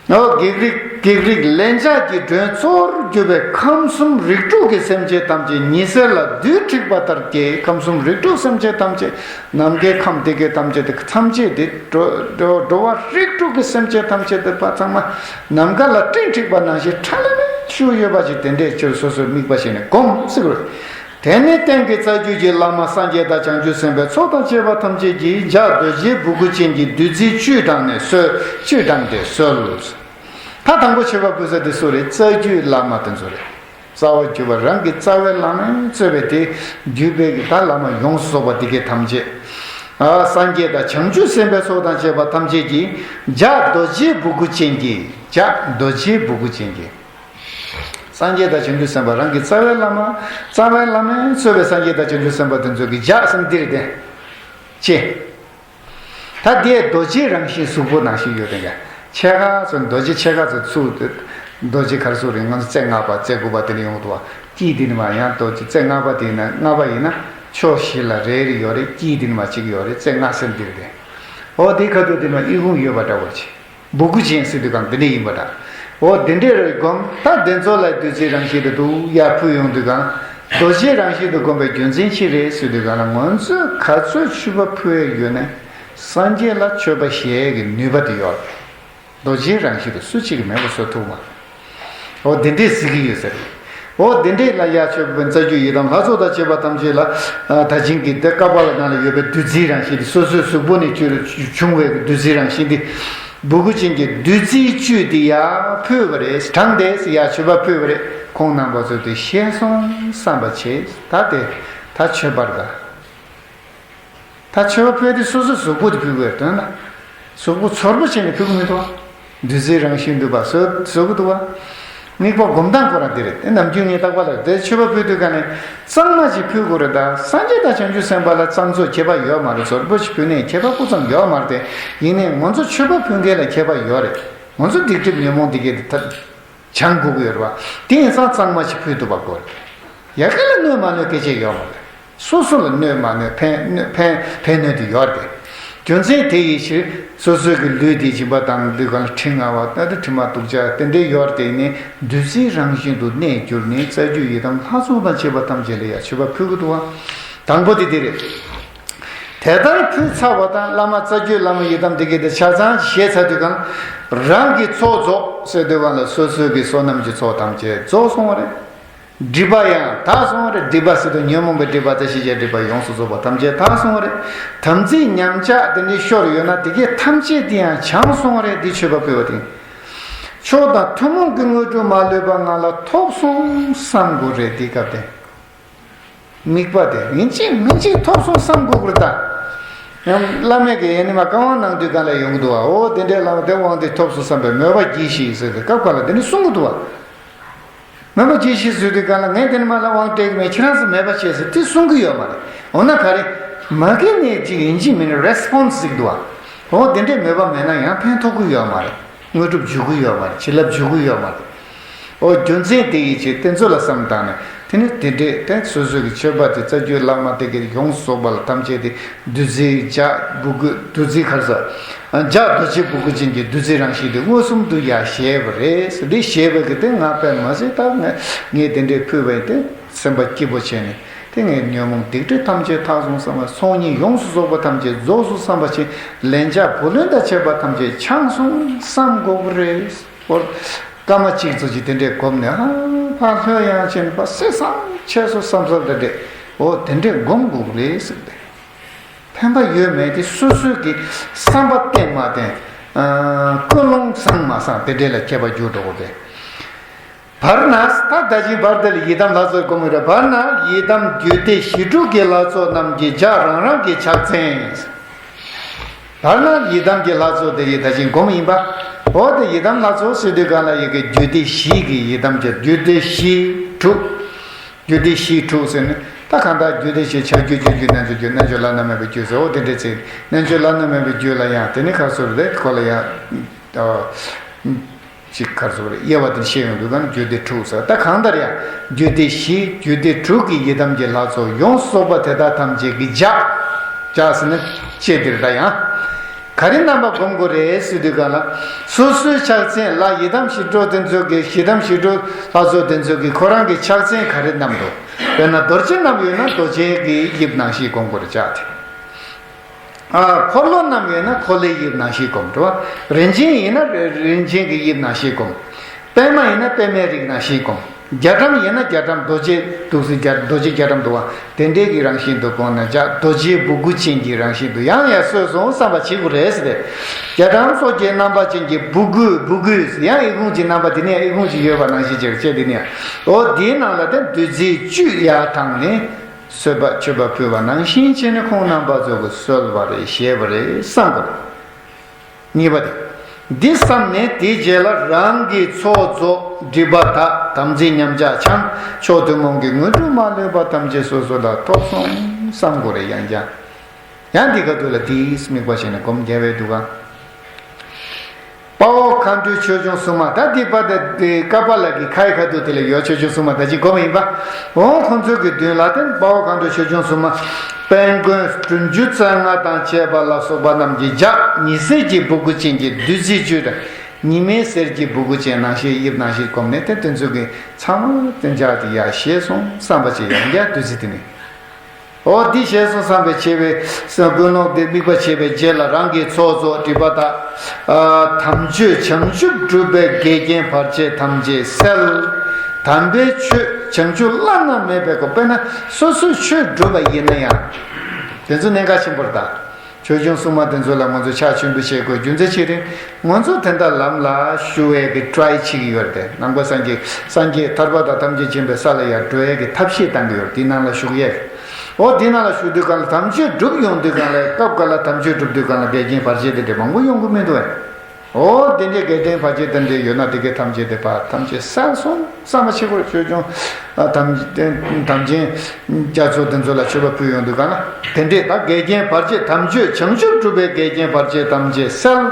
ཨོ་བགེགས་རིགས། བགེགས་རིགས་ལན་ཆགས་ཀྱི་མགྲོན་གཙོ་བོར་གྱུར་པའི་ཁམས་གསུམ་རིགས་དྲུག་གི་སེམས་ཅན་ཐམས་ཅད་ཉི་ཟེར་ལ་རྡུལ་འཁྲིགས་པ་ལྟར་སྐྱེས། ཁམས་གསུམ་རིགས་དྲུག་སེམས་ཅན་ཐམས་ཅད། ནམ་མཁའི་ཁམས་དེ་གའི་ཐམས་ཅད་དེ་ཐམས་ཅད་དེ་འགྲོ་འགྲོ་འགྲོ་བ་རིགས་དྲུག་གི་སེམས་ཅན་ཐམས་ཅད་དེ་པ་ཚང་མ་ནམ་མཁའ་ལ་སྤྲིན་འཁྲིགས་པ་ནང་བཞིན་ཁྲ་ལམ་མེ་བཞུགས་ཡོད་པ་ཅིག་དེ་འདྲས་ཁྱོད་སོ་སོའི་དམིགས་པ་བྱས་ནས་སྒོམ་ཟེར་དགོས། དེ་ནས་སྟེང་གི་རྩ་རྒྱུད་ཀྱི་བླ་མ་སངས་རྒྱས་དང་བྱང་ཆུབ་སེམས་དཔའི་ཚོགས་དང་བཅས་པ་ཐམས་ཅད་ཀྱིས་ལྗགས་རྡོ་རྗེའི་སྦུ་གུ་ཅན་གྱི་བདུད་རྩིའི་བཅུད་དྲངས་ནས་གསོལ། བཅུད་དྲངས་ཏེ་གསོལ། ད་དང་པོ་མཆོད་པ་ཕུལ་ས་དེ་སུ་རེད། རྩ་རྒྱུད་བླ་མ་དེ་ཚོ་རེད། རྩ་བ་རྒྱུད་པ་རང་གི་རྩ་བའི་བླ་མས་གཙོས་པའི་དེ་བརྒྱུད་པའི་གི་ད་བླ་མ་ཡོངས་སུ་རྫོགས་པ་དེ་གའི་ཐམས་ཅད། ཨ་སངས་རྒྱས་དང་བྱང་ཆུབ་སེམས་དཔའི་ཚོགས་དང་བཅས་པ་ཐམས་ཅད་ཀྱིས་ལྗགས་རྡོ་རྗེའི་སྦུ་གུ་ཅན་གྱི། ལྗགས་རྡོ་རྗེའི་སྦུ་གུ་ཅན་གྱི། སངས་རྒྱས་དང་བྱང་ཆུབ་སེམས་དཔའ་རང་གི་རྩ་བའི་བླ་མ། རྩ་བའི་བླ་མས་གཙོས་པའི་སངས་རྒྱས་དང་བྱང་ཆུབ་སེམས་དཔའ་དེ་ཚོ་གི་ལྗགས་སམ་འདིར་བསྟན། ཅེས། ད་དེའི་རྡོ་རྗེའི་རང་བཞིན་གཟུགས་པོ་ནང་བཞིན་ཡོད་དེ་འགའ། ཕྱེད་ཀ་ཚོ་རྡོ་རྗེ་ཕྱེད་ཀ་ཚོ་ཚུགས་ཏེ། རྡོ་རྗེ་གར་སོགས་རིང་ང་ཚོ་རྩེ་ལྔ་པ་རྩེ་དགུ་པ་དེ་ནས་ཡོང་འདུག་བ། དཀྱིལ་དེ་ནི་མ་ཡང་རྡོ་རྗེ་རྩེ་ལྔ་པ་དེ་ན་ལྔ་པ་ཡིན་ན་ཕྱོགས་བཞི་ལ་རེ་རེ་ཡོད་རེད། དཀྱིལ་དེ་ནི་མ་གཅིག་ཡོད་རེད། རྩེ་ལྔ་ཟེར་འདིར་བསྟན། འོ་དེའི་ཁ་ཐུག་དེ་ནི་མ་ཨི་ཁུང་ཡོད་པ་འདྲ་བོ་ཅིག་སྦུ་གུ་ཅན་ཟེར་དུས་གང་དེ་འདྲ་ཡིན་པ་འདྲ། འོ་དེ་འདྲའི་རེ་སྒོམ། ད་དེ་ཚོ་ལ་བདུད་རྩིའི་རང་བཞིན་དུ་འདུག་ཡར་ཕུལ་ཡོང་དུས་གང་། རྡོ་རྗེའི་རང་བཞིན་དུ་བསྒོམ་པའི་རྒྱུ་མཚན་ཅི་རེད་ཟེར་དུས་གང་ལ་ང་ཚོས་ག་ཚོད་མཆོད་པ་ཕུལ་ཡས་ཡོད་ན། སངས་རྒྱས་ལ་མཆོད་པ་བཞེས་ཡས་ཀྱི་ནུས་པ་དེ་ཡོད་རེད། རྡོ་རྗེའི་རང་བཞིན་དུ་སུ་གཅིག་གིས་མེད་པ་བཟོ་ཐུབ་མ། འོ་དེ་འདྲས་གཟིགས་ཀྱི་ཡོད་ཟེར། འོ་དེ་འདྲས་ལ་ཡ་མཆོད་པའི་རྩ་རྒྱུད་ཡི་དམ་ལྷ་ཚོགས་དང་བཅས་པ་ཐམས་ཅད་ལ། ད་ཅིང་གི་དེ་ཀ་པཱ་ལ་ནང་ལ་ཡོད་པའི་བདུད་རྩིའི་རང་བཞིན་དེ་སོ་སོའི་གཟུགས་པོ་ནས་བྱུང་བའི་བདུད་རྩིའི་རང་བཞིན་དེ། སྦུ་གུ་ཅན་གྱི་བདུད་རྩིའི་བཅུད་དེ་ཡར་ཕུལ་བ་རེད། དྲངས་ཏེ་ཡར་མཆོད་པ་ཕུལ་བ་རེད། ཁོང་རྣམ་པ་ཚོས་དེ་ཤེས་སོང་བསམ་པ་བྱས། ད་དེ་ད་མཆོད་པར་དགའ། ད་མཆོད་པ་ཕུལ་དུས་སོ་སོའི་གཟུགས་པོ་དེ་ཕུལ་དགོས་དོན་ལ། གཟུགས་པོ་ཚོར་པོ་བྱས་ནས་ཕུལ་གི་མི་འདུག་བ། བདུད་རྩིའི་རང་བཞིན་འདུག་པ་བཟོ་བཟོ་གི་འདུག་བ། དམིགས་པ་སྒོམ་སྟངས་ཁོ་རང་དེ་རེད། དེ་ནམ་རྒྱུན་ངས་རྟག་པར་ལབ་དེ་མཆོད་པ་ཕུལ་དུས་ག་ནས་གཙང་མ་ཅིག་ཕུལ་དགོས་རེད། ད་སངས་རྒྱས་དང་བྱང་ཆུབ་སེམས་དཔའ་ལ་གཙང་བཟོ་ཁྱད་པར་ཡོད་མ་རེད། ཚོར་པོ་ཅིག་ཕུལ་ནས་ཁྱད་པར་སྤུ་ཙམ་ཡོད་མ་རེད། དེ་ཡིན་ནའི་ང་ཚོ་མཆོད་པ་ཕུལ་མཁན་ལ་ཁྱད་པར་ཡོད་རེད། ང་ཚོ་སྡིག་སྒྲིབ་ཉོན་མོངས་འདི་གས་དེ་ཐ། སྦྱང་དགོས་ཀྱི་ཡོད་རེད་བ། དེ་ཡིན་ཙང་གཙང་མ་ཞིག་ཕུལ་ཐུབ་པ་དགོས་རེད། ཡ་གི་ལ་གནོད་མ་གནོད་སྐད་ཆ་ཡོད་མ་རེད། སོ་སོ་ལ་གནོད་མ་གནོད་ཕན་གནོད་ཕན་ཕན་གནོད་དེ་ཡོད་རེད། རྒྱུ་མཚན་དེ་ཡི་ཕྱིར་སོ་སོའི་གི་ལུས་དེ་སྦྱིན་པ་དང་ལུས་གང་ལ་དྲི་ང་བ་ལྟ་དུ་དྲི་མ་དུག་ཅག་དེ་འདྲའི་ཡོད་དེ་ནི་བདུད་རྩིའི་རང་བཞིན་དུ་གནས་གྱུར་ནས་རྩ་རྒྱུད་ཡི་དམ་ལྷ་ཚོགས་དང་བཅས་པ་ཐམས་ཅད་ལ་ཡང་མཆོད་པ་ཕུལ་གི་འདུག་བ། དང་པོ་དེ་དེ་རེད། དེ་ལྟར་ཕུལ་ཚར་བ་དང་བླ་མ་རྩ་རྒྱུད་བླ་མ་ཡི་དམ་དེ་གའི་དེ་ཆ་ཚང་བཞེས་ཚར་དུས་གང་རང་གི་ཚོགས་རྫོགས་ཟེར་དུས་གང་ལ་སོ་སོའི་གི་བསོད་ནམས་ཀྱི་ཚོགས་ཐམས་ཅད་རྫོགས་སོང་བ་རེད། སྒྲིབ་པ་ཡང་དག་སོང་བ་རེད། སྒྲིབ་པ་ཟེར་དུས་ཉོན་མོངས་པའི་སྒྲིབ་པ་དང་ཤེས་བྱའི་སྒྲིབ་པ་ཡོངས་སུ་རྫོགས་པ་ཐམས་ཅད་དག་སོང་བ་རེད། དམ་ཚིག་ཉམས་ཆག་དེ་འདྲའི་ཤོར་ཡོད་ན་དེ་གའི་ཐམས་ཅད་དེ་ཡང་བྱང་སོང་བ་རེད། འདི་མཆོད་པ་ཕུལ་བ་དེ། མཆོག་དང་ཐུན་མོང་གི་དངོས་གྲུབ་མ་ལུས་པ་ང་ལ་ཐོབ་སོང་བསམ་དགོས་རེད། དེའི་སྐབས་དེ། དམིགས་པ་དེ་ཡིན་གཅིག་མིན་གཅིག་ཐོབ་སོང་བསམ་དགོས་ཀྱི་རེད་ད། ཡང་བླ་མས་ཀྱི་ཡེ་ནས་མ་བཀའ་དབང་གནང་དུས་གང་ལ་ཡོང་གི་འདུག་བ། འོ་དེ་འདྲའི་བླ་མ་དེ་དབང་དེ་ཐོབ་སོང་བསམ་པའི་མོས་པ་གྱིས་ཤིག་ཟེར་ཏེ་སྐབས་འགའ་ལ་དེ་འདྲ་གསུང་གི་འདུག་བ། མོས་པ་གྱིས་ཤིག་ཟེར་དུས་གང་ལ་ངས་དེ་ནས་མ་ལ་དབང་སྤྲད་ཀྱི་མེད། ཁྱེད་རང་ཚོ་མོས་པ་བྱས་ཟེར་དེ་གསུང་གི་ཡོད་མ་རེད། འོ་ན་ག་རེ། མ་གི་ནས་ཅིག་ཡིན་གཅིག་མིན་རེ་སི་པོན་སི་ཟིག་འདུག་བ། འོ་དེ་འདྲའི་མོས་པ་མེད་ན་ཡང་ཕན་ཐོགས་ཀྱི་ཡོད་མ་རེད། དངོས་གྲུབ་འཇུག་གི་ཡོད་མ་རེད། བྱིན་རླབས་འཇུག་གི་ཡོད་མ་རེད། ཨོ་རྒྱུ་མཚན་དེ་ཡི་ཕྱིར་དེ་ཚོ་ལ་བསམ་བཏང་ནས་དེ་ནི་དེ་འདྲས་དེ་སོ་སོ་གི་མཆོད་པ་དེ་རྩ་རྒྱུད་བླ་མ་དེ་གའི་ཡོངས་སུ་རྫོགས་པ་ལ་ཐམས་ཅད་དེ་བདུད་རྩིའི་ལྗགས་སྦུ་གུ་བདུད་རྩིའི་ཁར་ས་ལྗགས་རྡོ་རྗེ་སྦུ་གུ་ཅན་གྱི་བདུད་རྩིའི་རང་བཞིན་དེ་མངོན་སུམ་དུ་ཡ་བཞེས་པ་རེད། འདི་བཞེས་པ་གི་དེ་ང་པས་མ་ཟད་ད་ངས་ངས་དེ་འདྲས་ཕུལ་བས་དེ་སེམས་པ་སྐྱིད་པོ་བྱས་ནས་དེ་ངས་ཉོན་མོངས་སྡིག་སྒྲིབ་ཐམས་ཅད་དག་སོང་བསམ་པ་ཚོགས་གཉིས་ཡོངས་སུ་རྫོགས་པ་ཐམས་ཅད་རྫོགས་སོང་བསམ་པ་ཅིག་ལན་ཆགས་བུ་ལོན་དང་བཅས་པ་ཐམས་ཅད་བྱང་སོང་བསམ་དགོས་པ་རེད། འོ། སྐར་མ་གཅིག་ཙམ་ཅིག་དེ་འདྲས་བསྒོམས་ནས་ཧ་ཕར་ལྷོད་ཡངས་ཕྱིན་པ་སེ་སང་ཆེ་སོ་བསམ་བསམ་དེ་འདྲས། འོ་དེ་འདྲས་བསྒོམ་དགོས་རེད་ཟེར་ཏེ། ཕན་པ་ཡོད་མེད་དེ་སོ་སོའི་གི་བསམ་པ་བརྟན་མ་བརྟན། ཀུན་སློང་བཟང་མ་བཟང་དེ་འདྲས་ལ་ཁྱད་པར་འགྱུར་འགྲོ་གི་རེད། བར་ན་ད་ད་ཅིང་བར་དེ་ལ་ཡི་དམ་ལྷ་ཚོགས་བསྒོམ་གི་རེད། བར་ན་ཡི་དམ་རྒྱུད་སྡེ་བཞི་དྲུག་གི་ལྷ་ཚོགས་རྣམས་ཀྱི་ལྗགས་རང་རང་གི་ཕྱག་མཚན། བར་ན་ཡི་དམ་གྱི་ལྷ་ཚོགས་དེ་ཡི་ད་ཅིང་སྒོམ་ཡིན་པ། འོ་དེ་ཡི་དམ་ལྷ་ཚོགས་ཟེར་དུས་གང་ལ་ཡི་གེ་རྒྱུད་སྡེ་བཞི་གི་ཡི་དམ་གྱི་རྒྱུད་སྡེ་བཞི་དྲུག་རྒྱུད་སྡེ་བཞི་དྲུག་ཟེར་ནས་ད་གང་ལྟར་རྒྱུད་སྡེ་བཞི་ཆ་རྒྱུད་སྤྱོད་རྒྱུད་རྣལ་འབྱོར་རྒྱུད་རྣལ་འབྱོར་བླ་ན་མེད་པའི་རྒྱུད་ཟེར། འོ་དེ་འདྲའི་ཚིག་རྣལ་འབྱོར་བླ་ན་མེད་པའི་རྒྱུད་ལ་ཡང་དེ་ནི་ཁ་སོར་རེད་ཁོ་ལ་ཡང་། ཅིག་གར་སོགས་རེད་དབྱེ་བ་དེ་བཤད་ཡོང་དུས་གང་རྒྱུད་སྡེ་དྲུག་ཟེར། ད་གང་ལྟར་ཡང་རྒྱུད་སྡེ་བཞི་རྒྱུད་སྡེ་དྲུག་གི་ཡི་དམ་གྱི་ལྷ་ཚོགས་ཡོངས་སུ་རྫོགས་པ་དེ་དག་ཐམས་ཅད་ཀྱི་ལྗགས། ལྗགས་ཟེར་ན་ལྕེ་འདིར་ད་ཡང་། ག་རེ་བསྣམས་པ་སྒོམ་དགོས་རེད་ཟེར་དུས་གང་ལ། སོ་སོའི་ཕྱག་མཚན་ལ་ཡི་དམ་ཞི་ཁྲོ་དེ་ཚོ་གི་ཡི་དམ་ཞི་ཁྲོ་ལྷ་ཚོགས་དེ་ཚོ་གི་ཁོ་རང་གི་ཕྱག་མཚན་ག་རེ་བསྣམས་འདུག་དཔེར་ན་རྡོ་རྗེ་བསྣམས་ཡོད་ན་རྡོ་རྗེ་གི་དབྱིབས་ནང་བཞིན་སྒོམ་དགོས་རེད་ལྗགས་དེ། ཨ། འཁོར་ལོ་བསྣམས་ཡོད་ན་འཁོར་ལོའི་དབྱིབས་ནང་བཞིན་བསྒོམ་འགྲོ། རིན་ཆེན་ཡིན་ན་རིན་ཆེན་གྱི་དབྱིབས་ནང་བཞིན་བསྒོམ། པད་མ་ཡིན་ན་པད་མའི་རིགས་ནང་བཞིན་བསྒོམ། རྒྱ་གྲམ་ཡིན་ན་རྒྱ་གྲམ་རྡོ་རྗེ་འདུག་ཟེར་རྒྱ་རྡོ་རྗེ་རྒྱ་གྲམ་འདུག་བ། དེ་འདྲའི་གི་རང་བཞིན་དུ་བསྒོམ་ན་རྒྱ་རྡོ་རྗེའི་སྦུ་གུ་ཅན་གྱི་རང་བཞིན་དུ་ཡང་ཡང་གསོས་སོང་བསམ་པ་བྱེད་དགོས་རེད་ཟེར་ཏེ། རྒྱ་གྲམ་སོགས་ཀྱི་རྣམ་པ་ཅན་གྱི་སྦུ་གུ་སྦུ་གུ་ཡང་ཨི་ཁུང་གི་རྣམ་པ་དེ་ནས་ཨི་ཁུང་ཅིག་ཡོད་པ་ནང་བཞིན་ཅིག་བྱས་དེ་ནས། འོ་དེའི་ནང་ལ་དེ་བདུད་རྩིའི་བཅུད་ཡར་དྲངས་ནས། གསོལ་བ་མཆོད་པ་ཕུལ་བ་ནང་བཞིན་བྱས་ནས་ཁོང་རྣམ་པ་ཚོ་གིས་གསོལ་བ་རེ་བཞེས་པ་རེད་བསམ་དགོས། གཉིས་པ་དེ། འདི་བསམས་ནས་དེའི་རྗེས་ལ་རང་གི་ཚོགས་རྫོགས་སྒྲིབ་པ་དག་དམ་ཚིག་ཉམས་ཆག་བྱང་མཆོག་ཐུན་མོང་གི་དངོས་གྲུབ་མ་ལུས་པ་ཐམས་ཅད་སོ་སོ་ལ་ཐོབ་སོང་བསམ་དགོས་རེད། ཡང་ཡང་། ཡང་འདི་ག་དུས་ལ་དེའི་དམིགས་པ་བྱས་ནས་སྒོམ་རྒྱལ་བའི་འདུག་ག་དཔའ་བོ་མཁའ་འགྲོའི་ཆོས་སྐྱོང་སྲུང་མ་ད་འདི་པ་དེ་ཀ་པ་ལ་གི་ཁའི་ཁ་ཐུག་དེ་ལ་ཡོད་ཆོས་སྐྱོང་སྲུང་མ་ད་ཅི་སྒོམ་ཡིན་པ། འོ་ཁོང་ཚོའི་གི་མདུན་ལ་དེ་དཔའ་བོ་མཁའ་འགྲོའི་ཆོས་སྐྱོང་སྲུང་མ། དཔལ་མགོན་སྤྲུལ་བསྒྱུར་རྩ་ལྔ་དང་བཅས་པ་ལ་སོགས་པ་རྣམས་ཀྱི་ལྗགས་ཉི་ཟེར་གྱི་སྦུ་གུ་ཅན་གྱི་བདུད་རྩིའི་བཅུད་དང་ཉི་མའི་ཟེར་གྱི་སྦུ་གུ་ཅན་ནང་བཞིན་དབྱིབས་ནང་བཞིན་བསྒོམས་ནས་དེ་དེ་ཚོའི་གི་ཚང་མ་དེ་ལྗགས་དེ་ཡར་བཞེས་སོང་བསམ་པ་ཅིག་ཡང་བསྐྱར་བདུད་རྩི་དེ་ནི། འོ་འདི་ཞེས་སོགས་བསམ་པའི་ཆེ་བའི་ཀུན་སློང་དེ་དམིགས་པ་བྱས་པའི་རྗེས་ལ་རང་གི་ཚོགས་རྫོགས་སྒྲིབ་པ་དག་དམ་ཆོས་བྱང་ཆུབ་སྒྲུབ་པའི་འགལ་རྐྱེན་བར་ཆད་ཐམས་ཅད་སེལ། དམ་པའི་ཆོས་བྱང་ཆུབ་བླ་ན་མེད་པའི་སྒོ་དཔེར་ན་སོ་སོའི་ཆོས་སྒྲུབ་པ་ཡིན་ན་ཡང་དེ་ཚོ་གནད་འགག་ཆེན་པོ་རེད་ད། ཆོས་སྐྱོང་སྲུང་མ་དེ་ཚོ་ལ་ང་ཚོ་ཕྱག་མཆོད་འབུལ་བྱེད་དགོས་རྒྱུ་མཚན་ཅི་རེད། ང་ཚོ་དེ་འདྲ་ལམ་ལ་ཞུགས་པའི་གི་ཊ་རའི་བྱེད་ཀྱི་ཡོད་རེད། ནང་པ་སངས་རྒྱས་སངས་རྒྱས་ཐར་པ་དང་ཐམས་ཅད་མཁྱེན་པའི་ས་ལ་ཡར་འགྲོ་ཡས་ཀྱི་ཐབས་ཤེས་བཏང་གི་ཡོད་རེད། དེའི་ནང་ལ་ཞུགས་ཡས། འོ་དེའི་ནང་ལ་ཞུགས་དུས་གང་ལ་དམ་ཆོས་སྒྲུབ་ཡོང་དུས་གང་ལ་སྐབས་འགའ་ལ་དམ་ཆོས་སྒྲུབ་དུས་གང་ལ་འགལ་རྐྱེན་བར་ཆད་དེ་འདྲ་མང་པོ་ཡོང་གི་མི་འདུག་བས། འོ་དེ་འདྲའི་འགལ་རྐྱེན་བར་ཆད་དེ་འདྲ་ཡོད་ན་དེ་གའི་ཐམས་ཅད་དེ་ཕར་ཐམས་ཅད་བསལ་སོང་བསམ་པ་བྱེད་དགོས། ཆོས་སྐྱོང་དམ་དམ་ཅན་རྒྱ་མཚོ་དེ་ཚོ་ལ་མཆོད་པ་ཕུལ་ཡོང་དུས་གང་ལ་དེ་འདྲའི་ད་འགལ་རྐྱེན་བར་ཆད་དམ་ཆོས་བྱང་ཆུབ་སྒྲུབ་པའི་འགལ་རྐྱེན་བར་ཆད་ཐམས་ཅད་བསལ།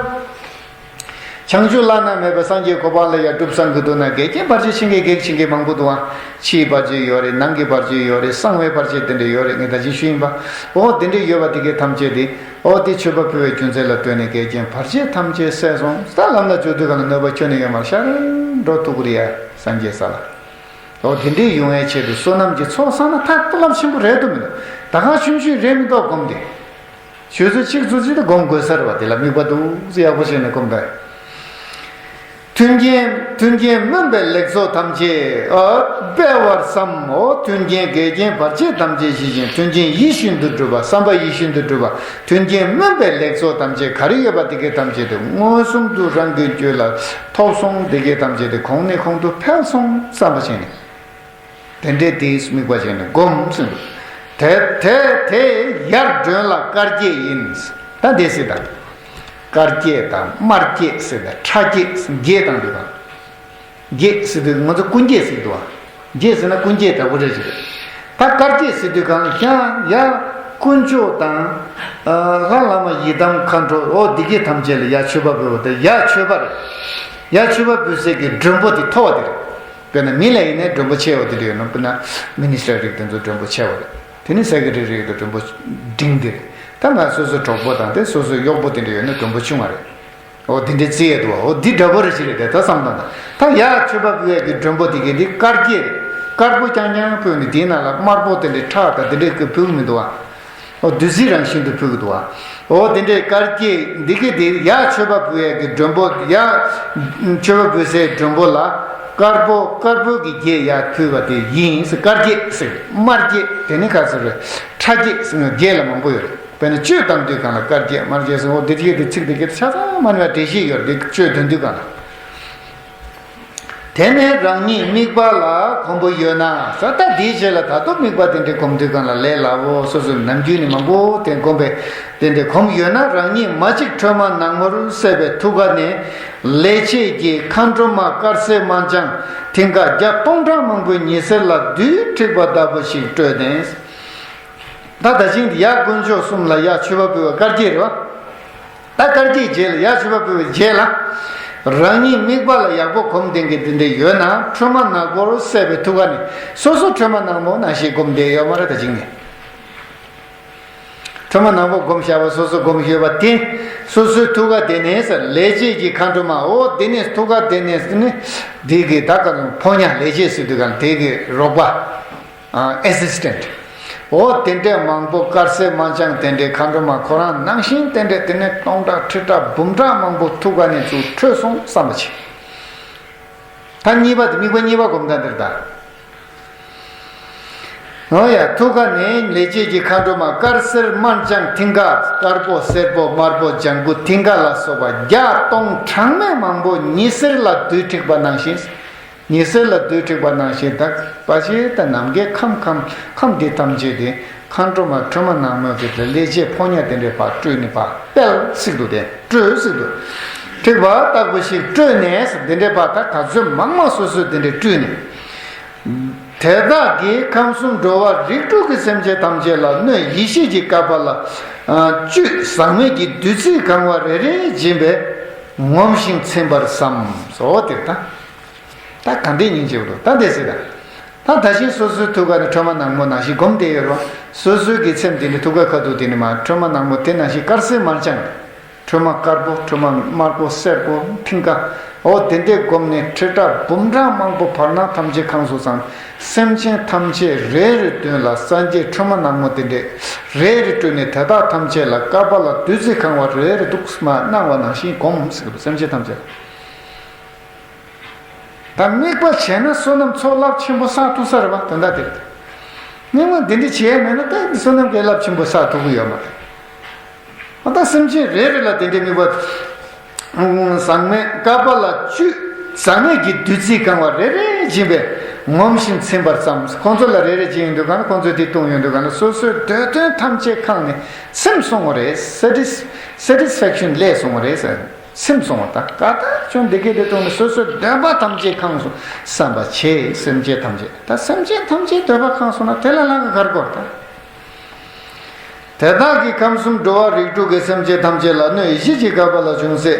བྱང་ཆུབ་བླ་ན་མེད་པའི་སངས་རྒྱས་གོ་འཕང་ལ་ཡང་སྒྲུབ་བསམ་གྱི་འདུག་ན། འགལ་རྐྱེན་བར་ཆད་ཆེན་གྱི་གེགས་ཆེན་གྱི་མང་པོ་འདུག་ཨ། ཕྱིའི་བར་ཆད་ཡོད་རེད། ནང་གི་བར་ཆད་ཡོད་རེད། གསང་བའི་བར་ཆད་དེ་འདྲ་ཡོད་རེད། ངས་ད་གིན་ཞུས་ཡིན་པ། འོ་དེ་འདྲ་ཡོད་པ་དེ་གའི་ཐམས་ཅད་དེ། འོ་དེ་མཆོད་པ་ཕུལ་བའི་རྒྱུ་མཚན་ལ་ལྟོས་ནས་འགལ་རྐྱེན་བར་ཆད་ཐམས་ཅད་བསལ་སོང་། ད་ལམ་ལ་འཇུག་དུས་གང་ལ་གནོད་པ་ཁྱོན་ནས་ཡོད་མ་རེད། ཤར་འགྲོ་ཐུབ་ཀྱི་རེད་ཡ། སངས་རྒྱས་ས་ལ། འོ་དེ་འདྲའི་ཡོང་བའི་ཆེད་དུ་བསོད་ནམས་ཀྱི་ཚོགས་བསགས་ན་ད་སྟོབས་རླབས་ཆེན་པོ་རེད་དུ་མི་འདུག་ད་གང་ཆུང་ཆུང་རེད་མི་འདུག་སྒོམ་དེ། ཆུ་ཚོད་གཅིག་ཚོད་གཅིག་ཏུ་སྒོམ་དགོས་ས་རེད་བ། དེ་ལ་དམིགས་པ་འདུག་སེ་ཡག་པོ་བྱས་ནས་སྒོམ་ད། མཐུན་རྐྱེན་མཐུན་རྐྱེན་སྨོན་པའི་ལེགས་ཚོགས་ཐམས་ཅད་ཨ་སྤེལ་བར་བསམ། འོ་མཐུན་རྐྱེན་འགལ་རྐྱེན་བར་ཆད་ཐམས་ཅད་ཞི་ཞིང་། མཐུན་རྐྱེན་ཡིད་བཞིན་དུ་འགྲུབ་པ། བསམ་པ་ཡིད་བཞིན་དུ་འགྲུབ་པ། མཐུན་རྐྱེན་སྨོན་པའི་ལེགས་ཚོགས་ཐམས་ཅད་ག་རེ་ཡོད་པ་དེ་གའི་ཐམས་ཅད་དེ་མངོན་སུམ་དུ་རང་གི་རྒྱུད་ལ་ཐོབ་སོང་། དེ་གའི་ཐམས་ཅད་དེ་གོང་ནས་གོང་དུ་འཕེལ་སོང་བསམ་པ་བྱས་ནས། དེ་འདྲའི་དེའི་དམིགས་པ་བྱས་ནས་སྒོམ་ཟེར་འདུག་དེ་དེ་དེ་ཡར་སྒྲོན་ལ་དཀར་བརྒྱད་ཡིན། ད་དེ་སྲིད་དང་། དཀར་བརྒྱད་དང་དམར་བརྒྱད་ཟེར་ནས་ཁྲ་བརྒྱད་བརྒྱད་དང་འདུག་ག་བརྒྱད་ཟེར་དུས་ང་ཚོ་ཀུན་བརྒྱད་ཟེར་འདུག་བ། བརྒྱད་ཟེར་ན་ཀུན་བརྒྱད་འདྲ་པོ་རེད་ཅིག་ད་དཀར་བརྒྱད་ཟེར་དུས་གང་ཡང་ཡང་དཀོན་མཆོག་དང་། ལྷ་བླ་མ་ཡི་དམ་མཁའ་འགྲོ་འོ་འདི་གའི་ཐམས་ཅད་ལ་ཡར་མཆོད་པ་འབུལ་བ་དེ་ཡར་མཆོད་པ་རེད། ཡར་མཆོད་པ་འབུལ་སའི་གི་མགྲོན་པོ་དེ་མཐོ་བ་དེ་རེད། དཔེར་ན་མི་ལ་ཡིན་ནའི་མགྲོན་པོ་ཆེ་བ་དེ་འདྲ་ཡོད་ན། དཔེར་ན་མི་ནི་སི་ཊར་རིགས་དེ་ཚོ་མགྲོན་པོ་ཆེ་བ་རེད། དེ་ནི་སེ་ཀེ་རེ་ཊི་རིགས་དེ་མགྲོན་པོ་འབྲིང་དེ་རེད། ད་ང་སོ་སོའི་གྲོགས་པོ་དང་དེ་སོ་སོའི་གཡོག་པོ་དེ་འདྲ་ཡོད་ན་མགྲོན་པོ་ཆུང་བ་རེད། འོ་དེ་འདྲའི་རྩིས་ཡོད་དོ། འོ་འདི་འདྲ་པོ་རེ་ཞིག་རེད་དེ་ད་བསམ་བཏང་ན། ད་ཡར་མཆོད་པ་ཕུལ་ཡས་ཀྱི་མགྲོན་པོ་དེ་གའི་འདི་དཀར་སྐྱེས་རེད། དཀར་པོ་རྐྱང་རྐྱང་ཕུལ་ནས་དེའི་ནང་ལ་དམར་པོ་དེ་འདྲའི་ཁྲག་དང་དེ་འདྲའི་གི་ཕུལ་མི་འདུག་བ། འོ་བདུད་རྩི་རང་བཞིན་དུ་ཕུལ་གི་འདུག་བ། འོ་དེ་འདྲའི་དཀར་སྐྱེས་འདི་གི་དེ་ཡར་མཆོད་པ་ཕུལ་ཡས་ཀྱི་མགྲོན་པོ། ཡར་མཆོད་པ་ཕུལ་སའི་མགྲོན་པོ་ལ་དཀར་པོ་དཀར་པོ་གི་རྒྱས་ཡར་ཕུལ་བ་དེ་ཡིན། དཀར་སྐྱེས་ཟེར། དམར་སྐྱེས་དེ་ནི་ག་ཟེར་རེད། ཁྲ་སྐྱེས་ཟེར་ནས་རྒྱས་ལ་མང་པོ་ཡོད་རེད། དཔེར་ན་གཅོད་བཏང་དུས་གང་ལ་དཀར་སྐྱེས་དམར་སྐྱེས་སོགས། འོ་འདི་གཅིག་དེ་ཚིག་དེ་གའི་ཆ་ཚང་མ་ནི་བ་འགྲེལ་བཤད་ཡོད་རེད། གཅོད་འདོན་དུས་གང་ལ། དེ་ནས་རང་ཉིད་དམིགས་པ་ལ་གོམས་པ་ཡོད་ན་ཟེར། ད་དེའི་རྗེས་ལ་ད་དུང་དམིགས་པ་དེ་འདྲའི་གོམས་དུས་གང་ལ་ལས་སླ་བོ། སོ་སོས་ནམ་རྒྱུན་ནས་མང་པོ་དེ་གོམས་པའི་དེ་འདྲའི་གོམས་ཡོད་ན། རང་ཉིད་མ་གཅིག་ཁྲོས་མ་ནག་མོར་བསྲེས་པའི་ཐུགས་ཀ་ནས་ལས་བྱེད་ཀྱི་མཁའ་འགྲོ་མ་དཀར་སེར་དམར་ལྗང་མཐིང་ག་བརྒྱ་སྟོང་ཕྲག་མང་པོའི་ཉི་ཟེར་ལ་རྡུལ་འཁྲིགས་པ་ལྟ་བུ་ཞིག་སྤྲོས་ནས། ད་ད་ཅིང་ཡར་དཀོན་མཆོག་གསུམ་ལ་ཡར་མཆོད་པ་ཕུལ་བ་དཀར་སྐྱེས་རེད་བ། ད་དཀར་སྐྱེས་རྗེས་ལ་ཡར་མཆོད་པ་ཕུལ་བའི་རྗེས་ལ། རང་ཉིད་དམིགས་པ་ལ་ཡག་པོ་གོམས་ལྡན་གྱི་དེ་འདྲ་ཡོད་ན། ཁྲོས་མ་ནག་པོར་བསྲེས་པའི་ཐུགས་ཀ་ནས། སོ་སོ་ཁྲོས་མ་ནག་མོ་ནང་བཞིན་སྒོམ་བསྡད་ཡོད་མ་རེད། ད་ཅིང་ནས་ཁྲོས་མ་ནག་པོ་སྒོམ་བཞག་པ་སོ་སོ་སྒོམ་ཡོད་པ་དེ། སོ་སོའི་ཐུགས་ཀ་དེ་ནས་ཟེར། ལས་བྱེད་ཀྱི་མཁའ་འགྲོ་མ། འོ་དེ་ནས་ཐུགས་ཀ་དེ་ནས་ནི་དེ་གི་ད་ག་ཕོ་ཉ་ལས་བྱེད་ཟེར་དུས་ག་དེ་གི་རོགས་པ། ཨ། ཨེ་སི་སི་ཊེན་ཊི། འོ་དེ་འདྲས་མང་པོ། དཀར་སེར་དམར་ལྗང་དེ་འདྲས་མཁའ་འགྲོ་མ་ཁོ་རང་ནང་བཞིན་དེ་འདྲས། དེ་ནས་སྟོང་ཕྲག་ཁྲི་ཕྲག་འབུམ་ཕྲག་མང་པོ་ཐུགས་ཀ་ནས་ཚུར་ཁྲོས་སོང་བསམ་པ་བྱེད། ད་གཉིས་པ་དེ། དམིགས་པ་གཉིས་པ་སྒོམ་སྟངས་འདིར་ད། འོ་ཡ། ཐུགས་ཀ་ནས་ལས་བྱེད་ཀྱི་མཁའ་འགྲོ་མ་དཀར་སེར་དམར་ལྗང་མཐིང་ག། དཀར་པོ་སེར་པོ་དམར་པོ་ལྗང་གུ་མཐིང་ག་ལ་སོགས་པ་བརྒྱ་སྟོང་གྲངས་མེད་མང་པོ་ཉི་ཟེར་ལ་རྡུལ་འཁྲིགས་པ་ནང་བཞིན། ཉི་ཟེར་ལ་རྡུལ་འཁྲིགས་པ་ནང་བཞིན། ད་པ་ཞེ་ད་ནམ་མཁའི་ཁམས་ཁམས་ཁམས་འདི་ཐམས་ཅད་དེ་མཁའ་འགྲོ་མ་ཁྲོས་མ་ནག་མོ་གི་ལས་བྱེད་ཕོ་ཉ་དེ་འདྲས་ཕར་སྤྲུལ་ནས་ཕར་སྤེལ་སྲིད་དོ། དེ་སྤྲུལ་སྲིད་དོ། འཁྲིགས་པ་ལྟ་བུ་ཞིག་སྤྲུལ་ནས་དེ་འདྲས་ཕར་ད་ག་ཚོད་མང་མང་སོ་སོས་དེ་འདྲས་སྤྲུལ་ནས། དེ་དག་གིས་ཁམས་གསུམ་འགྲོ་བ་རིགས་དྲུག་གི་སེམས་ཅན་ཐམས་ཅད་ལ་སྣོད་ཡེ་ཤེས་ཀྱི་བསྐལ་པ་ལ་བཅུད་ཟག་མེད་ཀྱི་བདུད་རྩིས་གང་བ་རེ་རེ་བྱིན་པས་ངོམས་ཤིང་ཚིམ་པར་བསམ། སོ་དེ་ད། ད་ག་འདྲས་སྙིང་རྗེ་པོ་འདུག་ད་དེ་ཟེར་ད། ད་ད་ཞིང་སོ་སོའི་ཐུགས་ཀ་ནས་ཁྲོས་མ་ནག་མོ་ནང་བཞིན་སྒོམ་བསྡད་ཡོད་རུང་། སོ་སོའི་གི་སེམས་དེ་ནི་ཐུགས་ཀ་ཁ་ཐུག་དེ་ནི་མ་ཁྲོས་མ་ནག་མོ་དེ་ནང་བཞིན་དཀར་སེར་དམར་ལྗང་། ཁྲོས་མ་དཀར་པོ། ཁྲོས་མ་དམར་པོ། སེར་པོ། མཐིང་ག། འོ་དེ་འདྲས་བསྒོམས་ནས་ཁྲི་ཕྲག་འབུམ་ཕྲག་མང་པོ་བར་སྣང་ཐམས་ཅད་གང་སོང་ཙང་། སེམས་ཅན་ཐམས་ཅད་རེ་རེ་མདུན་ལ་སངས་རྒྱས་ཁྲོས་མ་ནག་མོ་དེ་འདྲས་རེ་རེ་སྤྲུལ་ནས་དེ་དག་ཐམས་ཅད་ལ་བསྐལ་པ་ལ་བདུད་རྩིས་གང་བ་རེ་རེ་འདུག་སེ་མར་སྣང་བ་ནང་བཞིན་སྒོམ་ཟེར་གི་འདུག་སེམས་ཅན་ཐམས་ཅད་ལ། ད་དམིགས་པ་བྱས་ན་བསོད་ནམས་ཚོགས་རླབས་ཆེན་པོ་བསགས་ཐུབ་ས་རེད་པ། དོན་དག་དེ་རེད། དམིགས་པ་འདི་འདྲ་བྱས་མེད་ན་ད་བསོད་ནམས་ཀྱི་རླབས་ཆེན་པོ་བསགས་ཐུབ་ཀྱི་ཡོད་མ་རེད། ཨ་ད་སེམས་ཅན་རེ་རེ་ལ་དེ་འདྲའི་དམིགས་པ། ཟག་མེད་བསྐལ་པ་ལ་བཅུད་ཟག་མེད་ཀྱི་བདུད་རྩིས་གང་བ་རེ་རེ་བྱིན་པས་ངོམས་ཤིང་ཚིམ་པར་བསམ། ཁོང་ཚོ་ལ་རེ་རེ་བྱིན་ཡོང་དུས་གང་ན། ཁོང་ཚོས་དེ་བཏུང་ཡོང་དུས་གང་ན། སོ་སོའི་འདོད་དོན་ཐམས་ཅད་ཁེངས་ནས་ཚིམ་སོང་བ་རེད། སེ་ཊིས་སེ་ཊིས་ཕེག་ཤན་སླེབས་སོང་བ་རེད་ཟེར། ཚིམ་སོང་བ། ད་ག་ད་ཅུང་འདི་སྐད་དེ་བཏུང་ནས་སོ་སོའི་འདོད་པ་ཐམས་ཅད་ཁེངས་སོང་བསམ་པ་བྱེད། སེམས་ཅན་ཐམས་ཅད། ད་སེམས་ཅན་ཐམས་ཅད་འདོད་པ་ཁེངས་སོང་ན་དེ་ལ་ལྷ་ག་གར་དགོས་ད། དེ་དག་གིས་ཁམས་གསུམ་འགྲོ་བ་རིགས་དྲུག་གི་སེམས་ཅན་ཐམས་ཅད་ལ་སྣོད་ཡེ་ཤེས་ཀྱི་བསྐལ་པ་ལ་བྱུང་སའི་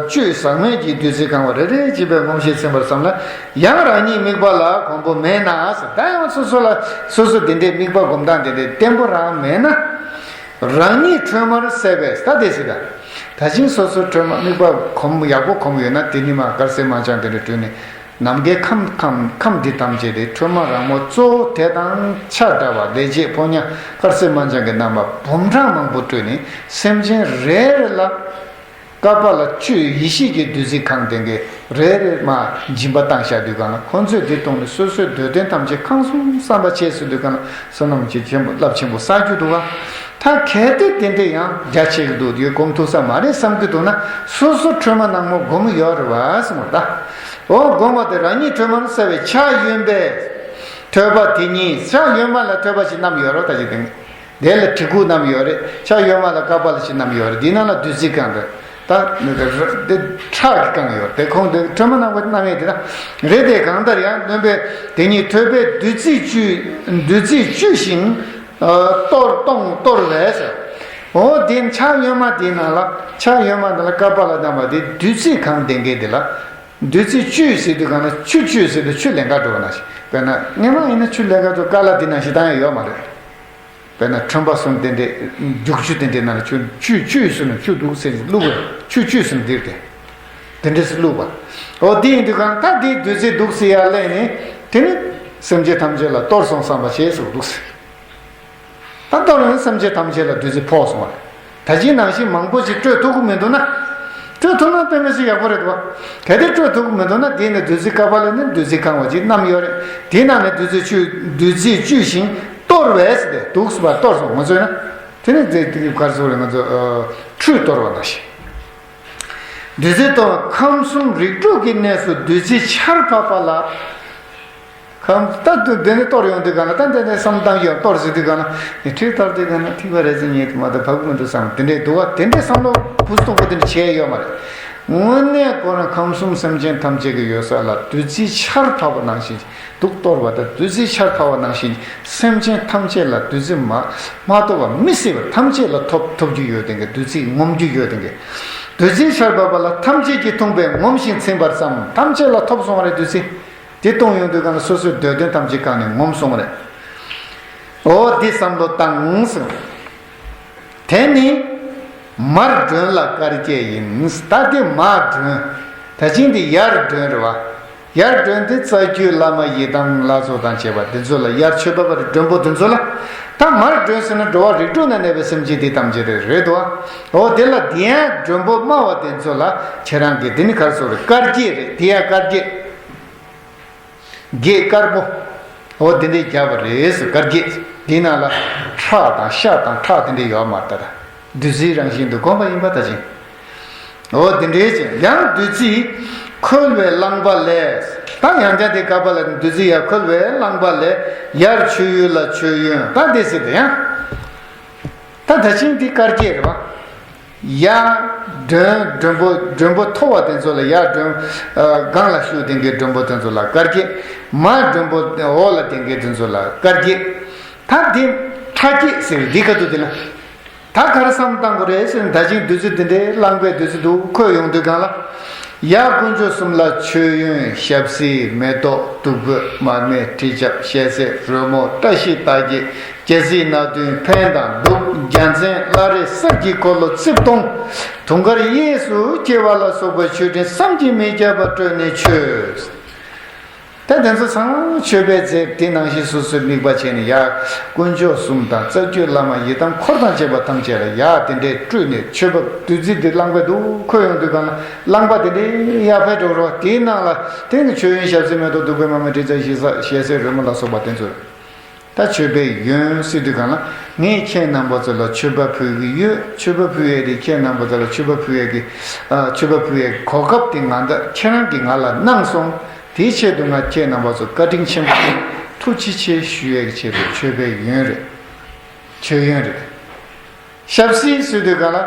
བཅུད་ཟག་མེད་ཀྱི་བདུད་རྩི་གང་བ་རེ་རེ་བཞིན་པའི་ངོམས་ཤིང་ཚིམ་པར་བསམ་ལ། ཡང་རང་ཉིད་དམིགས་པ་ལ་གོམས་པ་མེད་ན་ཟེར། ད་ཡང་སོ་སོ་ལ་སོ་སོ་དེ་འདྲའི་དམིགས་པ་གོམས་སྟངས་དེ་འདྲའི་བརྟན་པོ་རང་མེད་ན། རང་ཉིད་ཁྲོས་མར་གསལ་བས། ད་དེ་སྲིད་ད། ད་ཅིང་སོ་སོ་ཁྲོས་མ་དམིགས་པ་གོམས་ཡག་པོ་གོམས་ཡོད་ན། དེ་ཉིད་མ་དཀར་གསལ་མ་ལྗང་དེ་འདྲ་བཀྲུས་ནས། ནམ་མཁའི་ཁམས་ཁམས་ཁམས་འདི་ཐམས་ཅད་དེ་ཁྲོས་མ་རང་མོ་གཙོ་བོ་དེ་དང་ཆ་འདྲ་བ་ལས་བྱེད་ཕོ་ཉ་དཀར་གསལ་མ་ལྗང་གི་རྣམ་པ་འབུམ་ཕྲག་མང་པོ་སྤྲོས་ནས། སེམས་ཅན་རེ་རེ་ལ་བསྐལ་པ་ལ་བཅུད་ཡེ་ཤེས་ཀྱི་བདུད་རྩི་གང་ལྡན་གྱི་རེ་རེ་མ་སྦྱིན་པ་བཏང་བཞག་དུས་གང་ལ། ཁོ་ཚོས་དེ་བཏུང་ནས་སོ་སོའི་འདོད་དོན་ཐམས་ཅད་ཁམས་གསུམ་བསམ་པ་བྱས་ཟེར་དུས་གང་ལ། བསོད་ནམས་ཀྱི་ཆེན་པོ་རླབས་ཆེན་པོ་བསགས་རྒྱུ་འདུག་ག་ད་གལ་ཏེ་དེ་འདྲ་ཡང་རྒྱ་ཆེ་གི་འདུག་ཡོད་གོམས་ཐུབ་ས་མ་རེད་བསམ་གྱི་འདུག་ན། སོ་སོ་ཁྲོས་མ་ནག་མོ་སྒོམ་ཡོད་རེད་བ་གསུངས་པ་ད། འོ་སྒོམ་པ་དེ་རང་ཉིད་ཁྲོས་མར་གསལ་བའི་ཕྱག་གཡོན་པས་ཐོད་པ་དེ་ཉིད། ཕྱག་གཡོན་མ་ལ་ཐོད་པ་ཞིག་བསྣམས་ཡོད་རེད། ད་ཅིག་དེ་དེ་ལ་གྲི་གུག་བསྣམས་ཡོད་རེད། ཕྱག་གཡོན་མ་ལ་བསྐལ་པ་ལ་ཞིག་བསྣམས་ཡོད་རེད། དེའི་ནང་ལ་བདུད་རྩི་གང་རེད། ད་དེ་ཁྲག་གིས་བཀང་ཡོད་རེད། དེ་ཁོང་དེ་ཁྲོས་མ་ནག་པོ་བསྣམས་ཡས་དེ་ད་རེད། དེ་གང་ལྟར་ཡང་སྣོན་པས་དེ་ཉིད་ཐོད་པས་བདུད་རྩིས་བཅུས། བདུད་རྩིས་བཅུས་ཤིང་གཏོར་གཏོང་གཏོར་བས་ཟེར། འོ་དེ་ཕྱག་གཡོན་མ་དེའི་ནང་ལ། ཕྱག་གཡོན་མ་དེ་ལ་བསྐལ་པ་ལ་བསྣམས་པ་དེ་བདུད་རྩི་གང་ལྡན་གྱི་དེ་ལ། བདུད་རྩིས་བཅུས་ཟེར་དུས་གང་ལ་ཆུ་བཅུས་ཟེར་དུས་ཆུ་ལེན་ག་འགྲོ་བ་ནང་བཞིན། དཔེར་ན་སྔོན་མ་ཡིན་ན་ཆུ་ལེན་ག་འགྲོ་ཀ་ལ་དེ་ནང་བཞིན་བཏང་ཡ་ཡོད་མ་རེད། དཔེར་ན་ཁྲོན་པ་གསུམ་དེ་འདྲའི་རྒྱུག་ཆུ་དེ་འདྲའི་ནང་ལ་ཆུ་བཅུས་བཅུས་ཟེར་ན་ཆུ་འདུག་ཟེར་བླུགས་པ། ཆུ་བཅུས་ཟེར་ན་འདིར་དེ་དེ་འདྲས་སུ་བླུགས་པ། འོ་དེ་ཡིན་དུས་གང་ད་དེ་བདུད་རྩི་འདུག་ཟེར་ཡ་ལེན་ནས། དེ་ནི་སེམས་ཅན་ཐམས་ཅད་ལ་གཏོར་སོང་བསམ་པ་བྱས་སུ་འདུག་ཟེར། ད་གཏོར་ནས་སེམས་ཅན་ཐམས་ཅད་ལ་བདུད་རྩི་ཕོག་སོང་བ་རེད། ད་ཅིའི་ནང་བཞིན་མང་པོ་ཞིག་སྤྲོད་ཐུབ་ཀྱི་མི་འདུག་ན། སྤྲོད་ཐུབ་ན་དཔེ་མི་སྲིད་ཡག་པོ་རེད་དོ། གལ་ཏེ་སྤྲོད་ཐུབ་ཀྱི་མི་འདུག་ན། དེ་ནི་བདུད་རྩི་བསྐལ་པ་ལ་ནི་བདུད་རྩི་གང་བ་ཅིག་བསྣམས་ཡོད་རེད། དེའི་ནང་ནས་བདུད་རྩི་བཅུས། བདུད་རྩིས་བཅུས་ཤིང་གཏོར་བས་ཟེར་ཏེ་འདུག་ཟེར་བ། གཏོར་སོང་ང་ཚོས་ན། དེ་ནི་དེ་དེ་གར་སོང་རེད། ང་ཚོ་ཁྲུས་གཏོར་བ་ནང་བཞིན། བདུད་རྩི་གཏོར་ཁམས་གསུམ་རིགས་དྲུག་གི་གནས་སུ་བདུད་རྩི་ཆར་ཕབ་པ་ལ། ཁམས་ད་དུ་འདི་ནས་གཏོར་ཡོང་དུས་ག་ན། ད་འདི་ནས་བསམ་བཏང་ཡོང་གཏོར་ཟེར་དུས་ག་ན། ངས་ཁྲིད་གཏོར་དུས་ག་ན་ཐིགས་པ་རེ་ཟིན་ཉེ་དུ་མ་དང་བབ་མི་འདུག་བསམ། དེ་འདྲའི་འདུག་བ། དེ་འདྲའི་བསམ་བློ་བུ་སྟོང་པོ་དེ་འདྲ་བྱས་ཡོད་མ་རེད། དངོས་གནས་ཁོ་རང་ཁམས་གསུམ་སེམས་ཅན་ཐམས་ཅད་ཀྱི་ཡོད་ས་ལ་བདུད་རྩིའི་ཆར་ཕབ་པ་ནང་བཞིན། དུག་གཏོར་བ་དང་བདུད་རྩིའི་ཆར་ཕབ་པ་ནང་བཞིན། སེམས་ཅན་ཐམས་ཅད་ལ་བདུད་རྩི་མ་མ་གཏོགས་པ་མི་སྲིད་པ་ཐམས་ཅད་ལ་ཐོབ་ཐོབ་རྒྱུ་ཡོད་དེ་གི། བདུད་རྩི་ངོམ་རྒྱུ་ཡོད་དེ་གི། བདུད་རྩིའི་ཆར་ཕབ་པ་ལ་ཐམས་ཅད་ཀྱིས་འཐུངས་པས་ངོམས་ཤིང་ཚིམ་པར་བསམ། ཐམས་ཅད་ལ་ཐོབ་སོང་བ་རེད་བདུད་རྩི། དེ་གཏོང་ཡོང་དུས་གང་ལ་སོ་སོའི་འདོད་དོན་ཐམས་ཅད་གང་ནས་ངོམས་སོང་བ་རེད། འོ་འདི་བསམ་བློ་བཏང་ཟེར། དེ་ནི་མར་སྒྲོན་ལ་དཀར་སྐྱེས་ཡིན། ད་དེ་མར་སྒྲོན། ད་ཅིང་དེ་ཡར་སྒྲོན་རེད་བ། ཡར་སྒྲོན་དེ་རྩ་བརྒྱུད་བླ་མ་ཡི་དམ་ལྷ་ཚོགས་དང་བཅས་པ་དེ་ཚོ་ལ། ཡར་མཆོད་པ་བར་མགྲོན་པོ་དེ་ཚོ་ལ། ད་མར་སྒྲོན་ཟེར་ན་འགྲོ་བ་རིགས་དྲུག་ན་གནས་པའི་སེམས་ཅན་དེ་ཐམས་ཅད་རེད་རེད་དོ། འོ་དེ་ལ་དེ་ཡང་མགྲོན་པོ་སྨྲ་བ་དེ་ཚོ་ལ་ཁྱེད་རང་གིས་དེ་ནི་གར་སོགས་རེད། དཀར་སྐྱེས་རེད། དེ་ཡང་དཀར་སྐྱེས། སྐྱེས་དཀར་པོ། འོ་དེ་འདྲའི་རྒྱབ་པ་རེད་ཟེར། དཀར་སྐྱེས། དེའི་ནང་ལ་ཁྲག་དང་ཤ་དང་ཁྲག་དེ་འདྲའི་ཡོད་མ་རེད། ད་བདུད་རྩིའི་རང་བཞིན་དུ་བསྒོམས་པ་ཡིན་པ་ད་ཅིང་། འོ་དེ་འདྲའི་ཅིག་ཡང་བདུད་རྩིས་ཁོལ་བའི་རླངས་པ་ལས། ད་ཡང་བསྐྱར་དེ་བསྐལ་པ་ལ་བདུད་རྩིས་ཡར་ཁོལ་བའི་རླངས་པ་ལས། ཡར་མཆོད་ཡུལ་ལ་མཆོད་ཡོན། ད་དེ་ཟེར་ཏེ་ཡང་། ད་ད་ཅིང་དེ་དཀར་སྐྱེས་རེད་བ། ཡར་མགྲོན་མགྲོན་པོ་མགྲོན་པོ་མཐོ་བ་དེ་ཚོ་ལ། ཡར་མགྲོན་ཨ་སྒང་ལ་བཞུགས་དེ་གའི་མགྲོན་པོ་དེ་ཚོ་ལ་དཀར་སྐྱེས། མར་མགྲོན་པོ་འོག་ལ་དེ་གའི་དེ་ཚོ་ལ་དཀར་སྐྱེས། ད་འདི་ཁྲག་སྐྱེས་ཟེར་འདི་ག་དུས་དེ་ལ། ད་ག་རེ་བསམ་བཏང་དགོས་རེད་ཟེར་ན། ད་ཅིང་བདུད་རྩི་འདི་འདྲའི་རླངས་པའི་བདུད་རྩི་འདུག་ཁོལ་ཡོང་དུས་སྒང་ལ། ཡར་དཀོན་མཆོག་གསུམ་ལ་མཆོད་ཡོན། ཞབས་བསིལ་མེ་ཏོག་བདུག་སྤོས་མར་མེ་དྲི་ཆབ་ཞལ་ཟས་རོལ་མོ་བཀྲ་ཤིས་རྟགས་བརྒྱད་རྒྱལ་སྲིད་སྣ་བདུན་ཕན་དང་གདུགས་རྒྱལ་མཚན་བླ་རེ་གསེར་གྱི་འཁོར་ལོ་རྩིབས་སྟོང་དུང་དཀར་གཡས་སུ་འཁྱིལ་བ་ལ་སོགས་པ་མཆོད་སྤྲིན་བསམ་གྱིས་མི་ཁྱབ་པ་སྤྲོས་ནས་མཆོད། ད་དེ་ཚོ་ཚང་མ་མཆོད་པའི་རྫས་དེ་ནང་བཞིན་སོ་སོའི་དམིགས་པ་བྱས་ནས། ཡར་དཀོན་མཆོག་གསུམ་དང་རྩ་བརྒྱུད་བླ་མ་ཡི་དམ་འཁོར་དང་བཅས་པ་ཐམས་ཅད་ལ་ཡར་དེ་འདྲའི་སྤྲོས་ནས་མཆོད་པ་བདུད་རྩི་དེ་རླངས་པའི་འདུག་ཁོལ་ཡོང་དུས་སྒང་ལ་རླངས་པ་དེ་འདྲའི་ཡར་འཕེལ་འགྲོ་རོགས། དེའི་ནང་ལ་དེ་ནི་མཆོད་ཡོན་ཞབས་བསིལ་མེ་ཏོག་བདུག་སྤོས་མར་མེ་དྲི་ཆབ་ཞལ་ཟས་རོལ་མོ་ལ་སོགས་པ་དེ་ཚོ། ད་མཆོད་པའི་ཡོན་ཟེར་དུས་སྒང་ལ། ངས་ཁྱེད་རྣམ་པ་ཚོ་ལ་མཆོད་པ་ཕུལ་གྱི་ཡོད། མཆོད་པ་ཕུལ་ཡས་དེ་ཁྱེད་རྣམ་པ་ཚོ་ལ་མཆོད་པ་ཕུལ་ཡས་ཀྱི་ཨ་མཆོད་པ་ཕུལ་ཡས་ཀྱི་གོ་སྐབས་དེ་ང་ད་ཁྱེད་རང་གིས་ང་ལ་གནང་སོང་། དེའི་ཆེད་དུ་ང་ཁྱེད་རྣམ་པ་ཚོ་བཀའ་དྲིན་ཆེན་པོ་ཐུགས་རྗེ་ཆེ་ཞུ་ཡས་ཀྱི་ཆེད་དུ་མཆོད་པའི་ཡོན་རེད། མཆོད་ཡོན་རེད། ཞབས་བསིལ་ཟེར་དུས་སྒང་ལ།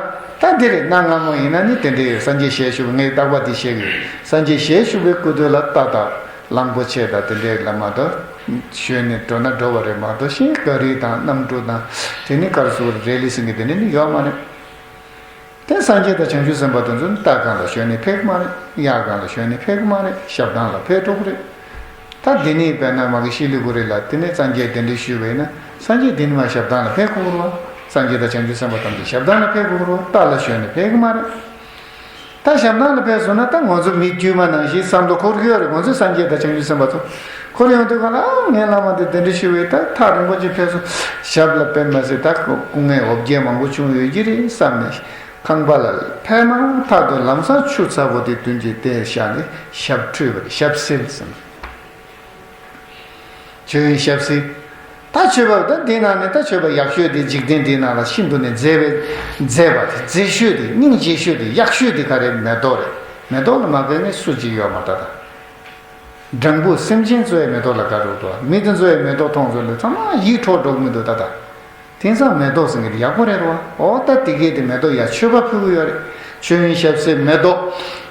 ད་འདི་རེད། གནའ་སྔ་མོ་ཡིན་ན་ནི་དེ་འདྲའི་སངས་རྒྱས་ཞལ་བཞུགས། ངས་རྟག་པར་འདི་བཤད་ཀྱི་ཡོད། སངས་རྒྱས་ཞལ་བཞུགས་པའི་སྐུ་མདུན་ལ་རྟ་དང་གླང་པོ་ཆེ་དང་དེ་འདྲའི་ལ་མ་གཏོགས། ཞོན་ནས་འགྲོ་ན་འགྲོ་བ་རེད་མ་གཏོགས། གཞན་ག་རེ་དང་གནམ་གྲུ་དང་དེ་ནི་གར་སོགས་རེ་ལི་སིང་གི་དེ་འདྲ་ནི་ཡོད་མ་རེད། དེ་སངས་རྒྱས་དང་བྱང་ཆུབ་སེམས་དཔའ་དེ་ཚོ་ནི་རྟ་སྒང་ལ་ཞོན་ནས་ཕེབས་ཀྱི་མ་རེད། གཡག་སྒང་ལ་ཞོན་ནས་ཕེབས་ཀྱི་མ་རེད། ཞབས་ཐང་ལ་ཕེབས་འགྲོ་གི་རེད། ད་འདི་ནི་དཔེར་ན་མ་གི་ཤི་ལི་གུ་རི་ལ་དེ་ནས་སངས་རྒྱས་གདན་འདྲེན་ཞུས་པ་ཡིན་ན། སངས་རྒྱས་འདི་ནི་མ་ཞབས་ཐང་ལ་ཕེབས་དགོས་རེད་བ། སངས་རྒྱས་དང་བྱང་ཆུབ་སེམས་དཔའ་ཐམས་ཅད་ཞབས་ཐང་ལ་ཕེབས་དགོས་རེད་བ། རྟ་ལ་ཞོན་ནས་ཕེབས་ཀྱི་མ་རེད། ད་ཞབས་ཐང་ལ་ཕེབས་སོང་ན་ད་ང་ཚོ་མི་དཀྱུས་མ་ནང་བཞིན་བསམ་བློ་འཁོར་གྱི་ཡོད་རེད། ང་ཚོས་སངས་རྒྱས་དང་བྱང་ཆུབ་སེམས་དཔའ་ཚོ་འཁོར་ཡོང་དུས་ག་ལ། ཨ། ངའི་བླ་མ་དེ་གདན་འདྲེན་ཞུས་པ་ཡིན། ད་ཐག་རིང་པོ་ཅིག་ཕེབས་སོང་། ཞབས་ལ་དཔེ་མ་སྲིད་ད་སྐུ་ངལ་འོ་བརྒྱལ་མང་པོ་བྱུང་ཡོད་ཀྱི་རེད་བསམ་ནས། ཁང་པ་ལ་ཕེབས་མ་ཐག་ཏུ་ལམ་སང་ཆུ་ཚ་པོ་དེ་མདུན་གྱི་དེར་བཞག་ནས་ཞབས་འཁྲུས་པ་རེད། ཞབས་བསིལ་ཟེར། མཆོད་ཡོན་ཞབས་བསིལ། ད་མཆོད་པ་ད་འདི་ནང་ནས་ད་མཆོད་པ་ཡག་ཤོས་དེ། འཇིག་རྟེན་འདི་ནང་ལ་ཤིན་ཏུ་ནས་མཛེས་པའི་མཛེས་པ་དེ། མཛེས་ཤོས་དེ། སྙིང་རྗེ་ཤོས་དེ། ཡག་ཤོས་དེ་ག་རེ། མེ་ཏོག་རེད། མེ་ཏོག་ལ་མ་དགའ་མཁན་སུ་གཅིག་ཡོད་མ་རེད་ད། སྦྲང་བུ་སེམས་ཅན་ཚོ་ཡང་མེ་ཏོག་ལ་དགའ་འགྲོ་འདུག་མི་དེ་ཚོ་ཡང་མེ་ཏོག་མཐོང་ཚོ་ལ་ཚང་མ་ཡིད་འཕྲོག་འགྲོ་གི་མི་འདུག་ད་ད། དེང་སང་མེ་ཏོག་ཟེར་མཁན་དེ་ཡག་པོ་རེད་རོ། ཨོ་ད་དེ་གས་དེ་མེ་ཏོག་ཡ་མཆོད་པ་ཕུལ་གི་ཡོད་རེད། མཆོད་ཡོན་ཞབས་བསིལ་མེ་ཏོག།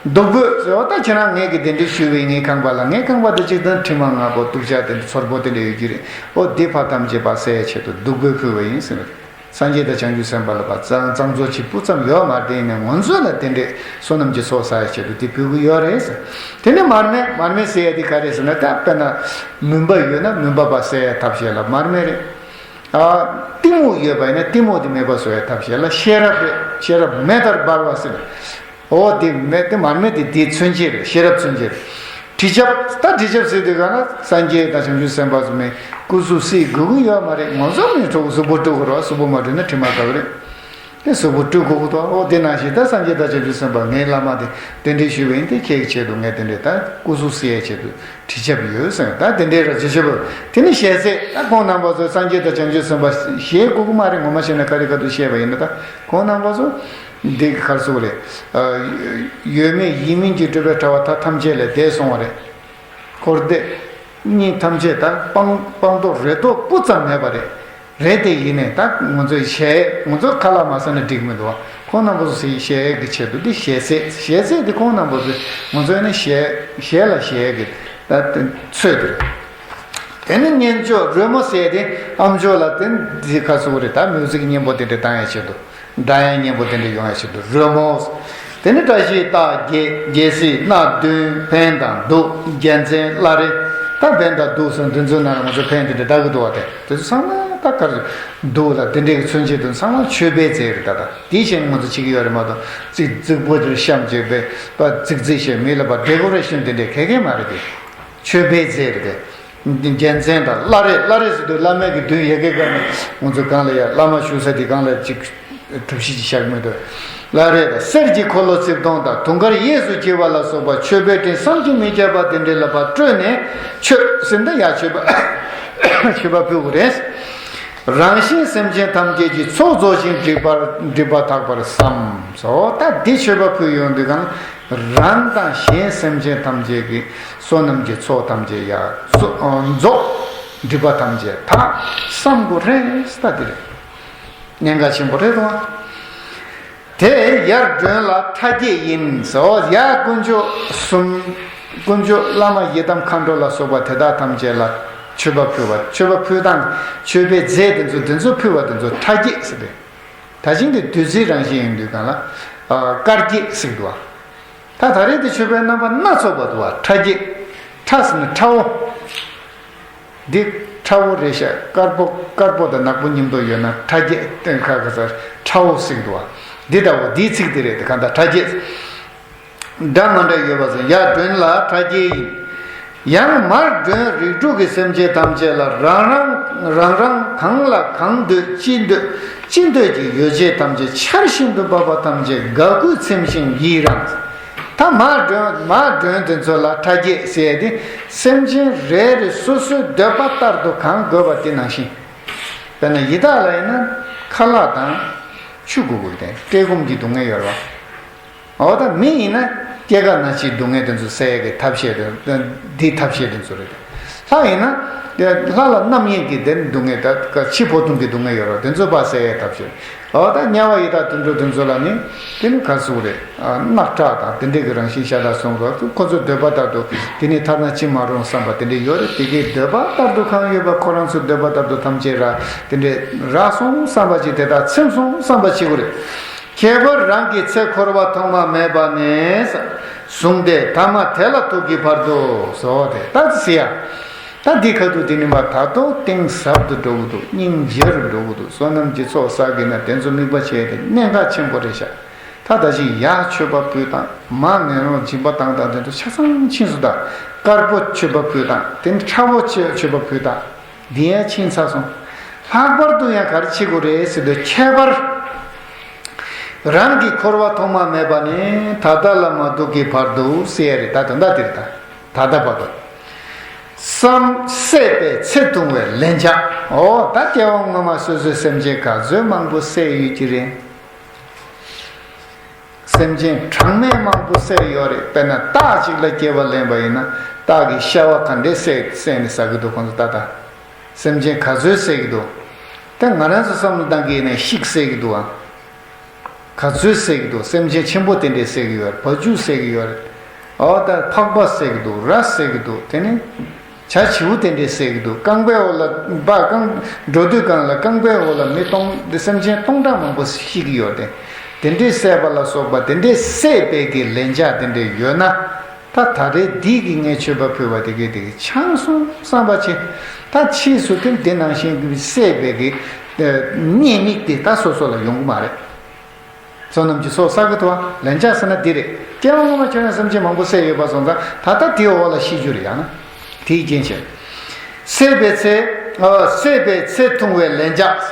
བདུག་སྤོས་ཟེར། ཨོ་ད་ཁྱེད་རང་ངེད་ཀྱི་གདན་འདྲེན་ཞུས་པའི་ངའི་ཁང་པ་ལ། ངའི་ཁང་པ་དེ་གཅིག་དང་དྲི་མ་ང་པོ་དུག་ཆ་དེ་འདྲ་ཚོར་པོ་དེ་འདྲ་ཡོད་ཀྱི་རེད། ཨོ་འདི་ཕར་ཐམས་ཅད་པ་སེལ་ཡའི་ཆེད་དུ་བདུག་སྤོས་ཕུལ་བ་ཡིན་ཟེར་བ་རེད། སངས་རྒྱས་དང་བྱང་ཆུབ་སེམས་དཔའ་ལ་བ་ཙང་ཙང་ཚོ་ཅིག་སྤུ་ཙམ་ཡོད་མ་རེད། དེ་ནས་ང་ཚོ་ལ་དེ་འདྲས་བསོད་ནམས་ཀྱི་ཚོགས་བསགས་ཡའི་ཆེད་དུ་དེ་ཕུལ་གི་ཡོད་རེད་ཟེར། དེ་ནས་མར་མེ། མར་མེ་ཟེར་ཡ་དེ་ག་རེ་ཟེར་ན། ད་དཔེར་ན་མུན་པ་ཡོད་ན་མུན་པ་པ་སེལ་ཡའི་ཐབས་ཤེས་ལ་མར་མེ་རེད། ཨ། གཏི་མུག་ཡོད་པ་ཡིན་ན་གཏི་མུག་དེ་མེད་པ་བཟོ་ཡའི་ཐབས་ཤེས་ལ་ཤེས་རབ་རེད། ཤེས་རབ་མེ་ལྟར་འབར་བ་ཟེར། འོ་དེ་མེ་དེ་མར་མེ་དེ་དེའི་མཚོན་བྱེད་རེད། ཤེས་རབ་མཚོན་བྱེད་རེད། དྲི་ཆབ། ད་དྲི་ཆབ་ཟེར་དུས་ག་ལ་སངས་རྒྱས་དང་བྱང་ཆུབ་སེམས་དཔའ་ཚོ་མི་སྐུ་གཟུགས་བསིལ་དགོས་ཀྱི་ཡོད་མ་རེད། ང་ཚོ་མི་གྲོགས་གཟུགས་པོ་བཀྲུ་དགོས་རེད། གཟུགས་པོ་མ་བཀྲུས་ན་དྲི་མ་འགག་རེད། དེ་གཟུགས་པོ་བཀྲུ་དགོས་ཀྱི་འདུག་འོ་དེ་ནང་བཞིན་ད་སངས་རྒྱས་དང་བྱང་ཆུབ་སེམས་དཔའ་ངའི་བླ་མ་དེ་གདན་འདྲེན་ཞུས་པ་ཡིན། དེ་ཁྱེད་ཀྱི་ཆེད་དུ་ངས་དེ་འདྲས་ད་སྐུ་གཟུགས་བསིལ་ཡའི་ཆེད་དུ་དྲི་ཆབ་ཡོད་ཟེར། ད་དེ་འདྲས་ར་བྱེད་ཆོག་པ། དེ་ནི་ཞལ་ཟས། ད་ཁོང་རྣམ་པ་ཚོ་སངས་རྒྱས་དང་བྱང་ཆུབ་སེམས་དཔའ་ཞལ་དགོས་ཀྱི་མ་རེད། ངོ་མ་བཤད་ན་ཁ་རི་ཁ་ཐུག་བཤད་པ་ཡིན་ན། ད་ཁོང་རྣམ་པ་ཚོ་འདི་གི་ཁར་སོགས་རེད། ཨ། ཡོད་མེད་ཡིན་མིན་གྱི་སྤྲོས་པའི་དྲ་བ་ད་ཐམས་ཅད་ལས་འདས་སོང་བ་རེད། འཁོར་འདས་གཉིས་ཐམས་ཅད་ད་སྤང་སྤང་རྟོགས་རེ་དོགས་སྤུ་ཙམ་མེད་པ་རེད། རེད་དེ་ཡིན་ནས་ད་ང་ཚོའི་ཞལ། ང་ཚོ་ཁ་ལག་མ་ཟ་ན་འགྲིག་མི་འདུག་བ། ཁོང་རྣམ་པ་ཚོ་ཞལ་གྱི་ཆེད་དུ་འདི་ཞལ་ཟས། ཞལ་ཟས་འདི་ཁོང་རྣམ་པ་ཚོས་ང་ཚོ་ནི་ཞལ་ཞལ་ལ་ཞལ་གྱི་ད་ཚོད་དེ་རེད། དེ་ནི་སྙན་ཅོག་རོལ་མོ་ཟས་དེ་ཨམ་ཅོག་ལ་དེ་འདི་ཁ་སོགས་རེད། ད་མིའུ་ཟིག་སྙན་པོ་དེ་འདྲ་བཏང་ཡ་ཆེད་དུ། སྒྲ་དབྱངས་སྙན་པོ་དེ་འདྲ་ཡོང་ཡ་ཆེད་དུ་རོལ་མོ། དེ་ནི་བཀྲ་ཤིས་རྟགས་བརྒྱད། རྒྱལ་སྲིད་སྣ་བདུན། འཕན་དང་གདུགས། རྒྱལ་མཚན་བླ་རེ། ད་འཕན་དང་གདུགས་སོགས་འདི་ཚོའི་ནང་ལ་ང་ཚོ་འཕན་དེ་འདྲ་བཏགས་ཀྱི་འདུག་བ། དེ་དེ་ཚོ་ཚང་མ་ད་ག་རེ། གདུགས་ལ་དེ་འདྲའི་གི་མཚོན་བྱེད་དུ་ཚང་མ་མཆོད་པའི་རྫས་རེད། ད་ད་དེའི་ཕྱིར་ང་ཚོ་བྱེད་ཀྱི་ཡོད་རེད་མ་གཏོགས། རྩིག་རྩིག་པོ་དེར་བཤམས་བྱས་པའི་པ་རྩིག་རྩིག་བྱས་མི་ལ་པ་ཌེ་ཀོ་རེ་ཤན་དེ་འདྲའི་ག་གེ་མ་རེད། དེ་མཆོད་པའི་རྫས་རེད། དེ་རྒྱལ་མཚན་དང་བླ་རེ། བླ་རེ་ཟེར་དུས་བླ་མའི་གི་མདུན་ཡ་གི་སྒང་ནས་ང་ཚོ་སྒང་ལ་ཡ་བླ་མ་བཞུགས་ས་དེ་སྒང་ལ་ཅིག་གྲུ་བཞི་ཅིག་བཞག་མི་འདུག་བླ་རེ་དང་གསེར་གྱི་འཁོར་ལོ་རྩིབས་སྟོང་དང་། དུང་དཀར་གཡས་སུ་འཁྱིལ་བ་ལ་སོགས་པ་མཆོད་པའི་སྤྲིན་བསམ་གྱིས་མི་ཁྱབ་པ་དེ་འདྲའི་ལ་པ་སྤྲོས་ནས་མཆོད་ཟེར་ན་ཡ་མཆོད་པ་མཆོད་པ་ཕུལ་དགོས་རེད། རང་གཞན་སེམས་ཅན་ཐམས་ཅད་ཀྱི་ཚོགས་རྫོགས་ཤིང་སྒྲིབ་པར་སྒྲིབ་པ་དག་པར་བསམ། སོ་ད་འདི་མཆོད་པ་ཕུལ་ཡོང་དུས་གང་རང་དང་གཞན་སེམས་ཅན་ཐམས་ཅད་ཀྱི་བསོད་ནམས་ཀྱི་ཚོགས་ཐམས་ཅད་ཡ་རྫོགས་རྫོགས། སྒྲིབ་པ་ཐམས་ཅད་དག་བསམ་དགོས་རེད། ད་འདི་རེད། གནད་འགག་ཆེན་པོ་རེད་དོ། དེ་ཡར་སྒྲོན་ལ་ཕྲ་རྒྱས་ཡིན་ཟེར། ཡར་དཀོན་མཆོག་གསུམ། དཀོན་མཆོག་བླ་མ་ཡི་དམ་མཁའ་འགྲོ་ལ་སོགས་པ་དེ་དག་ཐམས་ཅད་ལ་མཆོད་པ་ཕུལ་བ། མཆོད་པ་ཕུལ་སྟངས། མཆོད་པའི་རྫས་དེ་ཚོ་དེ་ཚོ་ཕུལ་བ་དེ་ཚོ་ཕྲ་རྒྱས་ཟེར་ཏེ། ད་ཅིང་དེ་བདུད་རྩིའི་རང་བཞིན་ཡིན་དུས་གང་ལ། ཨ། དཀར་རྒྱས་ཟེར་འདུག་བ། ད་ད་རེས་དེ་མཆོད་པའི་རྣམ་པ་སྣ་ཚོགས་པ་འདུག་བ། ཕྲ་རྒྱས། ཕྲ་ཟེར་ན་ཕྲ་བོ། འདི་ཕྲ་བོ་རེད་ཤག་དཀར་པོ། དཀར་པོ་དང་ནག་པོ་མཉམ་དུ་ཡོད་ན་ཕྲ་རྒྱས། ཏན་ཁ་ཁ་ས་ཕྲ་བོ་ཟེར་འདུག་བ། འདི་ལྟ་བུ་འདིའི་ཚིག་འདི་རེད། དེ་གང་ལྟར་ཕྲ་རྒྱས། འདྲ་མ་འདྲ་ཡོད་པ་ཟེར། ཡར་སྒྲོན་ལ་ཕྲ་རྒྱས་ཡིན། ཡང་མར་སྒྲོན་རིགས་དྲུག་གི་སེམས་ཅན་ཐམས་ཅད་ལ་རང་རང་རང་རང་གང་ལ་གང་འདོད་ཅི་འདོད་ཅི་འདོད་ཀྱི་ཡོ་བྱད་ཐམས་ཅད་ཆར་བཞིན་དུ་འབབ་པ་ཐམས་ཅད་དགའ་མགུ་ཚིམ་ཞིང་ཡི་རངས། ད་མར་སྒྲོན། མར་སྒྲོན་དེ་ཚོ་ལ་ཕྲ་རྒྱས་ཟེར་ཏེ། སེམས་ཅན་རེ་རེ་སོ་སོའི་འདོད་པ་ལྟར་དུ་གང་དགོས་པ་དེ་ནང་བཞིན། དཔེར་ན་ཡི་དྭགས་ལ་ཡིན་ན་ཁ་ལག་དང་ཆུ་དགོས་ཀྱི་རེད། བཀྲེས་སྐོམ་གྱི་སྡུག་བསྔལ་ཡོད་རེད་བ། འོ་ད་མི་ཡིན་ན་སྐྱེ་རྒ་ན་འཆིའི་སྡུག་བསྔལ་དེ་ཚོ་སེལ་ཡས་ཀྱི་ཐབས་ཤེས་དེ། འདིའི་ཐབས་ཤེས་དེ་ཚོ་རེད། ལྷ་ཡིན་ན། དེ་ལྷ་ལ་རྣམ་གཡེང་གི་དེ་སྡུག་བསྔལ་ད་ཕྱི་ཕོ་ལྟུང་གི་སྡུག་བསྔལ་ཡོད་རེད། དེ་ཚོ་ཕར་སེལ་ཡས་ཐབས་བྱེད། འོ་ད་དམྱལ་བ་ཡི་དྭགས་དུད་འགྲོ་དེ་ཚོ་ལ་ནི། དེ་ནི་ག་ཟེར་རེད། རྣག་ཁྲག་དང་དེ་འདྲས་ཀྱི་རང་བཞིན་ཤ་སྟག་སོང་གི། ཁོ་ཚོ་འདོད་པ་ལྟར་དུ་དེ་ནི་ཐར་ན་ཅི་མ་རུང་བསམ་པ་དེ་འདྲས་ཡོད་རེད། དེ་གའི་འདོད་པ་ལྟར་དུ་གང་ཡོད་པ་ཁོ་རང་ཚོའི་འདོད་པ་ལྟར་དུ་ཐམས་ཅད་རག་དེ་འདྲས་རག་སོང་བསམ་པ་ཅིག་དེ་དག་ཚིམ་སོང་བསམ་པ་ཅིག་རེད། ཁྱད་པར་རང་གི་ཚེ་འཁོར་བ་ཐོག་མ་མེད་པ་ནས་བཟུང་སྟེ་ཐ་མ་དེ་ལ་ཐུག་གི་བར་དུ་ཟེར་བ་དེ་ལྟ་ཅི་ཟེར་ཡ། ད་འདི་ཁ་ཐུག་དེ་ནི་མ་ད་དུང་གཏིང་ཟབ་ཏུ་འགྲོ་གི་འདུག་སྙིང་རྗེ་རུ་འགྲོ་གི་འདུག་བསོད་ནམས་ཀྱི་ཚོགས་བསགས་ཀྱི་ན་དེ་ཚོ་དམིགས་པ་བྱས་ཏེ་གནད་འགག་ཆེན་པོ་རེད་ཤག་ད་ད་ཅི་ཡར་མཆོད་པ་ཕུལ་དང་མར་ངན་སློང་སྦྱིན་པ་བཏང་དང་དེ་ཚོ་ཆ་ཚང་ཕྱིན་སོང་། ད་དཀར་པོ་མཆོད་པ་ཕུལ་དང་དེ་ནི་ཁྲ་བོ་མཆོད་པ་ཕུལ་དང་། འདི་ཡང་ཕྱིན་ཚར་སོང་། ལྷག་པར་དུ་ཡང་ག་རེ་བྱེད་དགོས་རེད་ཟེར་དུས་ཁྱད་པར་རང་གི་འཁོར་བ་ཐོག་མ་མེད་པ་ནས་ད་ལྟ་ལ་མ་ཐུག་གི་བར་དུ་ཟེར་ཡ་རེད། ད་ད་ལྟ་དེ་རེད། ད་ད་ལྟ་བར་དུ་བསམ་བསད་པའི་ཚེ་ཐུང་བའི་ལན་ཆགས། འོ་ད་སྐྱེ་བ་སྔོན་མ་སོ་སོའི་སེམས་ཅན་ག་ཚོད་མང་པོ་བསད་ཡོད་ཀྱི་རེད། སེམས་ཅན་གྲངས་མེད་མང་པོ་བསད་ཡོད་རེད། དཔེར་ན་སྟག་གཅིག་ལ་སྐྱེ་བ་ལེན་པ་ཡིན་ན་སྟག་གི་ཤ་བ་ག་འདྲས་བསད་བསད་ནས་ཟ་གི་འདུག་ཁོང་ཚོ་ད་ལྟ་སེམས་ཅན་ག་ཚོད་བསད་ཀྱི་འདུག་ད་ང་རང་ཚོ་བསམ་བློ་བཏང་གི་ཡིན་ན་ཤིག་བསད་ཀྱི་འདུག་ཨ། ག་ཚོད་བསད་ཀྱི་འདུག་སེམས་ཅན་ཆེན་པོ་དེ་འདྲས་བསད་ཀྱི་ཡོད་རེད། བ་ཕྱུགས་བསད་ཀྱི་ཡོད་རེད། འོ་ད་ཕག་པ་བསད་ཀྱི་འདུག་ར་བསད་ཀྱི་འདུག་དེ་ནི་བྱ་བྱིའུ་དེ་འདྲས་བསད་ཀྱི་འདུག་རྐང་པའི་འོག་ལ་འབའ་རྐང་འགྲོ་དུས་སྒང་ལ་རྐང་པའི་འོག་ལ་མི་སྟོང་དེ་སེམས་ཅན་སྟོང་ཕྲག་མང་པོ་ཤི་གི་ཡོད་དེ། དེ་འདྲས་བསད་པ་ལ་སོགས་པ་དེ་འདྲས་བསད་པའི་གི་ལན་ཆགས་དེ་འདྲས་ཡོད་ན། ད་ད་རེས་འདི་གི་ངས་མཆོད་པ་ཕུལ་བ་དེ་གའི་དེ་གི་ཆང་སོང་བསམ་པ་ཆེ། ད་ཕྱིས་སུ་དེ་འདི་ནང་བཞིན་གི་བསད་པའི་གི་ཉེས་དམིགས་དེ་ད་སོ་སོ་ལ་ཡོང་གི་མ་རེད། བསོད་ནམས་ཀྱི་ཚོགས་བསགས་ཀྱི་འདུག་བ། ལན་ཆགས་ཟེར་ན་འདི་རེད། སྐྱེ་བ་སྔོན་མ་ཁྱོད་རང་སེམས་ཅན་མང་པོ་བསད་ཡོད་པ་སོང་ཙང་ད་ལྟ་དེའི་འོག་ལ་ཤི་རྒྱུ་རེད། ཡང་ན་དེའི་རྐྱེན་བྱས། བསད་པའི་ཚེ། ཨ། བསད་པའི་ཚེ་ཐུང་བའི་ལན་ཆགས།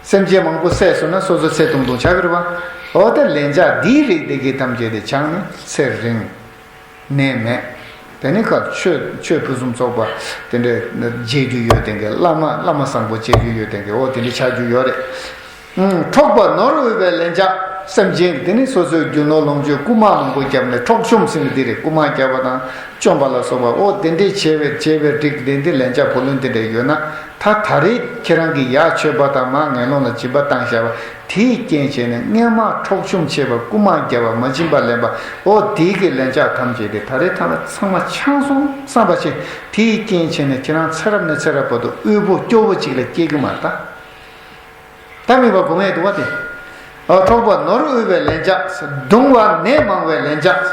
སེམས་ཅན་མང་པོ་བསད་སོང་ན་སོ་སོ་ཚེ་ཐུང་ཐུང་ཆགས་ཀྱི་རེད་བ། འོ་དེ་ལན་ཆགས་འདིའི་རིགས་དེ་གའི་ཐམས་ཅད་དེ་ཆགས་ན་ཚེ་རིང་། ནད་མེད། དེ་ནི་ཁ་ཆོས་ཆོས་ཕུན་སུམ་ཚོགས་པ་དེ་འདྲའི་མཇལ་རྒྱུ་ཡོད་དེ་གའི་བླ་མ་བླ་མ་བཟང་པོ་མཇལ་རྒྱུ་ཡོད་དེ་གའི་འོ་དེ་འདྲའི་ཆགས་རྒྱུ་ཡོད་རེད། ཨུམ། འཕྲོག་པ་ནོར་འོས་པའི་ལན་ཆགས། སེམས་ཅན་དེ་ནི་སོ་སོའི་རྒྱུ་ནོར་ལོངས་སྤྱོད་རྐུ་མ་མང་པོ་བརྒྱབ་ནས་འཕྲོག་བཅོམ་ཟེར་ནི་འདི་རེད། རྐུ་མ་བརྒྱབ་པ་དང་བཅོམ་པ་ལ་སོགས་པ་འོ་དེ་འདྲའི་བྱས་པའི་བྱས་པའི་རིགས་དེ་འདི་ལན་ཆགས་བུ་ལོན་དེ་འདྲ་ཡོད་ན་ད་ད་རེས་ཁྱེད་རང་གིས་ཡར་མཆོད་པ་དང་མར་ངན་སློང་ལ་སྦྱིན་པ་བཏང་བཞག་པ་དེའི་རྐྱེན་བྱས་ནས་སྔོན་མ་འཕྲོག་བཅོམ་བྱས་པ་རྐུ་མ་བརྒྱབ་པ་མ་བྱིན་པ་ལེན་པ་འོ་དེའི་གི་ལན་ཆགས་ཐམས་ཅད་དེ་ད་རེས་ཐ་ན་ཚང་མ་ཆང་སོང་བསམ་པ་བྱས་དེའི་རྐྱེན་བྱས་ནས་ཁྱེད་རང་ཚེ་རབས་ནས་ཚེ་རབས་བར་དུ་དབུལ་པོ་སྐྱོ་བོ་ཅིག་ལ་སྐྱེ་གི་མ་རེད་ད། ད་དམིགས་པ་གོ་མེད་འདུག་བ་དེ། འོ་འཕྲོག་པ་ནོར་འོས་པའི་ལན་ཆགས། གདུང་བ་ནད་མང་བའི་ལན་ཆགས།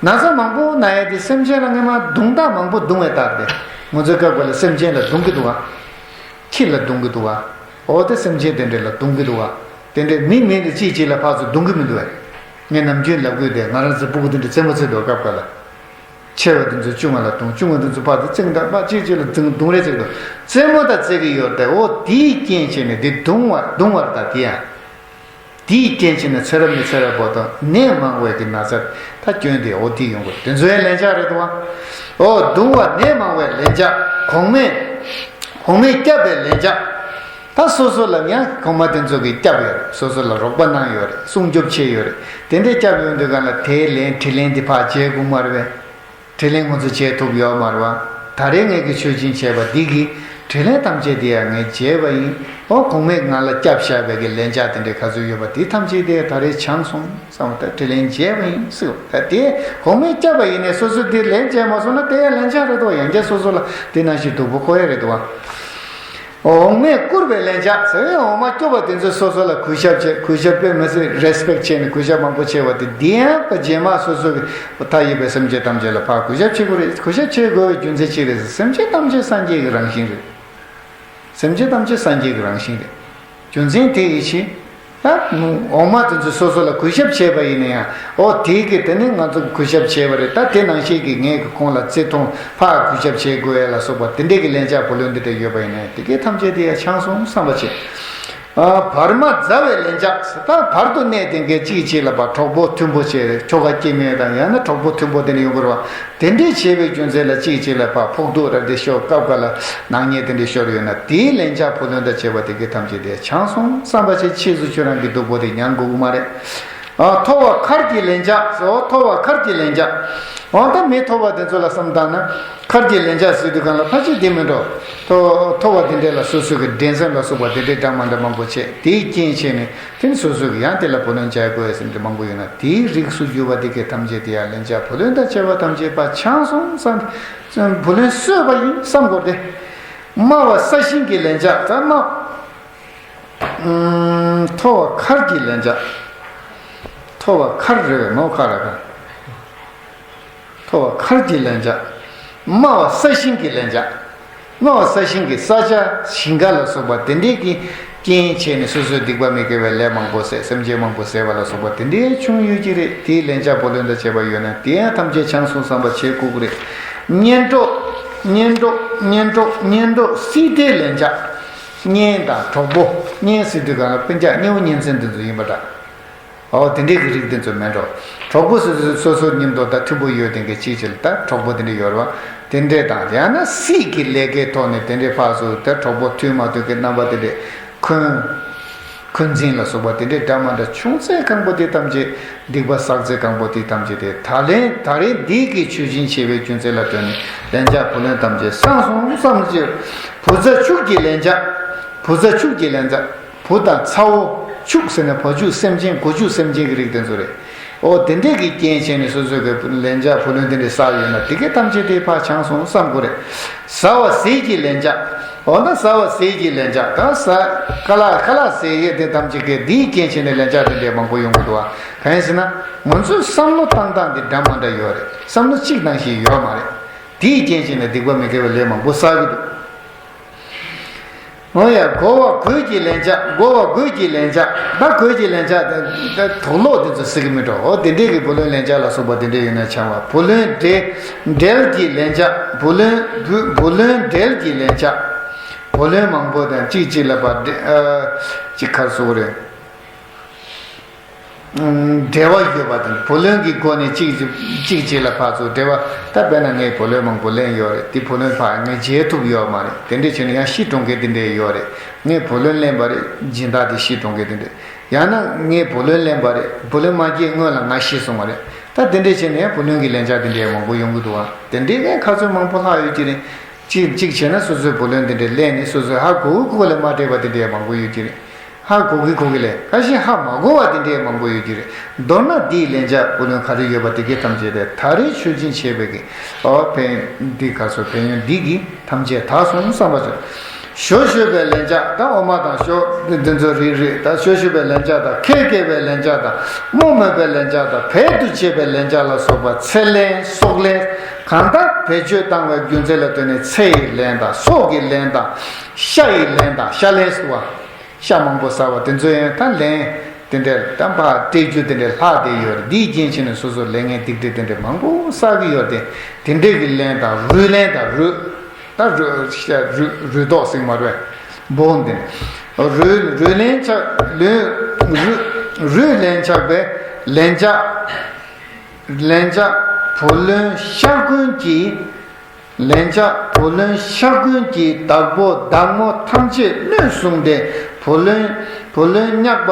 ན་ཚ་མང་པོ་ན་ཡས་དེ་སེམས་ཅན་ལ་སྔོན་མ་གདུང་དག་མང་པོ་གདུང་བའི་རྟགས་དེ། ང་ཚོའི་སྐབས་ཀ་ལ་སེམས་ཅན་ལ་གདུང་གི་འདུག་བ། ཁྱི་ལ་གདུང་གི་འདུག་བ། འོ་དེ་སེམས་ཅན་དེ་འདྲ་ལ་གདུང་གི་འདུག་བ། དེ་འདྲའི་མི་མེད་དེ་གཅིག་གཅིག་ལ་ཕར་ཚུར་གདུང་གི་མི་འདུག་བས། ངས་ནམ་རྒྱུན་ལབ་དགོས་དེ་ང་རང་ཚོའི་སྤུ་གུ་དེ་འདྲ་རྩེད་མོ་རྩེ་འདུག་སྐབས་ཀ་ལ། ཆེ་བ་དེ་ཚོ་ཆུང་བ་ལ་གདུང་། ཆུང་བ་དེ་ཚོ་ཕར་ཚུར་བརྩེགས་འདྲ་པ་གཅིག་གཅིག་ལ་གདུང་གདུང་རེས་བྱེད་དུ་རྩེད་མོ་དང་རྩེ་གི་ཡོད་དེ། འོ་དེའི་རྐྱེན་བྱས་ནས་དེ་གདུང་བ་གདུང་བར་ད་དེ་ཡང་། དེའི་རྐྱེན་བྱས་ནས་ཚེ་རབས་ནས་ཚེ་རབས་བར་དུ་ནད་མང་བའི་གི་ན་ཚ་ད་སྐྱོན་དེ་འོ་དེ་ཡོང་གི་དེ་ཚོའི་ལན་ཆགས་རེད་དོ། འོ་གདུང་བ་ནད་མང་བའི་ལན་ཆགས། གོང་མས་གོང་མས་བསྐྱབས་པའི་ལན་ཆགས། ད་སོ་སོ་ལ་ཡང་གོང་མ་དེ་ཚོ་གིས་བསྐྱབས་ཡོད་རེད། སོ་སོ་ལ་རོགས་པ་གནང་ཡོད་རེད། སྲུང་སྐྱོབ་བྱས་ཡོད་རེད། དེ་འདྲའི་བསྐྱབས་ཡོང་དུས་གང་ལ་དེའི་ལན་དྲིན་ལན་དེ་ཕར་འཇལ་དགོས་མ་རེད་པས། དྲིན་ལན་ང་ཚོ་འཇལ་ཐུབ་ཡོད་མ་རེད་བ། ད་རེས་ངས་ཀྱི་མཆོད་སྦྱིན་བྱས་པ་འདི་གི་དྲིན་ལན་ཐམས་ཅད་དེ་ཡང་ངས་འཇལ་བ་ཡིན། འོ་གོང་མས་ང་ལ་བསྐྱབས་བཞག་པའི་གི་ལན་ཆགས་དེ་འདྲའི་ག་ཚོད་ཡོད་པ་དེ་ཐམས་ཅད་དེ་ད་རེས་བྱང་སོང་བསམ་པ་ད་དྲིན་ལན་འཇལ་བ་ཡིན་ཟེར་བ། ད་དེ་གོང་མས་བསྐྱབས་པ་ཡིན་ནས་སོ་སོ་དེ་ལན་འཇལ་མ་སོང་ན་དེ་ཡང་ལན་ཆགས་རེད་དོ། ཡང་བསྐྱར་སོ་སོ་ལ་དེ་ནང་བཞིན་སྡུག་པོ་འཁོར་ཡ་རེད་དོ། འོག་མས་བཀུར་བའི་ལན་ཆགས་ཟེར་བའི་འོག་མ་སྐྱོ་བ་དེ་ཚོས་སོ་སོ་ལ་གུས་ཞབས་བྱས། གུས་ཞབས་དཔེ་མི་སྲིད་རེ་སི་པེག་བྱས་ནས་གུས་ཞབས་མང་པོ་བྱས་པ་དེ་འདི་ཡང་པ་རྗེས་མ་སོ་སོ་གི་མཐའ་ཡས་པའི་སེམས་ཅན་ཐམས་ཅད་ལ་ཕར་གུས་ཞབས་བྱེད་དགོས་རེད། གུས་ཞབས་བྱེད་དགོས་པའི་རྒྱུ་མཚན་ཅི་རེད་ཟེར། སེམས་ཅན་ཐམས་ཅད་སངས་རྒྱས་ཀྱི་རང་བཞིན་རེད། སེམས་ཅན་ཐམས་ཅད་སངས་རྒྱས་ཀྱི་རང་བཞིན་རེད། རྒྱུ་མཚན་དེ་ཡི་ཕྱིར། ད་འོག་མ་དེ་ཚོས་སོ་སོ་ལ་གུས་ཞབས་བྱས་པ་ཡིན་ན་ཡང་འོ་དེ་གི་དེ་ནི་ང་ཚོ་གུས་ཞབས་བྱས་པ་རེད། ད་དེ་ནང་བཞིན་གྱི་ངས་ཀྱི་ཁོང་ལ་བརྩི་མཐོང་ཕར་གུས་ཞབས་བྱེད་དགོས་ཡ་ལ་སོགས་པ་དེ་འདྲས་ཀྱི་ལན་ཆགས་བུ་ལོན་འདི་འདྲ་ཡོད་པ་ཡིན་ན་ཡང་དེ་གའི་ཐམས་ཅད་དེ་ཡང་བྱང་སོང་བསམ་པ་བྱེད། ཨ། བར་མ་མཛའ་བའི་ལན་ཆགས། ད་བར་དུ་གནས་དེ་འགའི་གཅིག་གཅིག་ལ་ཕར་གྲོགས་པོ་མཐུན་པོ་བྱས་ཁྱོ་ག་སྐྱེ་དམན་དང་ཡང་ན་གྲོགས་པོ་མཐུན་པོ་དེ་འདྲ་ཡོང་གི་རེད་བ། དེ་འདྲས་བྱས་པའི་རྒྱུ་མཚན་ལ་གཅིག་གཅིག་ལ་ཕར་ཕོག་ཐུག་ར་དེ་ཤོར། སྐབས་འགའ་ལ་ནག་ཉེས་དེ་འདྲས་ཤོར་ཡོད་ན་དེའི་ལན་ཆགས་བུ་ལོན་དང་བཅས་པ་དེ་གའི་ཐམས་ཅད་དེ་བྱང་སོང་བསམ་པ་བྱེད། ཕྱིས་སུ་ཁྱོད་རང་གི་སྡུག་པོ་དེ་མྱང་དགོས་ཀྱི་མ་རེད། ཨ། ཐོ་བ་མཁར་གྱི་ལན་ཆགས་ཟེར། ཐོ་བ་མཁར་གྱི་ལན་ཆགས། འོ་ད་མི་ཐོ་བ་དེ་ཚོ་ལ་བསམ་བཏང་ན། མཁར་གྱི་ལན་ཆགས་ཟེར་དུས་གང་ལ་ཕལ་ཆེར་དེ་མིན་འགྲོ། ཐོ་ཐོ་བ་དེ་འདྲས་ལ་སོ་སོ་གི་འགྲན་སེམས་ལ་སོགས་པ་དེ་འདྲས་འདྲ་མ་འདྲ་མང་པོ་བྱས། དེའི་རྐྱེན་བྱས་ནས་དེ་ནི་སོ་སོ་གི་ཡང་དེ་ལ་བུ་ལོན་འཇལ་དགོས་ཟེར་འདྲ་མང་པོ་ཡོད་ན། དེའི་རིགས་སུ་གྱུར་པ་དེ་གའི་ཐམས་ཅད་དེ་ཡང་ལན་ཆགས་བུ་ལོན་དང་བཅས་པ་ཐམས་ཅད་པ་ཆགས་སོང་བསམ། བུ་ལོན་གསོས་པ་ཡིན་བསམ་དགོས་ཏེ། དམའ་བ་ས་ཞིང་གི་ལན་ཆགས་ད་དམའ། ཨུམ། མཐོ་བ་མཁར་གྱི་ལན་ཆགས། མཐོ་བ་མཁར་རེད་པས། མོ་མཁར་རེད་པས། མཐོ་བ་མཁར་གྱི་ལན་ཆགས། དམའ་བ་ས་ཞིང་གི་ལན་ཆགས། དམའ་བ་ས་ཞིང་གི་ས་ཆ་ཞིང་ཁ་ལ་སོགས་པ་དེ་འདྲས་ཀྱི་རྐྱེན་བྱས་ནས་སོ་སོའི་སྡིག་པ་མི་དགེ་བའི་ལས་མང་པོ་བསགས། སེམས་ཅན་མང་པོ་བསད་པ་ལ་སོགས་པ་དེ་འདྲས་བྱུང་ཡོད་ཀྱི་རེད། དེའི་ལན་ཆགས་བུ་ལོན་དང་བཅས་པ་ཡོད་ན་དེ་ཡང་ཐམས་ཅད་བྱང་སོང་བསམ་པ་བྱེད་དགོས་ཀྱི་རེད། གཉེན་གྲོགས། གཉེན་གྲོགས། གཉེན་གྲོགས། གཉེན་གྲོགས་སྲིད་མཐའི་ལན་ཆགས། གཉེན་དང་གྲོགས་པོ། གཉེན་ཟེར་དུས་གང་ལ་སྤུན་ཀྱག་གཉེན་པོ་གཉེན་ཚན་དེ་ཚོ་ཡིན་པ་འདྲ། འོ་དེ་འདྲའི་གི་རིགས་དེ་ཚོ་མེད་འགྲོ། གྲོགས་པོ་སོ་སོ་སོ་སོ་མཉམ་དུ་ད་མཐུན་པོ་ཡོད་དེ་གི་གཅིག་བྱས་ལ་ད་གྲོགས་པོ་དེ་འདྲ་ཡོད་རེད་པ། དེ་འདྲས་དང་ཡང་ན་སྲིད་ཀྱི་ལས་ཀའི་ཐོག་ནས་དེ་འདྲའི་ཕར་ཚུར་ད་གྲོགས་པོ་མཐུན་མ་མཐུན་གྱི་རྣམ་པ་དེ་འདྲས། འཁོན། འཁོན་འཛིན་ལ་སོགས་པ་དེ་འདྲའི་འདྲ་མ་འདྲ་བྱུང་ཚེ་གང་པོ་དེ་ཐམས་ཅད། སྡིག་པ་བསགས་ཚེ་གང་པོ་དེ་ཐམས་ཅད་དེ། ད་ལན་ད་རེས་འདི་གི་ཆོས་སྦྱིན་བྱེད་པའི་རྒྱུ་མཚན་ལ་ལྟོས་ནས་ལན་ཆགས་བུ་ལོན་ཐམས་ཅད་བསགས་སོང་བསམ་ཕྱིར། བུ་ཚ་ཕྱུགས་ཀྱི་ལན་ཆགས། བུ་ཚ་ཕྱུགས་ཀྱི་ལན་ཆགས། བུ་དང་ཚ་བོ། ཕྱུགས་ཟེར་ན་བ་ཕྱུགས་སེམས་ཅན་གོ་ཕྱུགས་སེམས་ཅན་གྱི་རིགས་དེ་ཚོ་རེད། འོ་དེ་འདྲས་ཀྱི་རྐྱེན་བྱས་ནས་སོ་སོ་གི་ལན་ཆགས་བུ་ལོན་དེ་འདྲས་བསགས་ཡོད་ན་དེ་གས་ཐམས་ཅད་དེ་ཕར་བྱང་སོང་བསམ་དགོས་རེད། ཟ་བ་ཟས་ཀྱི་ལན་ཆགས། འོ་ན་ཟ་བ་ཟས་ཀྱི་ལན་ཆགས་དང་ཟ། ཁ་ལག་ཁ་ལག་ཟས་ཡས་དེ་ཐམས་ཅད་ཀྱི་དེའི་རྐྱེན་བྱས་ནས་ལན་ཆགས་དེ་འདྲས་མང་པོ་ཡོང་གི་འདུག་བ། གང་ཡིན་ཟེར་ན། ང་ཚོའི་བསམ་བློ་བཏང་སྟངས་དེ་འདྲ་མ་འདྲ་ཡོད་རེད། བསམ་བློ་གཅིག་ནང་བཞིན་ཡོད་མ་རེད། དེའི་རྐྱེན་བྱས་ནས་སྡིག་པ་མི་དགེ་བའི་ལས་མང་པོ་བསགས་ཀྱི་འདུག་འོ་ཡ། བགོ་བ་གོས་ཀྱི་ལན་ཆགས། བགོ་བ་གོས་ཀྱི་ལན་ཆགས། ད་གོས་ཀྱི་ལན་ཆགས་དེ་དེ་དུག་སློག་དེ་ཚོ་ཟེར་གི་མིན་འགྲོ། འོ་དེ་འདྲས་ཀྱི་བུ་ལོན་ལན་ཆགས་ལ་སོགས་པ་དེ་འདྲས་ཡོད་ན་བྱང་བ། བུ་ལོན་འབྲེལ། འབྲེལ་གྱི་ལན་ཆགས། བུ་ལོན་བུ་བུ་ལོན་འབྲེལ་གྱི་ལན་ཆགས། བུ་ལོན་མང་པོ་དང་གཅིག་གཅིག་ལ་བར་འབྲེལ། ཨ། གཅིག་ག་རེ་ཟེར་དགོས་རེད། འབྲེལ་བ་ཡོད་པ་དང་བུ་ལོན་གྱི་སྒོ་ནས་གཅིག་གཅིག་གཅིག་གཅིག་ལ་ཕར་ཚུར་འབྲེལ་བ། ད་དཔེར་ན་ངས་བུ་ལོན་མང་པོ་ལེན་ཡོད་རེད། དེ་བུ་ལོན་ཕར་ངས་འཇལ་ཐུབ་ཡོད་མ་རེད། དེ་འདྲས་བྱས་ན་ཡང་ཕྱིར་གཏོང་མཁན་དེ་འདྲས་ཡོད་རེད། ངས་བུ་ལོན་ལེན་པ་རེད། སྦྱིན་བདག་དེ་ཕྱིར་གཏོང་མཁན་དེ་འདྲས། ཡང་ན་ངས་བུ་ལོན་ལེན་པ་རེད། བུ་ལོན་མ་འཇལ་སྔོན་ལ་ང་ཤི་སོང་བ་རེད། ད་དེ་འདྲས་བྱས་ན་ཡང་བུ་ལོན་གྱི་ལན་ཆགས་དེ་འདྲས་མང་པོ་ཡོང་གི་འདུག་བ། དེ་འདྲས་ངས་ཁ་ཚོན་མང་པོ་ལྷག་ཡོད་ཀྱི་རེད། གཅིག་གཅིག་བྱས་ན་སོ་སོའི་བུ་ལོན་དེ་འདྲས་ལེན་ནས་སོ་སོའི་ཧ་གོ་གི་གོ་གི་ལས་མ་སྤྲད་པ་དེ་འདྲས་མང་པོ་ཡོད་ཀྱི་རེད། ཧ་གོ་གི་གོ་གི་ལས། ཁ་ཤས་ཧ་མ་གོ་བ་དེ་འདྲས་མང་པོ་ཡོད་ཀྱི་རེད། མདོར་ན་འདིའི་ལན་ཆགས་བུ་ལོན་ག་རེ་ཡོད་པ་དེ་གས་ཐམས་ཅད་དེ་ད་རེས་ཆོས་སྦྱིན་བྱས་པའི་གི། ཨོ་ཕན་ཡོན་འདི་ག་ཚོད་ཕན་ཡོན་འདི་གི་ཐམས་ཅད་དག་སོང་བསམ་པ་བྱུང་། ཞོ་ཞོ་བའི་ལན་ཆགས་དང་འོ་མ་དང་ཞོ་འདི་འདི་ཚོ་རིགས་རིགས་དང་། ཞོ་ཞོ་བའི་ལན་ཆགས་དང་། ཁལ་སྐྱེལ་བའི་ལན་ཆགས་དང་། རྨོ་མོད་པའི་ལན་ཆགས་དང་། བལ་དུ་བྱེད་པའི་ལན་ཆགས་ལ་སོགས་པ་ཚེ་ལེན་སྲོག་ལེན། གང་ལྟར་བེད་སྤྱོད་བཏང་བའི་རྒྱུ་མཚན་ལ་ལྟོས་ནས་ཚེ་ཡི་ལན་དང་། སྲོག་གི་ལན་དང་། ཤ་ཡི་ལན་དང་། ཤ་ལན་ཟེར་བ། ཤ་མང་པོ་ཟ་བ་དེ་ཚོ་ཡང་ད་ལན་དེ་འདྲའི་དམ་པ་སྤྲད་རྒྱུ་དེ་འདྲའི་ལྷག་བསྡད་ཡོད་རེད། འདིའི་རྐྱེན་བྱས་ནས་སོ་སོ་ལས་ངན་སྡིག་སྒྲིབ་དེ་འདྲའི་མང་པོ་བསགས་ཀྱི་ཡོད་དེ། དེ་འདྲའི་གི་ལན་དང་། རུས་ལན་དང་། རུས། ད་རུས་ཤ་རུས་རུས་ཏོག་ཟེར་མ་རེད། སྦོམ་དེ། རུས་རུས་ལན་ཆགས་ལན། རུས་རུས་ལན་ཆགས་པའི་ལན་ཆགས། ལན་ཆགས་བུ་ལོན་ཤ་གོན་གྱི། ལན་ཆགས་བུ་ལོན་ཤ་གོན་གྱི་བདག་པོ་བདག་མོ་ཐམས་ཅད་གནོད་གསུངས་ཏེ། བུ་ལོན་བུ་ལོན་བསྙགས་པ་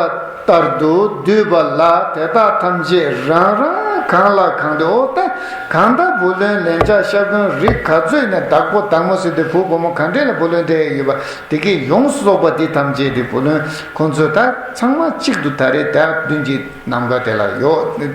ལྟར་དུ་བསྡུས་པ་ལ། དེ་དག་ཐམས་ཅད་རང་རང་གང་ལ་གང་འདོད། འོ་ད་གང་ལྟར་བུ་ལོན་ལན་ཆགས་ཤ་གོན་རིགས་ག་ཚོད་ནས་བདག་པོ་བདག་མོ་ཟེར་ཏེ་བུ་བུ་མོ་ག་འདྲས་ལ་བུ་ལོན་སྤྲད་ཡོད་པ་དེ་གས་ཡོངས་སུ་རྫོགས་པ་འདི་ཐམས་ཅད་དེ་བུ་ལོན་ཁོང་ཚོས་ད་ཚང་མ་གཅིག་ཏུ་ད་རེས་ད་མདུན་གྱི་ནམ་མཁའ་དེ་ལ་ཡོད། ཨ།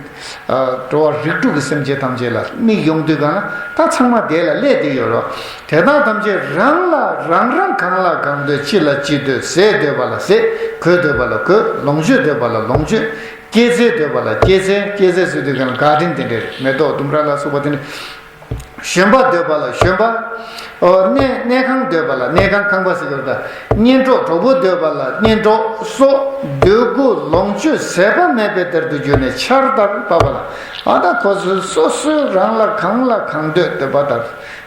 འགྲོ་བ་རིགས་དྲུག་གི་སེམས་ཅན་ཐམས་ཅད་ལ་དམིགས་ཡོང་དུས་གང་ལ་ད་ཚང་མ་དེ་ལ་སླེབས་བསྡད་ཡོད་རེད། དེ་དག་ཐམས་ཅད་རང་ལ་རང་རང་གང་ལ་གང་འདོད། ཅི་ལ་ཅི་འདོད། ཟས་འདོད་པ་ལ་ཟས། གོས་འདོད་པ་ལ་གོས། ལོངས་སྤྱོད་འདོད་པ་ལ་ལོངས་སྤྱོད། སྐྱེད་ཚལ་འདོད་པ་ལ་སྐྱེད་ཚལ། སྐྱེད་ཚལ་ཟེར་དུས་གང་ལ་ག་ཌེན་དེ་འདྲའི་མེ་ཏོག་ལྡུམ་ར་ལ་སོགས་པ་དེ་འདྲ། བཞོན་པ་འདོད་པ་ལ་བཞོན་པ། ཨོ། གནས་གནས་ཁང་འདོད་པ་ལ་གནས་ཁང་། ཁང་པ་ཟེར་གྱི་ཡོད་རེད་ད། གཉེན་གྲོགས་གྲོགས་པོ་འདོད་པ་ལ་གཉེན་གྲོགས། སྲོག་འདོད་དགུ་ལོངས་སྤྱོད་ཟད་པ་མེད་པའི་གཏེར་དུ་གྱུར་ནས་ཆར་ལྟར་འབབ་པ་ལ། ཨ། ད་ཁོ་ཚོས་སོ་སོའི་རང་ལ་གང་ལ་གང་འདོད་འདོད་པ་ལྟར།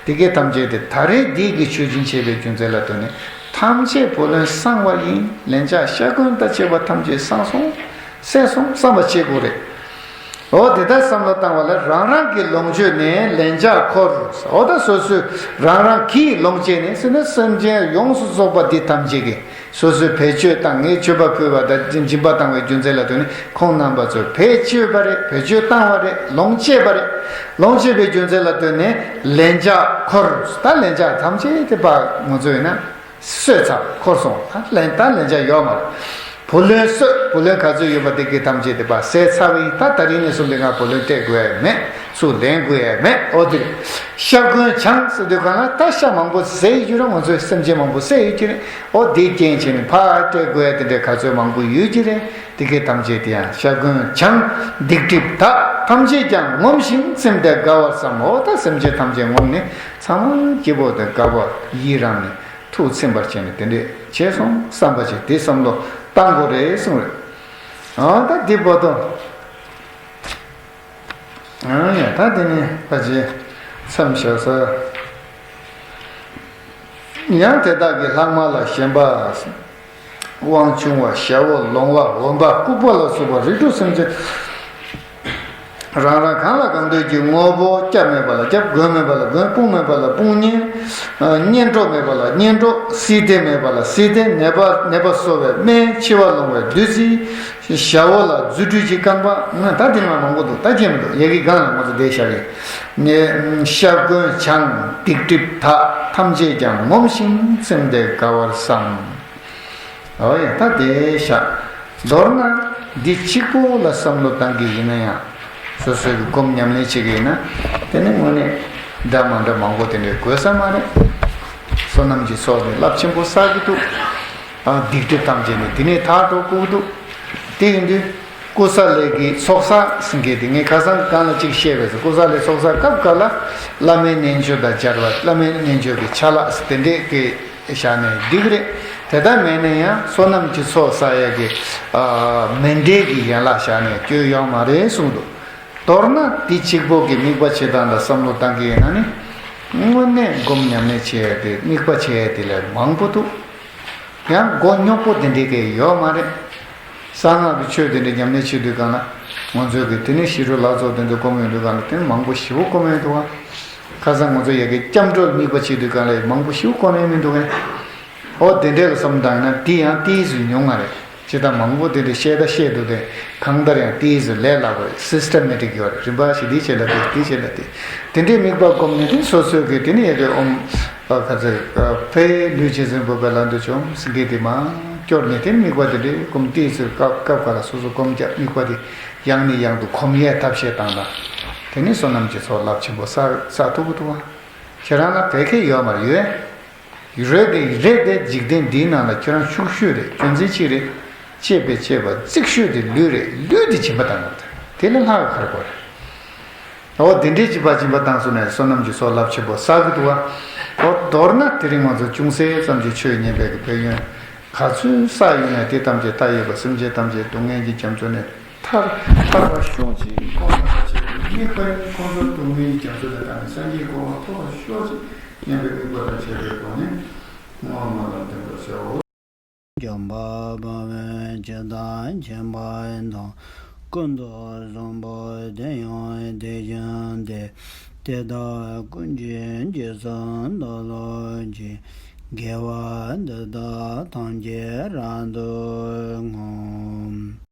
དེ་གས་ཐམས་ཅད་དེ་ད་རེས་འདི་གི་ཆོས་སྦྱིན་བྱེད་པའི་རྒྱུ་མཚན་ལ་ལྟོས་ནས་ཐམས་ཅད་བུ་ལོན་བསྲང་བ་ཡིན། ལན་ཆགས་ཤ་གོན་དང་བཅས་པ་ཐམས་ཅད་བསྲང་སོང་། ཟད་སོང་བསམ་པ་བྱེད་དགོས་རེད། འོ་དེ་ལྟར་བསམ་བློ་བཏང་བ་ལ་རང་རང་གི་ལོངས་སྤྱོད་ནས་ལན་ཆགས་འཁོར། འོ་ད་སོ་སོའི་རང་རང་གི་ལོངས་སྤྱད་ནས་ཟེར་ན་སེམས་ཅན་ཡོངས་སུ་རྫོགས་པ་འདི་ཐམས་ཅད་ཀྱི་ སོ་སོས་བེད་སྤྱོད་བཏང་ངས་མཆོད་པ་ཕུལ་བ་དང་སྦྱིན་པ་བཏང་བའི་རྒྱུ་མཚན་ལ་ལྟོས་ནས་ཁོང་རྣམ་པ་ཚོས་བེད་སྤྱོད་པ་རེད། བེད་སྤྱོད་བཏང་བ་རེད། ལོངས་སྤྱད་པ་རེད། ལོངས་སྤྱད་པའི་རྒྱུ་མཚན་ལ་ལྟོས་ནས་ལན་ཆགས་འཁོར། ད་ལན་ཆགས་ཐམས་ཅད་དེ་ཕར་ང་ཚོ་ཡིན་ན་གསོས་ཚར། འཁོར་སོང་། ད་ལན་ད་ལན་ཆགས་ཡོད་མ་རེད། བུ་ལོན་གསོས། བུ་ལོན་ག་ཚོད་ཡོད་པ་དེ་གའི་ཐམས་ཅད་དེ་ཕར་ཟད་ཚར་བ་ཡིན། ད་ད་རིང་ནས་བཟུང་སྟེ་ང་བུ་ལོན་སྤྲད་དགོས་ཡ་མེད། ཚུར་ལེན་དགོས་ཡ་མེད། འོ་དེ་རེད། ཤ་དགོན་བྱང་ཟེར་དུས་གང་ལ་ད་ཤ་མང་པོ་ཟས་ཡོད་རེད། ང་ཚོའི་སེམས་ཅན་མང་པོ་བསད་ཡོད་ཀྱི་རེད། འོ་དེའི་རྐྱེན་བྱས་ནས་ཕར་སྤྲད་དགོས་ཡ་དེ་འདྲའི་ག་ཚོད་མང་པོ་ཡོད་ཀྱི་རེད། དེ་གའི་ཐམས་ཅད་དེ་ཡང་ཤ་དགོན་བྱང་། སྡིག་སྒྲིབ་དག་ཐམས་ཅད་ཀྱང་ངོམས་ཤིང་ཚིམས་ཏེ་དགའ་བར་བསམ། འོ་ད་སེམས་ཅན་ཐམས་ཅད་ངོམས་ནས་ཚང་མ་སྐྱིད་པོ་དང་དགའ་བ་ཡིད་རངས་ནས་ཐུགས་ཚིམ་པར་བྱས་ནས་དེ་འདྲས་བྱས་སོང་བསམ་པ་ཅིག་དེ་བསམ་བློ་བཏང་དགོས་རེད་གསུངས་རེད། ཨ་ད་འདི་བར་དུ། ཨ་ཡ་ད་དེ་ནི་ཕལ་ཆེར་མཚམས་བཞག་ས། ཡང་དེ་དག་གི་ལྷག་མ་ལ་ཞེན་པ། དབང་ཆུང་བ། ཞ་བོ། ལོང་བ། འོན་པ། ལྐུགས་པ་ལ་སོགས་པ་རིགས་དྲུག་སེམས་ཅན་རང་རང་གང་ལ་གང་འདོད་ཀྱི་དངོས་པོ་སྐྱབས་མེད་པ་ལ་སྐྱབས། མགོན་མེད་པ་ལ་མགོན། དཔུང་མེད་པ་ལ་དཔུང་གཉེན། གཉེན་གྲོགས་མེད་པ་ལ་གཉེན་གྲོགས། བསིལ་ལྡན་མེད་པ་ལ་བསིལ་ལྡན། ནད་པ་ནད་པ་གསོ་བའི་སྨན། འཆི་བ་སློང་བའི་བདུད་རྩི། ཞ་བོ་ལ་རྫུ་འཕྲུལ་གྱི་རྐང་པ། ང་ད་དེ་ང་མང་པོ་འདུག་ད་ཁྱད་མི་འདུག་ཡ་གི་སྒང་ལ་ང་ཚོ་བསྡད་བཞག་གི། ནས་ཤ་དགོན་བྱང་། སྡིག་སྒྲིབ་དག་ཐམས་ཅད་ཀྱང་ངོམས་ཤིང་ཚིམས་ཏེ་དགའ་བར་བསམ། འོ་ཡ་ད་དེ་བཞག་མདོར་ན་འདི་གཅིག་པོ་ལ་བསམ་བློ་བཏང་གི་ཡིན་ན་ཡང་། སོ་སོའི་སྒོམ་ཉམས་ལེན་བྱེད་ཀྱི་ཡིན་ན། དེ་ནི་དངོས་གནས་འདྲ་མ་འདྲ་མང་པོ་དེ་འདྲའི་དགོས་ས་མ་རེད། བསོད་ནམས་ཀྱི་ཚོགས་ནི་རླབས་ཆེན་པོ་བསགས་ཀྱི་འདུག་ཨ་སྡིག་སྒྲིབ་ཐམས་ཅད་ནི་འདི་ནས་ཐར་འགྲོ་དགོས་ཀྱི་འདུག་དེ་ཡིན་དུས་ཀུ་ས་ལི་གི་ཚོགས་བསགས་ཟེར་མཁན་དེ་ངས་ཁ་སང་གང་ལ་གཅིག་བཤད་པས་སོ། ཀུ་ས་ལི་ཚོགས་བསགས་སྐབས་འགའ་ལ་བླ་མའི་རྣལ་འབྱོར་དང་སྦྱར་བ། བླ་མའི་རྣལ་འབྱོར་གྱི་ཆ་ལག་དེ་འདྲས་ཀྱི་བཞག་ནས་འགྲིག་རེད། དེ་ལྟར་མེད་ན་ཡང་བསོད་ནམས་ཀྱི་ཚོགས་བསགས་ཡ་གི་ཨ་མཎྜལ་གྱི་ཡན་ལག་བཞག་ནས་སྐྱོན་ཡོད་མ་རེད་གསུངས་འདུག་མདོར་ན་དེ་གཅིག་པོ་གི་དམིགས་པ་བྱེད་སྟངས་ལ་བསམ་བློ་བཏང་གི་ཡིན་ན་ནི། དངོས་གནས་སྒོམ་ཉམས་ལེན་བྱེད་ཡ་དེ་དམིགས་པ་བྱེད་ཡ་དེ་ལས་མང་པོ་འདུག་ཡང་མགོ་རྙོག་པོ་དེ་འདྲའི་གི་ཡོད་མ་རེད། གསང་སྔགས་ཀྱི་ཆོས་དེ་འདྲའི་ཉམས་ལེན་བྱེད་དུས་གང་ལ་ང་ཚོས་གི་དེ་ནས་ཞི་ཁྲོ་ལྷ་ཚོགས་དེ་ཚོ་སྒོམ་ཡོང་དུས་གང་ལ་དེ་ནི་མང་པོ་ཞེ་པོ་སྒོམ་ཡོང་འདུག་ག་ཁ་སང་ང་ཚོ་ཡ་གི་སྐྱབས་འགྲོ་དམིགས་པ་བྱེད་དུས་གང་ལ་མང་པོ་ཞེ་པོ་སྒོམ་ཡོང་མི་འདུག་ག་འོ་དེ་འདྲའི་ལ་བསམ་བཏང་ན་དེ་ཡང་ཏིས་ཟུ་ཉུང་ང་རེད། ཇི་ལྟར་མང་པོ་དེ་འདྲའི་བཤད་ད་བཤད་འདུག་དེ་གང་ལྟར་ཡང་ཏིས་ཟུ་ལས་སླ་པོ་རེད། སིས་ཊ་མེ་ཊིག་ཡོད་རེད། རིམ་པ་ཞིག་འདི་བྱས་ལ་དེ་འདི་བྱས་ལ་དེ་དེ་འདྲའི་དམིགས་པ་སྒོམ་ནས་དེ་སོ་སོའི་གི་དེ་ནི་ཡ་གི་ཨོམ། ཨ་ག་ཚོད། ཨ་ཕའི་ལུས་ཅན་གཟིགས་པ་ལ་འདོད་ཆུང་ཟིན་གྱི་དེ་མ་སྐྱོར་ནས་དེ་དམིགས་པ་དེ་འདྲའི་སྒོམ་ཏིས་ཟུ་སྐབས་སྐབས་ག་ལ་སོ་སོ་སྒོམ་རྒྱབ་དམིགས་པ་དེ་ཡང་ནས་ཡང་དུ་སྒོམ་ཡས་ཐབས་ཤེས་བཏང་ན། དེ་ནི་བསོད་ནམས་ཀྱི་ཚོགས་རླབས་ཆེན་པོ་བསགས་བསགས་ཐུབ་ཀྱི་འདུག་ག་ཁྱེད་རང་ལ་བད་ཁེ་ཡོད་མ་རེད། ཡོད། རེད་དེ་རེད་དེ་འཇིག་རྟེན་འདིའི་ནང་ལ་ཁྱོད་རང་ཕྱུག་ཤོས་རེད། རྒྱུ་མཚན་ཅི་རེད། གཅེས་པས་གཅེས་པ་གཅིག་ཤོས་དེ་ལུས་རེད། ལུས་དེ་སྦྱིན་པ་བཏང་དགོས་རེད། དེ་ལས་ལྷག་ག་ག་རེ་དགོས་རེད། འོ་དེ་འདྲའི་སྦྱིན་པ་སྦྱིན་པ་བཏང་སོང་ནས་བསོད་ནམས་ཀྱི་ཚོགས་རླབས་ཆེན་པོ་བསགས་ཀྱི་འདུག་ག་འོ་མདོར་ན་དེ་རིང་ང་ཚོ་ཅུང་ཟད་ཙམ་གྱི་ཆོས་ཉན་པའི་གི་ཕན་ཡོན་ག་ཚོད་བསགས་ཡོད་ན་དེ་ཐམས་ཅད་མཐའ་ཡས་པ་སེམས་ཅན་ཐམས་ཅད་སྡུག་བསྔལ་གྱི་རྒྱ་མཚོ་ནས་ཐར་ཐར་བར་ཤོག་ཅིག་ཁོང་རྣམ་པ་ཆེ་བའི་དམིགས་པ་ཡིན། ཁོང་ཚོ་སྡུག་བསྔལ་གྱི་རྒྱ་མཚོ་ནས་ཐར་ནས་སངས་རྒྱས་གོ་འཕང་ཐོབ་པར་ཤོག་ཅིག་སྙམ་པའི་དམིགས་པ་དང་བཅས་པའི་སྒོ་ནས་བསྔོ་བ་སྨོན་ལམ་འདེབས་པར་བྱའོ། འཇམ་དཔལ་དཔའ་བོས་ཇི་ལྟར་མཁྱེན་པ་དང་། ཀུན་ཏུ་བཟང་པོ་དེ་ཡང་དེ་བཞིན་ཏེ། དེ་དག་ཀུན་གྱི་རྗེས་སུ་བདག་སློབ་ཅིང་། དགེ་བ་འདི་དག་ཐམས་ཅད་རབ་ཏུ་བསྔོ།